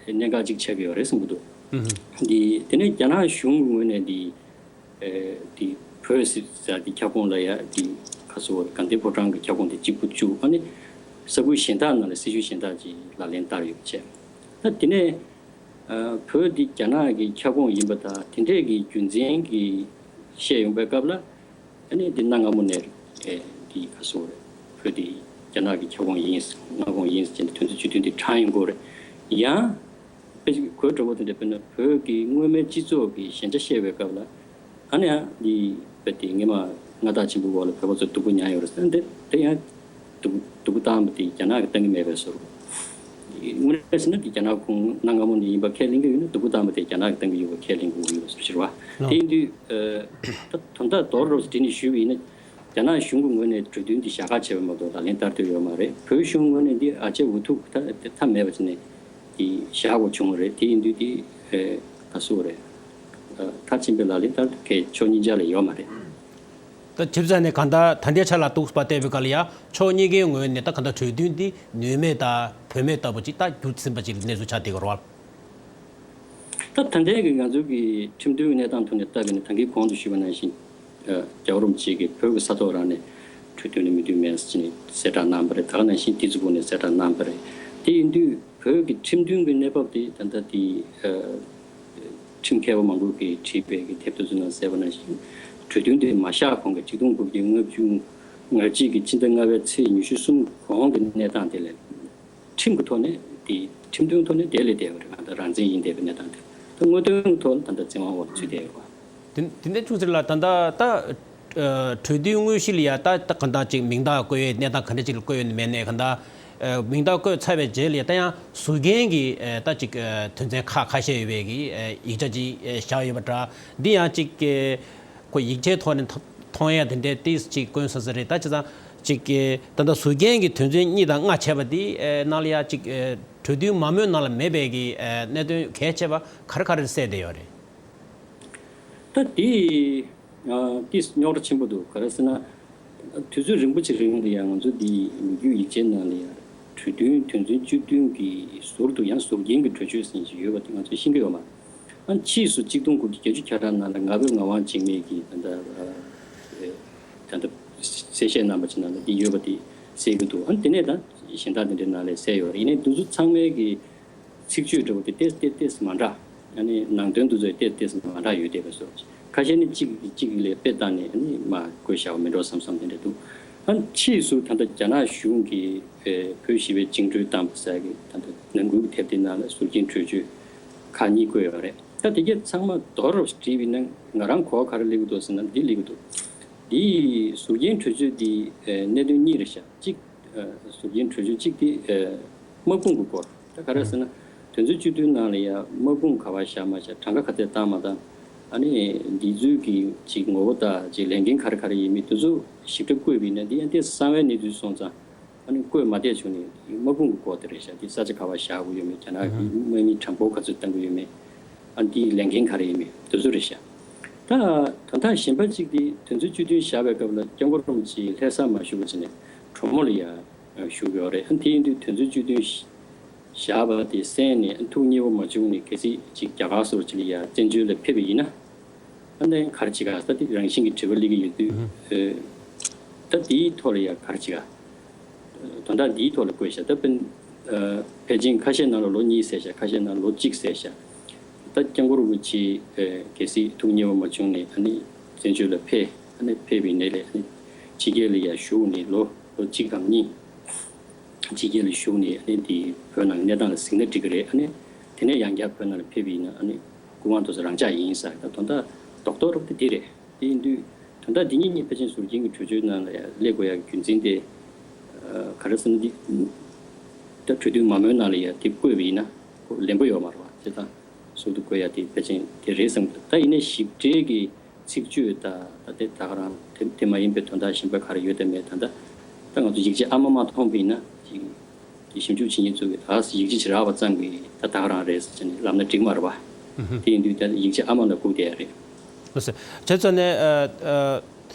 གནད་འགག་ཅིག་ཆགས་ཀྱི་ཡོད་རེད་བསམ་གྱི་འདུག། ཨུ་ཧུ། དེ་དེ་ནས་རྒྱ་ནག་གཞུང་གི་ངོས་ནས་དེ་ཨེ་དེ་བོད་ཟེར་ཡག་དེ་ཁྱབ་ཁོངས་ལ་ཡ་དེ་ག་ཟེར་དགའ་ལྡན་ཕོ་བྲང་གི་ཁྱབ་ཁོངས་དེ་གཅིག་པུ་བཅུག། ཨ་ནི་ས་ཁུལ་གཞན་དག་ནང་ལ་སྲིད་བྱུས་གཞན་དག་ཅིག་ལག་ལེན་བསྟར་ཡོད་པ་བྱས། ད་དེ་ནས་ཨ་བོད་འདི་རྒྱ་ནག་གི་ཁྱབ་ཁོངས་ཡིན་པ་དང་། དེ་འདྲས་ཀྱི་རྒྱུ་མཚན་གྱིས་བཤད་ཡོང་པའི་སྐབས་ལ། ཨ་ནི་འདི་གནའ་སྔ་མོ་ནས་ཨེ་འདི་ག་ཟེར་རེད། བོད་འདི་རྒྱ་ནག་གི་ཁྱབ་ཁོངས་ཡིན། མངའ་ཁོངས་ཡིན་ཟེར་ནས་དོན་ཚན་བཅུ་བདུན་འདི་དྲངས་ཡོང་གི་ཡོད་རེད། ཡང་དཔེ་ཅིག་གོ་དྲོ་པོ་དེ་འདྲ། དཔེར་ན་བོད་ཀྱི་སྔོན་མའི་སྤྱི་ཚོགས་ཀྱི་ཞན་ཆ་བཤད་པའི་སྐབས་ལ། ཨ་ནི་ཡང་འདི་དཔེ་དེ་སྔོན་མ་མངའ་བདག་ཆེན་པོའི་འོག་ལ་བོད་པ་ཚོ་སྡུག་པོ་མྱངས་ཡོད་རེད་ཟེར། འདི་དེ་ཡང་སྡུག་སྡུག་པོ་བཏང་བ་དེ་རྒྱ་ནག་གིས་བཏང་གི་མེད་པའི་བཟོ་འདྲ། དངོས་གནས་ཟེར་ན་དེ་རྒྱ་ནག་ཁོངས་གནའ་སྔ་མོ་ནས་ཡིན་པ་ཁས་ལེན་གྱི་ཡོད་ན། སྡུག་པོ་བཏང་བ་དེ་རྒྱ་ནག་གིས་བཏང་གི་ཡོད་པ་ཁས་ལེན་དགོས་ཀྱི་ཡོད་པའི་བཟོ་འདྲ་བ། ལགས། དེ་ཡིན་དུས་ཨ་ད་དོན་དག་མདོར་བསྡུས་ནས་ཞུས་པ་ཡིན་ན། རྒྱ་ནག་གཞུང་གི་ངོས་ནས་གྲོས་མཐུན་འདི་ཞལ་ཁ་བྱས་པ་མ་གཏོགས་ལག་ལེན་བསྟར་འདོད་ཡོད་མ་རེད། བོད་གཞུང་ངོས་ནས་འདི་ཨ་ཅེ་འུ་ཐུག་ད་མཐའ་མེད་པ་བྱས་ནས་འདི་བཞག་དགོས་བྱུང་བ་རེད། དེ་ཡིན་དུས་འདི་ཨེ་ག་ཟེར་རེད། ཨ་མཐར་ཕྱིན་པའི་ལག་ལེན་བསྟར་མཁན་ཕྱོགས་གཉིས་ཆ་ལ་ཡོད་མ་རེད། ད་ཁྱེད་ཚོ་ནས་གང་ལྟར་ད་ལྟའི་ཆ་ལ་ཐུགས་པ་བལྟས་པའི་སྐབས་ལ་ཡ། ཕྱོགས་གཉིས་ཀའི་ངོས་ནས་ད་གང་ལྟར་གྲོས་མཐུན་འདི་ནུས་མེད་དང་བུད་མེད་ལྟ་བུ་ཅིག་ད་རྒྱུ་ཟིན་པ་ཅིག་གནས་ཚུལ་ཆགས་བསྡད་ཀྱི་རེད་བ། ད་ད་ལྟའི་གི་ང་ཚོའི་གི་ཁྲིམས་མཐུན་གནས་སྟངས་ཐོག་ནས་ལྟ་གི་ནས། ད་གིན་གོང་དུ་ཞུས་པ་ནང་བཞིན། ཨ་རྒྱལ་བ་རིན་པོ་ཆེ་གིས་བོད་ཀྱི་ས་ཐོག་རང་ནས་གྲོས་མཐུན་ལ་མོས་མཐུན་མེད་ཟེར་ནས་གསལ་བསྒྲགས་གནང་བ་རེད། ད་ག་ནང་བཞིན་ཏི་ཛི་ཕུག་ནས་གསལ་བསྒྲགས་གནང་བ་རེད། དེ་ཡིན་དུས་བོད་ཀྱི་ཁྲིམས་མཐུན་གྱི་གནས་བབ་དེ་ད་ལྟ་དེ་ཨ་ཁྲིམས་མཁས་པ་མང་པོ་གིས་བྲིས་པའི་གི་དེབ་དེ་ཚོ་ནང་གསལ་བ་ནང་བཞིན། གྲོས་མཐུན་དེ་མ་བཞག་གོང་གི་གཅིག་སྟོང་དགུ་བརྒྱ་ལྔ་བཅུ་ང་གཅིག་གི་ཕྱི་ཟླ་ལྔ་པའི་ཚེས་ཉི་ཤུ་གསུམ་གོང་གི་གནས་སྟངས་དེ་ལས། ཁྲིམས་ཀྱི་ཐོག་ནས་དེ་ཁྲིམས་དོན་ཐོག་ནས་བསྡད་ལས་བསྡད་པ་རེད། ང་ད་རང་བཙན་ཡིན་བསྡད་པའི་གནས་སྟངས་དེ། ད་དངོས་དོན་གྱི་ཐོག་ལ་ད་ལྟ་བཙན་དབང་འོག་ལ་ཚུད་བསྡད་ཡོད་པ། དེ་དེ་འདྲ་བྱུང་ཟེར་ལ། ད་ལྟ་ད་ཨ་གྲོས་མཐུན་དངོས་གཞི་ལ་ཡ་ད་ད་གང་ལྟར་ཅིག་མིང་རྟགས་བཀོད་ཡས་གནས་སྟངས་ག་འདྲ་ཅིག་ལ་བཀོད་ཡོད་ནི་མེད་ནས། གང་ལྟར་ཨ་མིང་རྟགས་བཀོད་ཚར་བའི་རྗེས་ལ་ཡ་ད་ཡང་ཟུར་རྒྱན་གྱི་ཨ་ད་ཅིག་ཨ་དོན་ཚན་ཁག་ཁ་ཤས་ཡོད་པའི་གི་ཨ་ཡིག་ཆ་ཅིག་ཨ་བཞག་ཡོད་པ་འདྲ། འདི་ཡང་ཅིག་ཨ་ཁོ་ཡིག་ཆའི་ཐོག་ནས་མཐོང་མཐོང་ཡ་དེ་འདྲའི་ཏིས་ཅིག་དཀོན་ས་ས་རེད། ད་བྱས་ཙང་ཅིག་གི་ད་ལྟ་ཟུར་རྒྱན་གྱི་དོན་ཚན་གཉིས་དང་ལྔ་བྱས་པ་འདི་ཨེ་ནང་ལ་ཡ་ཅིག་ཨེ་གྲོས་མཐུན་མང་མོས་ནང་ལ་མེད་པའི་གི་ཨེ་གནད་དོན་གལ་ཆེ་བ་ག་རེ་ག་རེ་གསལ་བསྡད་ཡོད་རེད། ད་འདི་ཨ་ཏིས་རྙོག་དྲ་ཆེན་པོ་འདུག། ག་རེ་ཟེར་ན། དུས་ཚོད་རིང་པོ་ཅིག་རིང་ལ་ཡ་ང་ཚོ་འདི་ལོ་རྒྱུས་ཡིག་ཆའི་ནང་ལ་ཡ་གྲོས་མཐུན་དོན་ཚན་བཅུ་བདུན་གྱི་ཟུར་དུ་ཡང་ཟུར་རྒྱན་གྱི་གྲོས་ཆོད་ཟེར་ཞིག་ཡོད་པ་དེ་ང་ཚོས་ཤེས་ཀྱི་ཡོད་མ་རེད། ཨ་ཕྱིས་སུ་གཅིག་སྟོང་དགུ་བརྒྱ་བརྒྱད་ཅུ་གྱ་གྲངས་ནང་ལ་ང་ཕོད་ངག་དབང་འཇིགས་མེད་ཀྱིས་ད་ལྟ་ཨ་ད་ལྟ་གསལ་བཤད་གནང་བ་ཅིག་ནང་ལ་འདི་ཡོད་པ་དེ་གསལ་གྱི་འདུག། ཨ་དེ་ནས་ད་གཞན་དག་དེ་འདྲའི་ནང་ལ་གསལ་ཡོད་རེད། ཡིན་ནའི་འདི་ཚོ་ཚང་མའི་གི་ཚིག་བརྗོད་འདྲ་བོ་དེ་ཏེས་ཏེས་ཏེས་མ་འདྲ། ཨ་ནི་ནང་དོན་འདི་ཚོ་ཏེས་ཏེས་མ་འདྲ་ཡོད་བསྡད་པ་བཟོ། ཁ་ཤས་ནི་གཅིག་གིས་གཅིག་ལ་དཔེ་བལྟས་ནས་ཨ་ནི་མར་བཀོད་བཞག་པ་མིན་འགྲོ་བསམ་བསམ་དེ་འདྲ་འདུག། ཨ་ཕྱིས་སུ་ད་ལྟ་རྒྱ་ནག་གཞུང་གིས་ཨེ་བོད་ཞི་བའི་བཅིངས་འགྲོལ་བཏང་བ་ཟེར་གི་ད་ལྟ་ནང་ཁུལ་གྱི་དེབ་དེའི་ནང་ལ་ཟུར་རྒྱན་གྲོས་ཆོད་ཁག་གཉིས་བཀོད་ཡོད་རེད། ད་དེ་གས་ཚང་མ་མདོར་བསྡུས་བྲིས་པ་ཡིན་ན་ང་རང་གོ་བ་ག་རེ་སླེབས་ཀྱི་འདུག་ཟེར་ན་འདི་སླེབས་ཀྱི་འདུག། འདིའི་ཟུར་རྒྱན་གྲོས་ཆོད་འདི་ཨེ་གནད་དོན་གཉིས་རེད་ཤག། གཅིག་ཨ་ཟུར་རྒྱན་གྲོས་ཆོད་གཅིག་དེ་ཨ་དམག་དཔུང་གི་སྐོར། ད་ག་རེ་ཟེར་ན། དོན་ཚན་བཅུ་བདུན་ནང་ལ་ཡང་དམག་དཔུང་ག་པར་བཞག་མ་བཞག། གྲངས་ཀ་ག་ཚད་བཏང་མ་བཏང་། ཨ་ནི་འདི་ཚོའི་གི་ཅིག་ངོ་བོ་དང་ཅིག་ལས་འགན་ག་རེ་ག་རེ་ཡིན་མིན་དེ་ཚོ་ཞིབ་ཕྲ་བཀོད་པ་ཡིན་ན་འདི་ཡང་ཏོག་ཙམ་གསང་བའི་གནས་ཚུལ་སོང་ཙང་། ཨ་ནི་བཀོད་མ་བསྡད་བྱུང་ནས་དམག་དཔུང་གི་སྐོར་དེ་རེད་ཤག། འདི་ས་ཆ་ག་པར་བཞག་དགོས་ཡོད་མེད། རྒྱ་ནག་གི་དམག་མི་གྲངས་འབོར་ག་ཚོད་གཏང་གི་ཡོད་མེད། ཨ་འདིའི་ལས་འགན་ག་རེ་ཡིན་མིན་དེ་ཚོ་རེད་ཤག། ད་དོན་དག་གཞན་པ་གཅིག་དེ་དོན་ཚན་བཅུ་བདུན་བཞག་པའི་སྐབས་ལ་སྐྱབས་མགོན་རིན་པོ་ཆེ་ལྷ་ས་མ་བཞུགས་པ་བྱས་ནས་གྲོ་མོ་ལ་ཡ་བཞུགས་ཡོད་རེད། ཨ་དེ་ཡིན་དུས་དོན་ཚན་བཅུ་བདུན་བཞག་པ་དེ་གསན་ནས་ཨ་ཐུགས་མཉེས་པོ་མ་བྱུང་ནས་གལ་སྲིད་ཅིག་རྒྱ་གར་སོགས་ཅིག་ལ་ཡ་བཙན་བྱོལ་ལ་ཕེབས་པ་ཡིན་ན། ཨ་ནི་ག་རེ་བྱེད་ག་ཟེར་དེ་རང་བཞིན་གྱི་དྲི་བ་སླེབས་ཀྱི་ཡོད་དུས། ཨ་ད་དེའི་ཐོག་ལ་ཡ་ག་རེ་བྱེད་ག། དོན་དག་འདིའི་ཐོག་ལ་བཀོད་བཞག། ད་དཔེར་ན་ཨ་ཕལ་ཆེར་ཁ་ཤས་ནང་ལ་ལོ་གཉིས་ཟེར་བཞག། ཁ་ཤས་ནང་ལོ་གཅིག་ཟེར་བཞག། ད་སྐྱབས་མགོན་རིན་པོ་ཆེ་ཨ་གལ་སྲིད་ཐུགས་མཉེས་པོ་མ་བྱུང་ནས་ཨ་ནི་བཙན་བྱོལ་ལ་ཕེབས། ཨ་ནི་ཕེབས་པའི་ནས་ལས་ཨ་ནི་ཕྱི་རྒྱལ་ལ་ཡ་བཞུགས་ནས་ལོ་ལོ་གཅིག་གམ་གཉིས་ཕྱི་རྒྱལ་ལ་བཞུགས་ནས་ཨ་ནི་དེ་བོད་ནང་གི་གནས་སྟངས་ལ་གཟིགས་ན་འགྲིག་གི་རེད། ཨ་ནི་དེ་ནས་ཡང་བསྐྱར་བོད་ནང་ལ་ཕེབས་པ་ཡིན་ན་ཨ་ནི་སྐུ་དབང་དེ་ཚོ་རང་འཇགས་ཡིན་ཟེར། ད་དོན་དག་རྡོག་རྡོག་རེད་དེ་རེད། དེ་ཡིན་དུས་དོན་དག་འདི་གཉིས་གཉིས་ཕལ་ཆེར་ཟུར་རྒྱན་གྱི་གྲོས་ཆོད་ནང་ལ་ཡང་སླེབས་དགོས་ཡག་གི་རྒྱུ་མཚན་དེ་ག་རེ་ཟེར་ན་འདི་ད་གྲོས་མཐུན་མ་མོལ་ནང་ལ་ཡང་དེ་བཀོད་པ་ཡིན་ན་ཁོ་ལན་པོ་ཡོད་མ་རེད་བ། བྱས་ཙང་ཟུར་དུ་བཀོད་ཡག་དེ་ཕལ་ཆེར་དེ་རེད་བསམ་གི་འདུག་ད་ཡིན་ནའི་ཞིབ་ཕྲའི་གི་ཚིག་བརྗོད་ད་ད་དེ་ད་ག་རང་དེ་དེ་མ་ཡིན་པའི་དོན་དག་གཞན་པ་ག་རེ་ཡོད་དམ་མེད་ད་ད་ད་ང་ཚོ་ཡིག་ཆ་ཨ་མ་མ་མཐོང་བ་ཡིན་ན་ཅིག་དེ་ཞིབ་འཇུག་བྱེད་མཁན་ཚོ་གིས་ད་ཡིག་ཆ་ཅིག་རག་པ་ཙམ་གྱིས་ད་ད་ག་རང་རེད་ཟེར་བྱས་ནས་ལབ་ན་འགྲིག་མ་རེད་བ། དེ་ཡིན་དུས་ད་ཡིག་ཆ་ཨ་མ་ལ་སྒུག་བསྡད་ཡ་རེད། ལགས་སོ། བྱས་ཙང་ནས་ཨ་ཨ་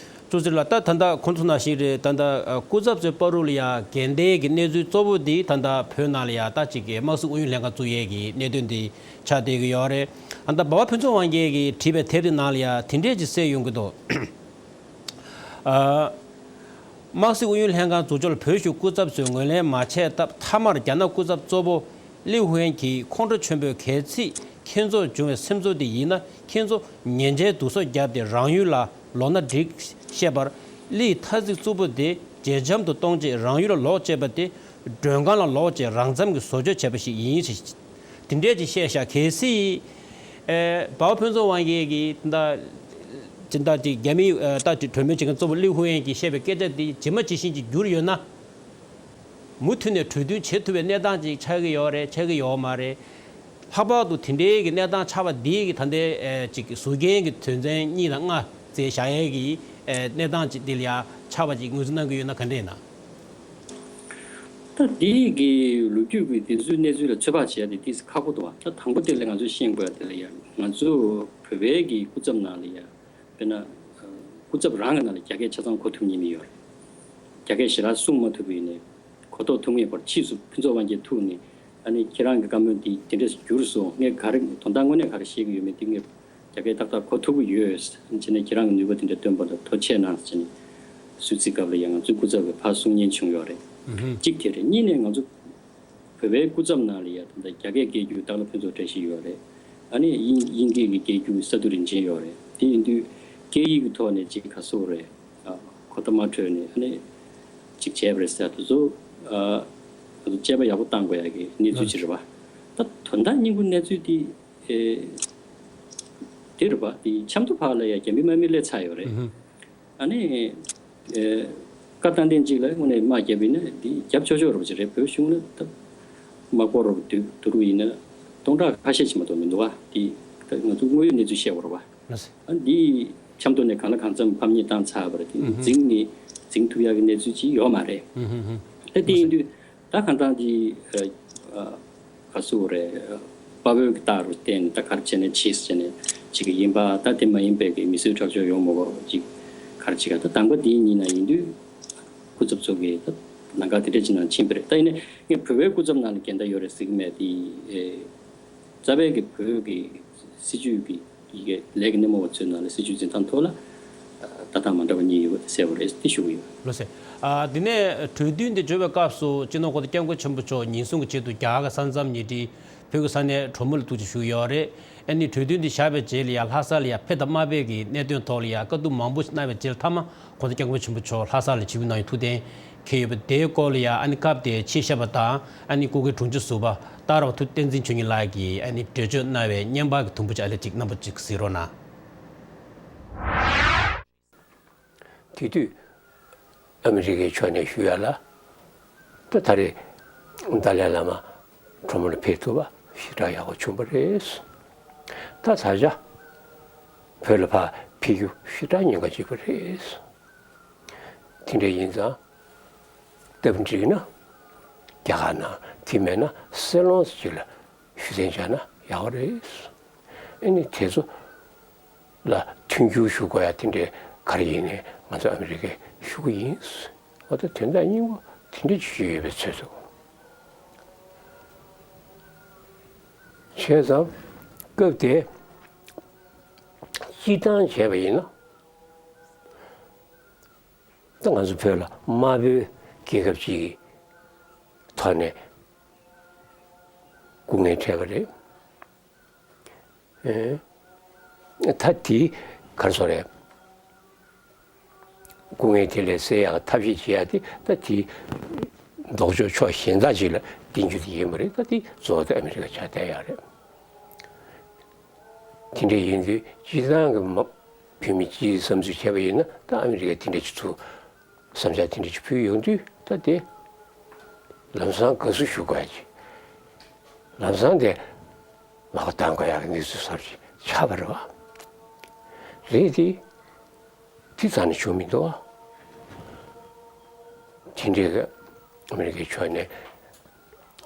གཙོ་ཆེར་ལ་ད་ད་ལྟ་ཁོང་ཚོ་ནང་བཞིན་རེད། ད་ལྟ་ཨ་སྐུ་ཚབ་ཚོའི་བར་དུ་ལ་ཡ་འགལ་ཟླའི་གི་གནས་ཚུལ་གཙོ་བོ་འདི་ད་ལྟ་བོད་ནང་ལ་ཡ་ད་ཅིག་གི་དམག་སྲིད་ཨུ་ཡོན་ལྷན་ཁང་བཙུགས་ཡས་ཀྱི་གནད་དོན་འདི་ཆགས་བསྡད་ཀྱི་ཡོད་རེད། ཨ་ད་འབའ་བ་ཕུན་ཚོགས་དབང་རྒྱལ་གྱིས་བྲིས་པའི་དེབ་དེ་ནང་ལ་ཡ་དེ་འདྲས་ཅིག་གསལ་ཡོང་གི་འདུག་ཨ། དམག་སྲིད་ཨུ་ཡོན་ལྷན་ཁང་འཛུགས་སྐྱོང་ལ་བོད་གཞུང་སྐུ་ཚབ་ཚོས་ངོས་ལེན་མ་བྱས་སྟབས་མཐའ་མར་རྒྱ་ནག་སྐུ་ཚབ་གཙོ་བོ་ལི་ཧུ་ཨན་གྱིས་ཁོང་ཁྲོ་ཆེན་པོས་གལ་སྲིད་ཁྱེད་ཚོར་བྱུང་བའི་སེམས་ཚོར་དེ་ཡིན་ན་ཁྱེད་ཚོ་ཉེན་ཆེའི་སྡུག་སོ་བརྒྱབ་སྟེ་རང་ཡུལ་ལ་ལོག་ན་འགྲིག་བཤད་པར་ལིའི་ཐ་ཚིག་རྩུབ་པོ་དེ་ཇེ་འཇམ་དུ་གཏོང་ཆེད་རང་ཡུལ་ལ་ལོག་ཅེས་པ་དེ་མགྲོན་ཁང་ལ་ལོག་ཅེས་རང་ཙམ་གྱིས་བཟོ་བཅོས་བྱས་པ་ཞིག་ཡིན་ཞེས། དེ་འདྲས་ཅིག་བཤད་ཤག་གལ་སྲིད། ཨེ། འབའ་བ་ཕུན་ཚོགས་དབང་རྒྱལ་གྱིས་ད་ཅི་ད་ཅིག་རྒྱ་མིའི་ཨེ་ད་ཅིག་གྲོས་མོལ་བྱེད་མཁན་གཙོ་བོ་ལི་ཧུ་ཨན་གྱིས་བཤད་པའི་སྐད་ཆ་འདི་ཇི་མ་ཇི་བཞིན་ཅིག་བསྒྱུར་ཡོད་ན། མུ་མཐུད་ནས་གྲོས་མཐུན་བྱེད་ཐུབ་པའི་གནས་སྟངས་ཅིག་ཆགས་ཀྱི་ཡོད་རེད། ཆགས་ཀྱི་ཡོད་མ་རེད། ལྷག་པར་དུ་དེ་འདྲའི་གི་གནས་སྟངས་ཆགས་པ་འདི་གི་ད་ལྟའི་ཨེ་ཅིག་ཟུར་རྒྱན་གྱི་དོན་ཚན་གཉིས་དང་ལྔ་བརྩི་བཞག་ཡས་ཀྱི་ཨེ་གནས་སྟངས་ཅིག་འདི་ལ་ཡ་ཆགས་པ་ཅིག་ངོས་འཛིན་གནང་གི་ཡོད་ན་ག་འདྲས་ཡིན་ན། ད་འདི་གི་ལོ་རྒྱུས་ཀྱི་དེ་ཚོའི་གནས་ཚུལ་ལ་ཚོད་དཔག་བྱེད་ཡ་དེ་ཏིས་ཁག་པོ་འདུག་བ། ད་དང་པོ་དེ་ལ་ང་ཚོས་ཤེས་དགོས་ཡ་དེ་ལ་ཡ་ང་ཚོ་བོད་པའི་གི་སྐུ་ཚབ་ནང་ལ་ཡ་དཔེར་ན་སྐུ་ཚབ་རང་གི་ནང་ལ་རྒྱ་སྐད་ཆ་ཚང་གོ་ཐུབ་མཁན་མི་ཡོད་རེད། རྒྱ་སྐད་ཞེ་དྲག་གསུང་མ་ཐུབ་པ་ཡིན་ནའི་གོ་རྟོགས་ཐུབ་མཁན་བར་ཕྱིས་སུ་ཕུན་ཚོགས་དབང་རྒྱལ་ཐུག་ནས་ཨ་ནི་ཁྱེད་རང་གི་བཀའ་མོལ་འདི་དེ་འདྲས་བསྒྱུར་སོང་། ངས་ག་རེ་དོན་དག་དངོས་གནས་ག་རེ་བཤད་ཀྱི་ཡོད་མེད་འདི་ངས་རྒྱ་སྐད་ཏག་ཏག་གོ་ཐུབ་ཀྱི་ཡོད། བྱས་ནས་ཁྱེད་རང་གི་ནུས་པ་དེ་འདྲ་བཏོན་པ་ལ་ཐུགས་རྗེ་ཆེ་གནང་ཟེར་ནས་སུད་སི་སྐབས་ལ་ཡང་ང་ཚོའི་སྐུ་ཚབ་ཀྱིས་ཕར་གསུང་མཁན་བྱུང་ཡོད་རེད། གཅིག་དེ་རེད། གཉིས་ནས་ང་ཚོ་བོད་པའི་སྐུ་ཚབ་ནང་ལ་ཡང་ད་ལྟ་རྒྱ་སྐད་སྐད་སྒྱུར་སྟག་ལྷ་ཕུན་ཚོགས་བཀྲ་ཤིས་ཡོད་རེད། ཨ་ནི་དབྱིན་དབྱིན་སྐད་ཀྱི་སྐད་སྒྱུར་ས་འདུ་རིན་ཆེན་ཡོད་རེད། དེ་ཡིན་དུས་སྐད་ཡིག་གི་ཐོག་ནས་ཅིག་ག་སོ་རེད། ཨ་གོ་བརྡ་མ་འཕྲོད་ནས་ཨ་ནི་ཅིག་བྱས་པ་རེད་ཟེར་དུས་ཚོ། ཨ་ང་ཚོ་དཔྱད་པ་ཡག་པོ་བཏང་དགོས་ཡ་གི་གནས་ཚུལ་ཅིག་རེད་བ། ད་དོན་དག་སྙིང་པོ་གནས་ཚུལ་དེ་ཨེ་དེ་རེད་བ། དེ་ཆབ་མདོ་བར་ལ་ཡ་རྒྱ་མི་དམག་མི་སླེབས་ཚར་ཡོད་རེད། ཨ་ནི། ཨེ། བཀའ་བཏང་དེ་གཅིག་ལ་དངོས་གནས་དམག་བརྒྱབ་ཡིན་ན་འདི་རྒྱབ་ཆོག་ཆོག་རོགས་ཅིག་རེད། བོད་གཞུང་ལ་ད་དམག་སྐོར་རོགས་བསྡུ་བསྡུ་རུ་ཡིན་ན་སྟོང་ཕྲག་ཁ་ཤས་ཅིག་མ་གཏོགས་མི་འདུག་བ། འདི་ད་ང་ཚོ་དངོས་ཡོད་གནས་ཚུལ་བཤད་དགོས་རེད་བ། ལགས་སོ། ཨ་འདི་ཆབ་མདོ་ནས་གང་ལ་གང་འཚམ་ཕམ་ཉེས་བཏང་ཚར་བ་རེད། འདི་འཛིང་ནས་འཛིང་ཐུབ་ཡག་གི་གནས་ཚུལ་ཅིག་ཡོད་མ་རེད། ཨ་དེ་ཡིན་དུས། ད་གང་ལྟར་འདི་ཨ་ཨ་ག་ཚོད་རེད། དཔའ་བོའི་གི་རྟགས་རུ་བསྟན་ནས་ད་ག་རེ་བྱས་ནས་བྱས་ཟེར་ནས་ཅིག་གི་ཡིན་པ། ད་དེ་མ་ཡིན་པའི་གི་མི་གསོད་ཁྲག་སྦྱོར་ཡོང་མ་དགོས་ཅིག་ག་རེ་བྱེད་ག་ད་དང་པོ་འདིའི་ཉིན་ན་ཡིན་དུས་སྐུ་ཚབ་ཚོ་གིས་ད་ལམ་ཁ་དེ་འདྲ་ཅིག་ནང་ཕྱིན་པ་རེད། ད་ཡིན་ནའི་ངས་བོད་པའི་སྐུ་ཚབ་ནང་ལ་འགལ་ཟླ་ཡོད་རེད་ཟེར་གི་མེད་དེ། རྩ་བའི་གི་བོད་ཀྱི་སྲིད་བྱུས་ཀྱི་ཡི་གེ་ལས་ཀྱི་སྣེ་མོ་བ་ཚོའི་ནང་ལ་སྲིད་བྱུས་འཛིན་སྟངས་ཐོག་ལ་ལྟ་སྟངས་མ་འདྲ་བ་གཉིས་ཡོད་གསལ་བོ་རེད་དེ་ཞུ་གི་ཡོད། ལགས་སོ། ཨ་དེ་ནས་གྲོས་མཐུན་དེ་འཇོག་པའི་སྐབས་སུ་སྤྱི་ནོར་གོང་ས་སྐྱབས་མགོན་ཆེན་པོ་མཆོག་ཉེན་སྲུང་གི་ཆེད་དུ་རྒྱ་གར་ས་མཚམས་ཉེ་འཁྲིས་བོད་ཀྱི་ས་གནས་གྲོ་མོ་ལ་ཐུག་ཅིག་བཞུགས་ཡོད་རེད། ཨ་ནི་གྲོས་མཐུན་དེ་བཞག་པའི་རྗེས་ལ་ཡང་ལྷ་ས་ལ་ཡང་ཕེ་དང་རྨ་བེ་གི་གནད་དོན་ཐོག་ལ་ཡང་བཀའ་བསྡུར་མང་པོ་ཞིག་གནང་བའི་རྗེས་ལ་མཐའ་མ་གོང་ས་སྐྱབས་མགོན་ཆེན་པོ་མཆོག་ལྷ་ས་ལ་བཞུགས་གནང་བའི་ཐུགས་གཏན་འཁེལ་ཡོད་པ་དེའི་སྐོར་ལ་ཡང་ཨ་ནི་སྐབས་དེའི་ཆེད་བཤད་པ་དང་ཨ་ནི་སྐུ་སྒེར་དྲུང་ཆེ་ཟུར་པ་སྟག་རོང་ཐུབ་བསྟན་འཛིན་མཆོག་ཉིད་ལགས་ཀྱིས་ཨ་ནི་འགྲེལ་བརྗོད་གནང་བའི་བརྙན་པར་གྱི་དུམ་བུ་ཅིག་ཨ་ལེ་ཅིག་རྣམ་པ་ཅིག་གཟིགས་རོགས་གནང་། དེ་དུས་ཨ་མི་རི་ཀའི་ཕྱོགས་ནས་ཞུ་ཡ་ལ། ད་ད་རེས་ཏཱ་ལའི་བླ་མ་གྲོ་མོ་ལ་ཕེབས་ཐུབ་པ་ཞེ་དྲག་ཡག་པོ་བྱུང་བ་རེད། ད་ད་ཆ་བོད་ལ་ཕར་ཕེབས་རྒྱུ་ཞེ་དྲག་ཉེན་ཁ་ཆེ་བ་རེད། དེ་འདྲ་ཡིན་ཙང་སྟབས་འགྲིག་ན་རྒྱ་གར་ནང་དེ་མེད་ན་སེ་ལོང་ཅིག་ལ་ཞུ་གཏན་བཞག་ན་ཡག་པོ་རེད། ཨ་ནི་དེ་ཚོ་ལ་མཐུན་འགྱུར་ཞུ་དགོས་ཡ་དེ་འདྲའི་ག་རེ་ཡིན་ནའི་ང་ཚོ་ཨ་མི་རི་ཀས་ཞུ་གི་ཡིན། འོ་ད་དོན་དག་སྙིང་པོ་དེ་འདྲ་ཞིག་ཡོད་པའི་ཚོད་འདུག་བྱས་ཙང་སྐབས་དེ་སྤྱིར་བཏང་བྱས་པ་ཡིན་ན། ད་ང་ཚོ་བོད་ལ་དམར་པོའི་རྒྱལ་ཁབ་ཅིག་ཐོག་ནས་སྐུ་ངལ་འཕྲད་པ་རེད། ཨེ། ད་དེ་ག་རེ་ཟེར་རེད། སྐུ་ངལ་དེ་ལས་སེལ་ཡག་ཐབས་ཤེས་བྱེད་ཡག་དེ་ད་དེ་ལྡོག་ཕྱོགས་ཕྱོགས་གཞན་དག་ཅིག་ལ་བརྟེན་རྒྱུ་དེ་ཡིན་པ་རེད། ད་དེ་གཙོ་བོ་དེ་ཨ་མི་རི་ཀ་ཆགས་བསྡད་ཡག་རེད། དེ་འདྲ་ཡིན་དུས་སྤྱིར་བཏང་གི་མ་བོད་མི་སྤྱིའི་བསམ་ཚུལ་བྱས་པ་ཡིན་ན་ད་ཨ་མི་རི་ཀས་དེ་འདྲ་ཅིག་ཚུགས། བསམ་འཆར་དེ་འདྲ་ཅིག་ཕུལ་ཡོང་དུས་ད་དེ་ལམ་སང་དགའ་བསུ་ཞུ་དགོས་ཡ་ཅིག་ལམ་སང་དེ་ངག་བཏང་དགོས་ཡག་གི་གནས་ཚུལ་གསར་ཞིག་ཆགས་པ་རེད་བ། རེད་དེ། དེ་རྩ་ནས་བྱུང་མི་འདུག་བ། དེ་འདྲའི་ཨ་མི་རི་ཀའི་ཕྱོགས་ནས་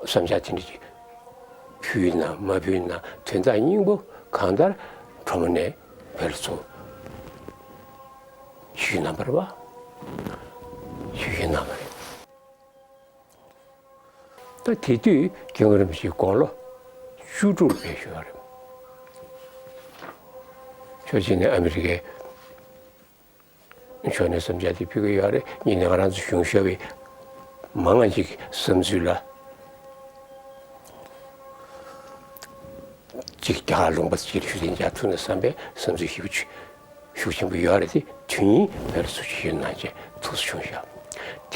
བསམ་འཆར་དེ་འདྲ་ཅིག་ཕུལ་ན་མ་ཕུལ་ན་དོན་དག་སྙིང་པོ་གང་ལྟར་གྲོ་མོ་ནས་བོད་ལ་ཚུར་ཤུལ་གནང་བ་རེད་བ། ཤུལ་གནང་བ་རེད། ད་དེ་དུས་སྐྱབས་མགོན་རིན་པོ་ཆེ་དགུང་ལོ་བཅུ་དྲུག་ལ་ཕེབས་བཞུགས་པ་རེད། ཕྱོགས་གཅིག་ནས་ཨ་མི་རི་ཀའི་ཕྱོགས་ནས་བསམ་འཆར་དེ་ཕུལ་གྱི་ཡོད་རེད། གཉིས་ནས་ང་རང་ཚོ་གཞུང་ཞབས་པའི་མང་ང་ཅིག་བསམ་ཚུལ་ལ་ཅིག་རྒྱ་གར་ལུང་པ་ཅིག་ལ་ཞུ་གཏན་འཇགས་ཐུབ་ན་བསམ་པའི་བསམ་ཚུལ་ཞིག་ཤུགས་ཆེན་པོ་ཡོད་རེད་དེ། དུས་ཡུན་བོད་ལ་སུ་ཞིག་ཡོད་ན་ཅེས་ཐུགས་སུ་བྱུང་ཤག་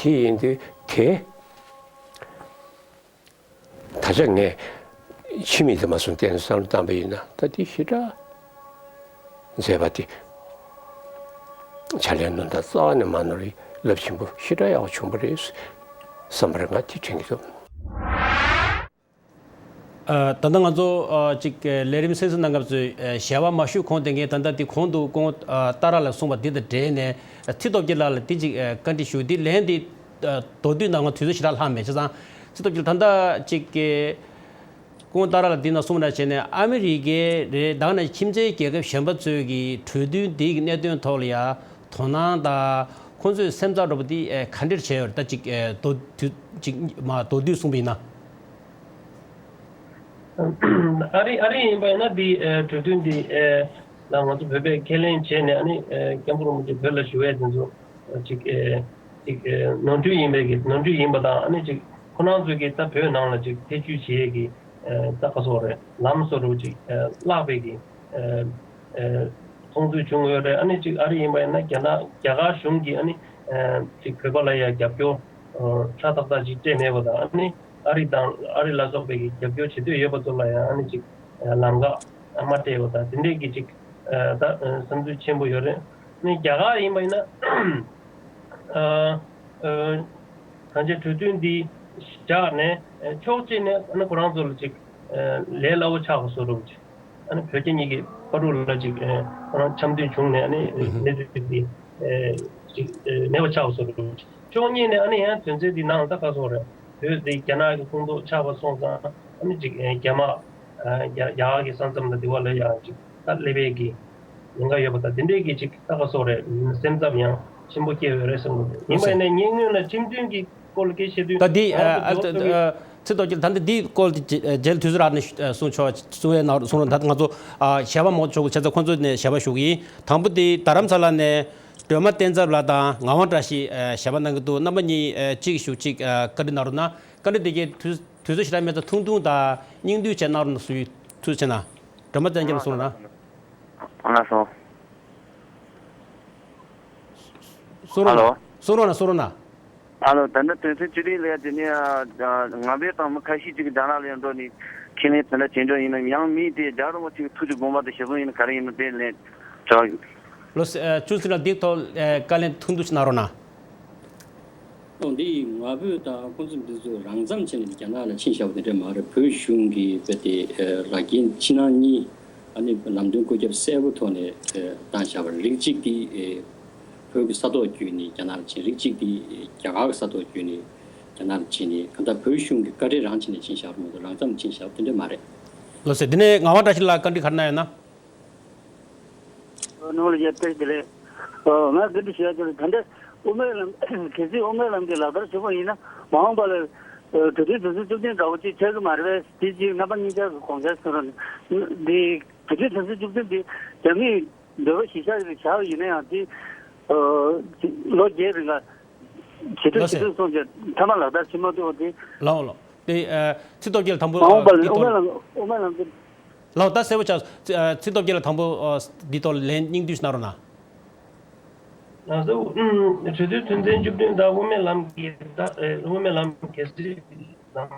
དེ་ཡིན་དུས་དེ། ད་ཆ་ངས་ཕྱི་མིག་དེ་མ་སོང་བལྟས་ནས་བསམ་བློ་བཏང་པ་ཡིན་ན་ད་དེ་ཞེ་དྲག་མཛད་པ་དེ་ཕྱག་ལས་རྣམ་དག་རྩ་བ་ནས་མ་ནོར་བའི་རླབས་ཆེན་པོ་ཞེ་དྲག་ཡག་པོ་བྱུང་བ་རེད་བསམ་པར་ང་དེ་དྲན་གྱི་འདུག་ཨ། ད་ལྟ་ང་ཚོ་ཨ་ཅིག་ལས་རིམ་གསན་གཟིགས་གནང་སྐབས་སུ་ཨ་ཞལ་པར་མ་ཞུ་གོང་དེ་ངས་ད་ལྟ་དེ་གོང་དུ་སྐུ་ངོ་ཨ་ཏཱ་ར་ལགས་གསུངས་པ་འདི་དང་འབྲེལ་ནས་ཨ་ཚེ་སྟོབས་རྒྱལ་ལགས་ལ་དེ་ཅིག་ཨ་བཀའ་འདྲི་ཞུ། དེ་ལན་དེ་ཨ་མདོར་བསྡུས་གནང་། ང་དུས་ཚོད་ཞེ་དྲག་ལྷག་མེད་བྱས་ཙང་། ཚེ་སྟོབས་རྒྱལ་ལགས་ད་ལྟ་ཅིག་གི་སྐུ་ངོ་ཏཱ་ར་ལགས་འདི་ན་གསུངས་པ་ནང་བཞིན་ཨ་མི་རི་ཀའི་རེད། ད་ག་ནང་བཞིན་ཁྱིམ་མཚེས་རྒྱལ་ཁབ་གཞན་པ་ཚོས་ཀྱི་གྲོས་མཐུན་འདི་གི་གནད་དོན་ཐོག་ལ་ཡ་དོ་སྣང་དང་ཁོང་ཚོས་སེམས་འཚབ་འདྲ་པོ་འདི་ཨེ་ག་འདྲ་བྱས་ཡོད་རེད། ད་ཅིག་ཨེ་མདོར་བསྡུས་ཅིག་མ་མདོར་བསྡུས་གསུངས་པ་ཡིན་ན། ཨ་རི་ཨ་རི་ཡིན་པ་ཡིན་ན་འདི་ཨེ་གྲོས་མཐུན་འདི་ཨེ་ལ་ང་ཚོ་བོད་པས་ཁས་ལེན་བྱས་ནས་ཨ་ནི་ཨེ་སྐྱབས་མགོན་རིན་པོ་ཆེ་བོད་ལ་བཞུགས་ཡས་དེ་ཚོ་ཅིག་ཨེ་ཅིག་ཨེ་ནོར་འཁྲུལ་ཡིན་པའི་གི་ནོར་འཁྲུལ་ཡིན་པ་དང་། ཨ་ནི་ཅིག་ཁོ་རང་ཚོས་ཀྱི་ད་བོད་ནང་ལ་ཅིག་ཐེ་བྱུས་བྱེད་ཡས་ཀྱི་ཨེ་ད་ག་སོགས་རེད། ལམ་བཟོ་འདྲ་ཅིག་ཨེ་བརླག་པའི་གི་ཨེ་ཨེ་མཐོང་ཚུལ་བྱུང་ཡོད་རེད། ཨ་ནི་ཅིག་ཨ་རི་ཡིན་པ་ཡིན་ན་རྒྱ་ནག་རྒྱ་གར་གཞུང་གིས་ཨ་ནི་ཨེ་ཅིག་བོད་པ་ལ་ཡ་རྒྱབ་སྐྱོར་ཨེ་ཧྲ་ཏག་ཏག་ཅིག་སྤྲད་མེད་པ་དང་། ཨ་ནི་ཨ་རི་དང་ཨ་རི་ལ་སོགས་པའི་གི་རྒྱབ་སྐྱོར་བྱེད་འདོད་ཡོད་པ་ཚོ་ལ་ཡང་ཨ་ནི་ཅིག་ཨེ་ལམ་ཁ་མ་སྤྲད་པ་དང་། དེ་འདྲའི་གི་ཅིག་ཨེ་ད་ཨེ་བསམ་ཚུལ་ཆེན་པོ་ཡོད་རེད། ཨ་ནི་རྒྱ་གར་ཡིན་པ་ཡིན་ན་ཨེ་ཨེ་གང་ཅི་གྲོས་མཐུན་འདི་བཞག་ནས་ཨེ་ཕྱོགས་གཅིག་ནས་ཨ་ནི་ཁོ་རང་ཚོ་ལ་ཅིག་ཨེ་ལས་སླ་བོ་ཆགས་པ་བཟོ་འདྲ་ཅིག་ཨ་ནི་བོད་རྒྱ་གཉིས་ཀྱི་བར་དུ་ལ་ཅིག་ཨེ་ཁོ་རང་འཆམ་མཐུན་བྱུང་ནས་ཨ་ནི་ཨུ་ཧུ། གནས་ཚུལ་དེ་ཨེ་ཅིག་ཨེ་མེད་པ་ཆགས་པ་བཟོ་འདྲ་ཅིག་ཕྱོགས་གཉིས་ནས་ཨ་ནི་ཡང་དོན་ཚན་འདི་ནང་ལ་ད་ག་སོགས་རེད། བོད་དེ་རྒྱ་ནག་གི་ཁོངས་གཏོགས་ཆགས་པ་སོང་ཙང་ཨ་ནི་ཅིག་ཨེ་རྒྱ་དམག་ཨེ་རྒྱ་རྒྱ་གར་གྱི་ས་མཚམས་ལ་དེ་བ་ལ་ཡང་ཅིག་ད་སླེབས་པའི་གི་ཉེན་ཁ་ཡོད་པ་དང་། དེ་འདྲའི་གི་ཅིག་ད་ག་སོགས་རེད། སེམས་འཚབ་ཡང་ཆེན་པོ་སྐྱེ་ཡོད་རེད་བསམ་གི་འདུག་ཡིན་པ་ཡིན་ན་ཉེ་སྔོན་ལ་ཁྲིམས་མཐུན་གྱི་སྐོར་ལ་སྐད་བཤད་དུས་ད་འདི་ཨ་ཨ་ཨ་ཨ་ཚེ་རྡོ་རྗེ་ད་འདི་འདིའི་སྐོར་དེ་རྗེས་ལ་དུས་ཚོད་རག་ནས་ཨ་གསུང་ཆོག་གསུང་བའི་ནང་གསུང་རོགས། ད་ང་ཚོ་ཨ་ཞལ་པར་མང་པོ་ཞུ་དགོས་བྱས་ཙང་ཁོང་ཚོ་ནས་ཞལ་པར་ཞུ་གི་ཡིན། དང་པོ་དེ་རྡ་རམ་ས་ལ་ནས་སྒྲོལ་མ་བསྟན་འཛབ་ལགས་དང་ངག་དབང་བཀྲ་ཤིས་ཨ་ཞལ་པར་གནང་གི་འདུག་རྣམ་པ་གཉིས་ཨ་གཅིག་ཞུ་གཅིག་ཨ་བཀའ་འདྲི་གནང་རོགས་གནང་། བཀའ་འདྲི་དེ་གའི་དུས་དུས་ཚོད་ཞེ་དྲག་མེད་ཙང་ཐུང་ཐུང་དང་སྙིང་བསྡུས་བྱས་གནང་རོགས་གནང་། སུ་ཡིས་ཐུགས་རྗེ་ཆེ་གནང་། སྒྲོལ་མ་བསྟན་འཛབ་ལགས་གསུང་རོགས་གནང་། ལགས་སོ། གསུང་རོགས་གནང་། ཧ་ལོ། གསུང་རོགས་གནང་། གསུང་རོགས་གནང་། ཨ་ལོ། ད་ནི་དོན་ཚན་བཅུ་དྲུག་ལ་དེ་ནས་ཨ་ང་པའི་དང་མི་ཁ་ཤས་ཅིག་རྒྱ་ནག་ལ་ཡང་འགྲོ་ནས་ཁས་ལེན་དེ་འདྲ་བྱེད་འགྲོ་ཡིན་ནམ། ཡང་མིན་ཏེ་རྒྱལ་བ་རིན་པོ་ཆེ་གི་ཐུགས་ཀྱི་དགོངས་པ་དེ་ཞེ་པོ་ཡིན་ན་ག་རེ་ཡིན་ན་དེ་ལན་དྲི་བ་ཞུ། ལོ་སི་ཨ་ཅུན་སི་ལགས་འདིའི་ཐོག་ཨ་བཀའ་ལན་ཐུང་ཐུང་ཞིག་གནང་རོགས་གནང་། ཨོ་འདི་ང་ཕོད་དང་ཁོང་ཚོ་འདི་ཚོ་རང་མཚམས་བྱས་ནས་རྒྱ་ནག་ལ་ཕྱིན་བཞག་པ་དེ་འདྲ་མ་རེད། བོད་གཞུང་གིས་རྦད་དེ་ཨ་ར་རྒན་ཕྱི་ནང་གཉིས་ཨ་ནི་ལམ་སྟོན་བཀོད་ཁྱབ་གསལ་པོ་ཐོག་ནས་ཨ་བཏང་བཞག་པ་རེད། རིགས་གཅིག་གིས་ཨ་བོད་ཀྱི་ས་ཐོག་བརྒྱུད་ནས་རྒྱ་ནག་ལ་ཕྱིན། རིགས་གཅིག་གིས་རྒྱ་གར་གྱི་ས་ཐོག་བརྒྱུད་ནས་རྒྱ་ནག་ལ་ཕྱིན་ནས། གང་ལྟར་བོད་གཞུང་གིས་བཀའ་འཁྲོལ་རང་བྱས་ནས་ཕྱིན་བཞག་པ་མ་གཏོགས་རང་མཚམས་ཕྱིན་བཞག་པ་དེ་འདྲ་མ་རེད། ལགས་སོ། དེ་ནས་ངག་དབང་བཀྲ་ཤིས་ལགས་བཀའ་འདྲི་ག་རེ་གནང་ཡོད་ན། ནོར་ལ་ཡ་བཀྲ་ཤིས་བདེ་ལེགས། ང་བཀའ་འདྲི་ཞུ་ཡ་དེ་ལ་ད་ལྟ་དབུ་མའི་ལམ་གལ་སྲིད་དབུ་མའི་ལམ་གྱི་ལག་བསྟར་བྱེད་པ་ཡིན་ན་མ་འོངས་པ་ལ་གྲོས་མཐུན་དོན་ཚན་བཅུ་བདུན་འདྲ་བོ་ཅིག་ཆགས་ཀྱི་མ་རེད་པས། དེ་ཅིག་རྣམ་པ་གཉིས་ཆར་གྱི་དགོངས་འཆར་གསུང་རོགས་གནང་། འདི་གྲོས་མཐུན་དོན་ཚན་བཅུ་བདུན་འདི་རྒྱ་མིས་འདོད་པ་གཞིར་བཞག་གིས་བཞག་པ་ཡིན་ན་ཡང་དེ་ལོ་བརྒྱད་རིང་ལ་བྱེད་ཐུབ་ལགས་བྱེད་སེ། ཐུབ་གསུངས་བྱས་མཐའ་མ་ལག་བསྟར་བྱེད་མ་ཐུབ་པ་དེ། ལགས་འོ་ལགས། དེ་ཨ་ཚེ་སྟོབས་རྒྱལ་དང་པོ་མ་འོངས་པ་ལ་འདི་དབུ་མའི་ཐོག་ལམ་དབུ་མའི་ལམ་དེ། ལགས་འོ་ད་གསལ་པོ་ཆགས། ཚེ་སྟོབས་རྒྱལ་དང་པོ་འདི་ཐོག་ལན་སྙིང་བསྡུས་ཤིག་གནང་རོགས་གནང་། ང་ཚོ་གྲོས་མཐུན་དོན་ཚན་བཅུ་བདུན་དང་དབུ་མའི་ལམ་གྱི་ད་དབུ་མའི་ལམ་གལ་སྲིད་ལམ་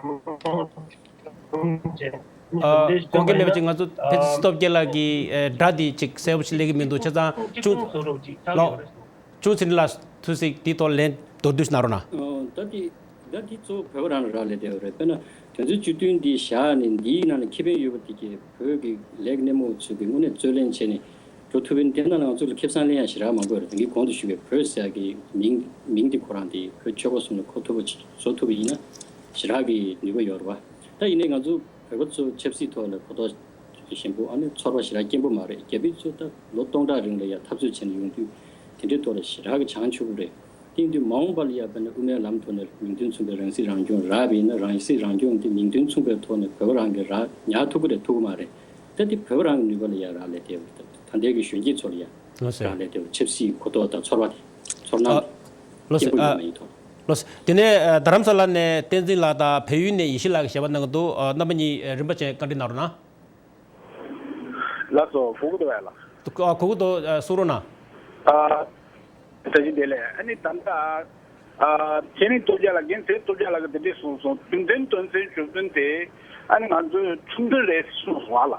ལྷོང་བྱས་ཨ། དགོངས་འགལ་མེད་པ་ཅིག་ང་ཚོ་ཕན་ཚུན་སྟོབས་རྒྱལ་ལགས་ཀྱི་ཨ་སྒྲ་འདི་ཅིག་གསལ་པོ་ཞིག་སླེབས་ཀྱི་མི་འདུག་བྱས་ཙང་ཆུང་ལགས། ཆུང་ཚེ་རིང་ལགས་ཐུགས་སྲས་འདི་ཐོག་ལན་མདོར་བསྡུས་ཤིག་གནང་རོགས་གནང་། ཨོ། ད་འདི་ད་འདི་གཙོ་བོ་བོད་པ་རང་ལ་རག་ལས་བསྡད་ཡོད་རེད། དཔེར་ན་དོན་ཚན་བཅུ་བདུན་འདི་བཞག་ནས་འདིའི་ནང་ལ་ཁེ་ཕན་ཡོད་པ་དེ་གའི་བོད་ཀྱི་ལས་ཀྱི་སྣེ་མོ་ཚོས་ཀྱི་དངོས་གནས་རྩོད་ལེན་བྱས་ནས་འགྲོ་ཐུབ་པ་ཡིན་ན། དེ་ནང་ལ་ང་ཚོ་ལ་ཁེ་བཟང་ལེན་ཡག་ཞེ་དྲག་མང་པོ་ཡོད་རེད། ད་གིན་གོང་དུ་ཞུས་པའི་བོད་ཟེར་ཡག་གི་མིང་མིང་འདི་ཁོ་རང་དེ་བོད་ཆོལ་ཁ་གསུམ་ལ་གོ་ཐུབ་པ་ཅིག་བཟོ་ཐུབ་པ་ཡིན་ན་ཞེ་དྲག་གི་ནུས་པ་ཡོད་རེད་བ། ད་ཡིན་ནའི་ང་ཚོ་བོད་པ་ཚོ་ཆབ་སྲིད་ཐོག་ལ་གོ་རྟོགས་ཞན་པོ། ཨ་ནི་ཚོར་བ་ཞེ་དྲག་སྐྱེན་པོ་མ་རེད། རྒྱ་བོད་ཚོ་ད་ལོ་སྟོང་ཕྲག་རིང་ལ་ཡ་འཐབ་རྩོད་བྱས་ནས་ཡོང་དུས་དེ་འདྲའི་ཐོག་ལ་ཞེ་དྲག་གི་བྱང་ཆུབ་པོ་རེད། དེ་ཡིན་དུས་མ་འོངས་པ་ལ་ཡ་དཔེར་ན་དབུ་མའི་ལམ་ཐོག་ནས་མིང་དོན་མཚུངས་པའི་རང་སྲིད་རང་སྐྱོང་རག་པ་ཡིན་ན། རང་སྲིད་རང་སྐྱོང་དེ་མིང་དོན་མཚུངས་པའི་ཐོག་ནས་བོད་པ་རང་གིས་རག་ཉར་ཐུབ་ཀྱི་རེད་ཐུབ་ཀྱི་མ་རེད། ད་དེ་བོད་པ་རང་གི་ནུས་པ་ལ་ཡ་རག་ལས་བསྡད་ཡོད་རེད། ད་ལྟའི་གི་གཞོན་སྐྱེས་ཚོ་ལ་ཡ་ལོ་སེ། རག་ལས་བསྡད་ཡོད་རེད། ཆབ་སྲིད་གོ་རྟོགས་དང་ཚོར་བ་དེ་ཚོར་སྣང་ཨ། དེ་ལོ་སེ། སྐྱེན་པོ་ཡོད་ཨ། མ་ཡིན་ཐོག་ལོ་སེ། དེ་ནས་ཨ་རྡ་རམ་ས་ལ་ནས་བསྟན་འཛིན་ལགས་དང་བལ་ཡུལ་ནས་ཡེ་ཤེས་ལགས་ཀྱིས་ཞལ་པར་གནང་གི་འདུག་ཨ། རྣམ་པ་གཉིས་ཨ་རིམ་པ་བྱས་བཀའ་འདྲི་གནང་རོགས་གནང་། ལགས་སོ། གོ་གི་འདུག་གས་ལགས། ཨ། གོ་གི་འདུག་ཨ། གསུང་རོགས་གནང་། ཨ། བཀྲ་ཤིས་བདེ་ལེགས། ཨ་ནི་ད་ལྟ་ཨ་ཚེ་རིང་སྟོབས་རྒྱལ་ལགས། རྒན་ཚེ་རིང་སྟོབས་རྒྱལ་ལགས་ཀྱིས་འདི་འདྲས་གསུངས་སོང་། གྲོས་མཐུན་དོན་ཚན་བཅུ་བདུན་དེ་ཨ་ནི་ང་ཚོའི་ཁྲིམས་མཐུན་རེད་གསུངས་སོང་བ་ལ།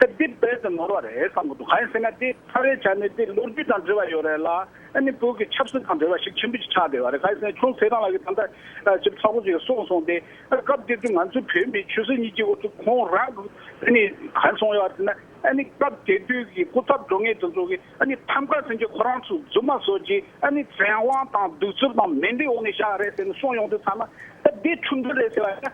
ད་འདི་རྦད་དེ་ནོར་བ་རེད་བསམ་གི་འདུག་གང་ཡིན་ཟེར་ན་འདི་ཕ་རེ་བྱས་ནས་འདི་ལོ་རྒྱུས་དང་འབྲེལ་བ་ཡོད་རེད་ལ། ཨ་ནི་བོད་ཀྱི་ཆབ་སྲིད་དང་འབྲེལ་བ་ཞིག་ཆེན་པོ་ཞིག་ཆགས་བསྡད་པ་རེད། གང་ཡིན་ཟེར་ན་ཁྱུང་ཚེ་རིང་ལགས་ཀྱིས་ད་ལྟ་ཅིག་ཚ་བོ་ཅིག་གསུངས་སོང་སྟེ། ཨ། སྐབས་དེ་དུས་ང་ཚོ་བོད་མི་ཆོལ་སྲིད་གཉིས་ཀྱི་འོག་ཏུ་ཁོང་རང་གི་ཨ་ནི་ག་རེ་གསུངས་ཡོད་ཟེར་ན། ཨ་ནི་སྐབས་དེ་དུས་ཀྱི་སྐུ་ཚབ་འགྲོ་མཁན་དེ་ཚོ་གིས་ཨ་ནི་ཐམ་ག་ཟེར་གྱི་ཁོ་རང་ཚོ་རྫུན་མ་བཟོ་གྱིས། ཨ་ནི་བཙན་དབང་དང་གདུག་རྩུབ་དང་མེ་མདའི་འོག་ནས་བཞག་རེད་ཟེར་ནས་གསུངས་ཡོང་དུས་ཙམ་ན། ད་འདི་ཁྲིམས་མཐུན་རེད་ཟེར་བ་ཡིན་ན།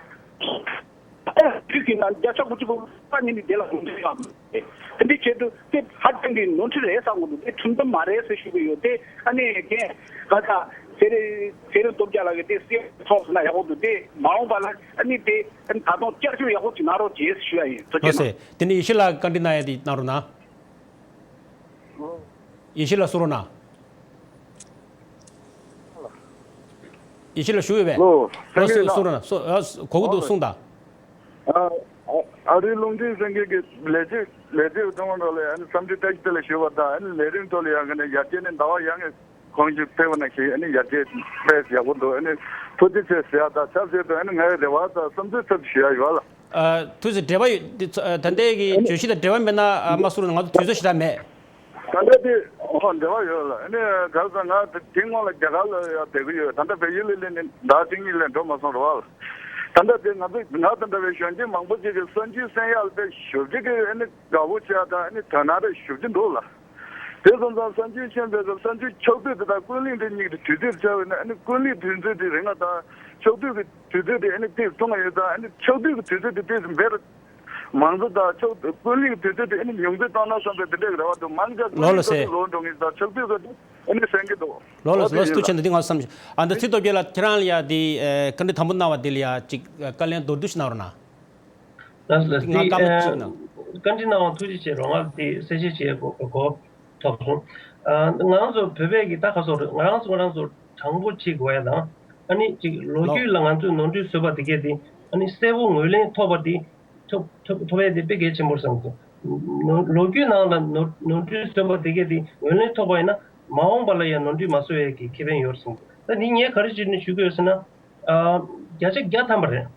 དུས་ཀྱི་ནང་བརྒྱ་ཆ་དགུ་བཅུ་གོ་གཉིས་ནི་དེ་ལ་གོ་མཐོང་ཡོད་མ་རེད། དེ་འདྲའི་ཆེད་དུ་དེ་ཧ་ཅང་གི་ནོར་འཁྲུལ་རེད་བསམ་གྱི་འདུག་དེ་ཁྲིམས་མཐུན་མ་རེད་ཟེར་ཞུ་གི་ཡོད། དེ་ཨ་ནི་རྒན་ག་ད་ཚེ་རིང་ཚེ་རིང་སྟོབས་རྒྱལ་ལགས་ཀྱིས་དེ་གསལ་པོ་ཐོག་ཟེར་ན་ཡག་པོ་འདུག་དེ་མ་འོངས་པ་ལ་ཨ་ནི་དེ་ཨ་ནི་ད་དུང་བསྐྱར་ཞིབ་ཡག་པོ་ཅིག་གནང་རོགས་བྱེད་ཞུ་ཡ་ཡིན། ཐུགས་རྗེ་གནང་། ལགས་སེ། དེ་ནས་ཡེ་ཤེས་ལགས་བཀའ་འདྲི་གནང་ཡ་དེ་གནང་རོགས་གནང་། ཡེ་ཤེས་ལགས་གསུང་རོགས་གནང་། ཡེ་ཤེས་ལགས་བཞུགས་ཡོད་པས། ལོ། ལོ་སེ། གསུང་རོགས་གནང་། གསུང་། ཨ། གོ་གི་འདུག་གསུངས་དང་། ཨ། ཨ་རིའི་རླུང་འཕྲིན་ཚན་ཁག་གི་ལས་བྱེད་ལས་བྱེད་ཚང་མ་ལ་ཨ་ནི་འཚམས་འདྲི་བཀྲ་ཤིས་བདེ་ལེགས་ཞུ་བ་དང་། ཨ་ནི་ལས་རིམ་ཐོག་ལ་ཡང་ག་ནས་ཡར་རྒྱས་ནས་ཟླ་བ་ཡང་ནས་གོང་ཞིག་ཕེབས་པ་ནང་བཞིན་ཨ་ནི་ཡར་རྒྱས་དཔེ་ཡག་པོ་འདུག་ཨ་ནི་ཐུགས་རྗེ་ཆེ་ཟེར་ཡ་དང་ཆབས་ཅིག་ཏུ་ཨ་ནི་ངའི་རེ་བ་དང་བསམ་ཚུལ་ཚབ་ཞུ་ཡ་ཡོད་ལ། ཨ། ཐུགས་རྗེ་ཆེ། འབྲེལ་བ་ཡོད། འདི་ཚོ་ཨ་ད་ལྟའི་གི་བརྗོད་གཞི་དང་འབྲེལ་བ་མེད་ན་ཨ་མ་གསུང་རོགས་གནང་། ང་ཚོ་དུས་ཚོད་ཞེ་དྲག་མེད། ད་ལྟ་དེ་འོ་འབྲེལ་བ་ཡོད་ལ། ཨ་ནི་ག་རེ་ཟེར་ང་དེ་སྔོན་ལ་རྒྱ་གར་ལ་ཡང་བསྡད་ཀྱི་ཡོད། ད་ལྟ་བལ་ཡུལ་ལ་སླེབས་ནས་ཟླ་གཅིག་གཉིས་ལས་འགྲོ་མ་སོང་རེད་བ་ལ། ད་ལྟ་དེ་ང་ཚོ་ང་དང་འདྲ་བའི་གཞོན་སྐྱེས་མང་པོ་ཅིག་གིས་གསར་འགྱུར་གསན་ཡག་ལ་དཔེ་ཞེ་པོ་ཅིག་གི་ཨ་ནི་དགའ་པོ་བྱས་དང་ཨ་ནི་དོ་སྣང་དཔེ་ཞེ་པོ་ཅིག་འདུག་ལ། དེ་སོང་ཙང་གསར་འགྱུར་ཤེས་པའི་གསར་འགྱུར་ཕྱོགས་བསྡུས་དེ་དང་ཀུན་གླེང་དེ་གཉིས་ཀྱི་དུས་ཚོད་བྱས་པ་ཡིན་ན། ཨ་ནི་ཀུན་གླེང་དུས་ཚོད་དེ་རིང་བ་དང་ཕྱོགས་བསྡུས་ཀྱི་དུས་ཚོད་དེ་ཨ་ནི་ཏོག་ཙམ་ཐུང་བ་ཡོད་ཙང་། ཨ་ནི་ཕྱོགས་བསྡུས་ཀྱི་དུས་ཚོད་དེ་ཏོག་ཙམ་བེད་མང་ཚོ་དང་ཕྱོགས་ཀུན་གླེང་དུས་ཚོད་དེ་ཨ་ནི་ཉུང་ཙམ་བཏང་ན་བསམ་པའི་དེ་འདྲའི་རེ་བ་འདུག་མང་ཆེ་ཀུན་ལོ་ལོ་གླེང་ཚོ་སེ། དེ་ལོ་འགྲོ་ངེས་དང་ཕྱོགས་བསྡུས་ཚོ་དེ་ཨ་ནི་གསན་གྱི་འདུག་ལོ་ལོ་ཨོ་སེ། དེ་ལོ་སེ། ཡིན་ཐུགས་རྗེ་ཆེ་ན། འདི་ང་བསམ། ཨ། ད་ཚེ་སྟོབས་རྒྱལ་ལགས་ཁྱེད་རང་ལ་ཡ་དེ་ཨ་བཀའ་འདྲི་དང་པོ་གནང་བ་དེ་ལ་ཡ་ཅིག་ཨ་བཀའ་ལན་མདོར་བསྡུས་ཤིག་གནང་རོགས་གནང་། ལགས་ལགས། ང་འདི་སྐར་མ་ཨ་གཅིག་གནང་། བཀའ་འདྲི་གནང་བ་ཐུགས་རྗེ་ཆེ། རོགས་ང་དེ་གསལ་བཤད་བྱེད་དགོས་གོ་ཐོབ་སོང་། ཨ། ང་རང་ཚོ་བོད་པས་ཀྱི་ད་ཁ་སོགས་རེད། ང་རང་ཚོ་ང་རང་ཚོ་དྲང་པོ་བྱེད་དགོས་ཡ་དང་། ཨ་ནི་ཅིག་ལོ་ལོ། རྒྱུས་ལ་ང་ཚོས་ནོར་འཁྲུལ་བཟོས་པ་དེ་གས་དེ་ཨ་ནི་གསལ་པོ་ངོས་ལེན་ཐོབ་པ་དེ། ཐོབ་ཐོབ་ཐོབ་ཡས་དེ་དཔེ་གལ་ཆེན་པོ་རེད་བསམ་གྱི་འདུག་ནོར་ལོ་རྒྱུས་ནང་ལ་ནོར་ནོར་འཁྲུལ་བཟོས་པ་དེ་གས་དེ་ངོས་ལེན་ཐོབ་པ་ཡིན་ན། མ་འོངས་པ་ལ་ཡང་ནོར་འཁྲུལ་མ་བཟོ་ཡས་ཀྱི་ཁེ་ཕན་ཡོད་རེད་བསམ་གྱི་འདུག་ད་འདི་ངས་ག་རེ་བྱས་ནས་ཞུ་གི་ཡོད་ཟེར་ན། ཨ། བརྒྱ་ཆ་བརྒྱ་ཐམ་པ་རེད།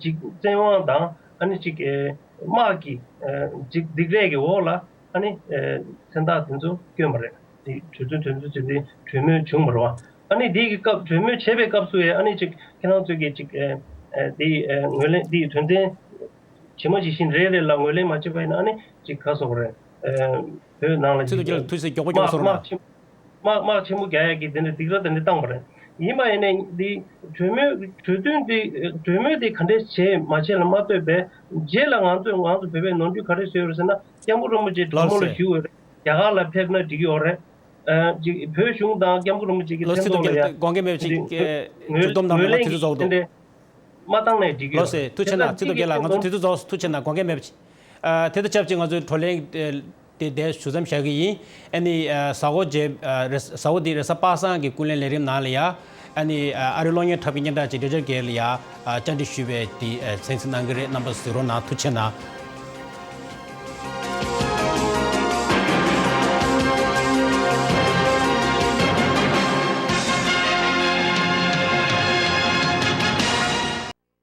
ཅིག་བཙན་དབང་དང་ཨ་ནི་ཅིག་ཨེ་དམག་གི་ཨེ་ཅིག་སྡིགས་རས་ཀྱི་འོག་ལ་ཨ་ནི་ཨེ་མཚན་རྟགས་དེ་ཚོ་བསྐྱོན་པ་རེད། དེ་གྲོས་མཐུན་དོན་ཚན་བཅུ་བདུན་གྲོས་མོལ་བྱུང་བ་རེད་བ། ཨ་ནི་དེ་གི་སྐབས་གྲོས་མོལ་བྱས་པའི་སྐབས་སུ་ཡང་ཨ་ནི་ཅིག་ཁྱེད་རང་ཚོས་ཀྱི་ཅིག་ཨེ་ཨེ་དེ་ཨེ་ངོས་ལེན་དེ་དོན་ཚན་ཇི་མ་ཇི་བཞིན་རེ་རེ་ལ་ངོས་ལེན་མ་བྱས་པ་ཡིན་ན་ཨ་ནི་ཅིག་ག་རེ་ཟེར་དགོས་རེད། ཨེ་བོད་ནང་ལ་ཚེ་ཅིག་རྡོ་རྗེ་ལགས་ཐུགས་རྗེ་ཆེ། མགྱོགས་པོ་མགྱོགས་པོ་གསུང་རོགས་གནང་། དམག་དམག་ཆེན་པོ་རྒྱག་ཡག་གི་དེ་འདྲ་སྡིགས་ར་དེ་འདྲ་བཏང་པ་རེད། ཡིན་པ་ཡིན་ནའི་འདི་གྲོས་མོལ་གྲོས་མཐུན་དེ་གྲོས་མོལ་དེ་ག་འདྲས་བྱས་མ་བྱས་ལ་མ་ལྟོས་པའི་རྗེས་ལ་ང་ཚོས་ང་ཚོ་བོད་པས་ནོར་འཁྲུལ་ག་རེ་བཟོས་ཡོད་རེད་ཟེར་ན། སྐྱབས་མགོན་རིན་པོ་ཆེ་གྲོས་མོལ་ལ་ཞུ་འོས་རེད། རྒྱ་གར་ལ་ཕེབས་ན་འགྲིག་གི་ཡོད་རེད། ཨ་ཅིག་བོད་གཞུང་དང་སྐྱབས་མགོན་རིན་པོ་ཆེ་གི་ལོ་མཚན་སི་ཐོག་ལ་ཡ་དགོངས་འགལ་མེད་པ་ཅིག་ངོས་གྲུབ་དོམ་དང་ལེན་གྱི་དུས་ཚོད་རྫོགས་འདུག་དེ་འདྲས་མ་བཏང་ནའི་འགྲིག་གི་ལོ་ཡོད་རེད། སི་ཐུགས་རྗེ་ཆེ་གནང་། ཚེ་སྟོབས་རྒྱལ་ལགས་ང་ཚོ་དུས་ཚོད་རྫོགས། ཐུགས་རྗེ་ཆེ་གནང་། དགོངས་འགལ་མེད་པ་ཅིག་ཨ། དེ་དང་ཆབས་ཅིག་ང་ཚོའི་བགྲོ་གླེང་དེ་འདིར་ཞུ་མཚམས་བཞག་གི་ཡིན། ཨ་ནི་ཨ་གཟའ་འཁོར་རྗེས་ཨ་རེས་གཟའ་འཁོར་འདིའི་རེས་གཟའ་པ་སངས་ཀྱི་ཀུན་གླེང་ལས་རིམ་ནང་ལ་ཡ། ཨ་ནི་ཨ་ཨ་རིའི་གློག་བརྙན་འཁྲབ་མཁན་སྙན་གྲགས་ཅན་འབྲེལ་ཆར་རྒྱལ་ལ་ཡ་ཨ་བཅར་འདྲི་ཞུས་པའི་དེ་ཨ་གསན་གཟིགས་གནང་གི་རེད། རྣམ་པ་གཟིགས་རོགས་གནང་། ཐུགས་རྗེ་ཆེ་གནང་།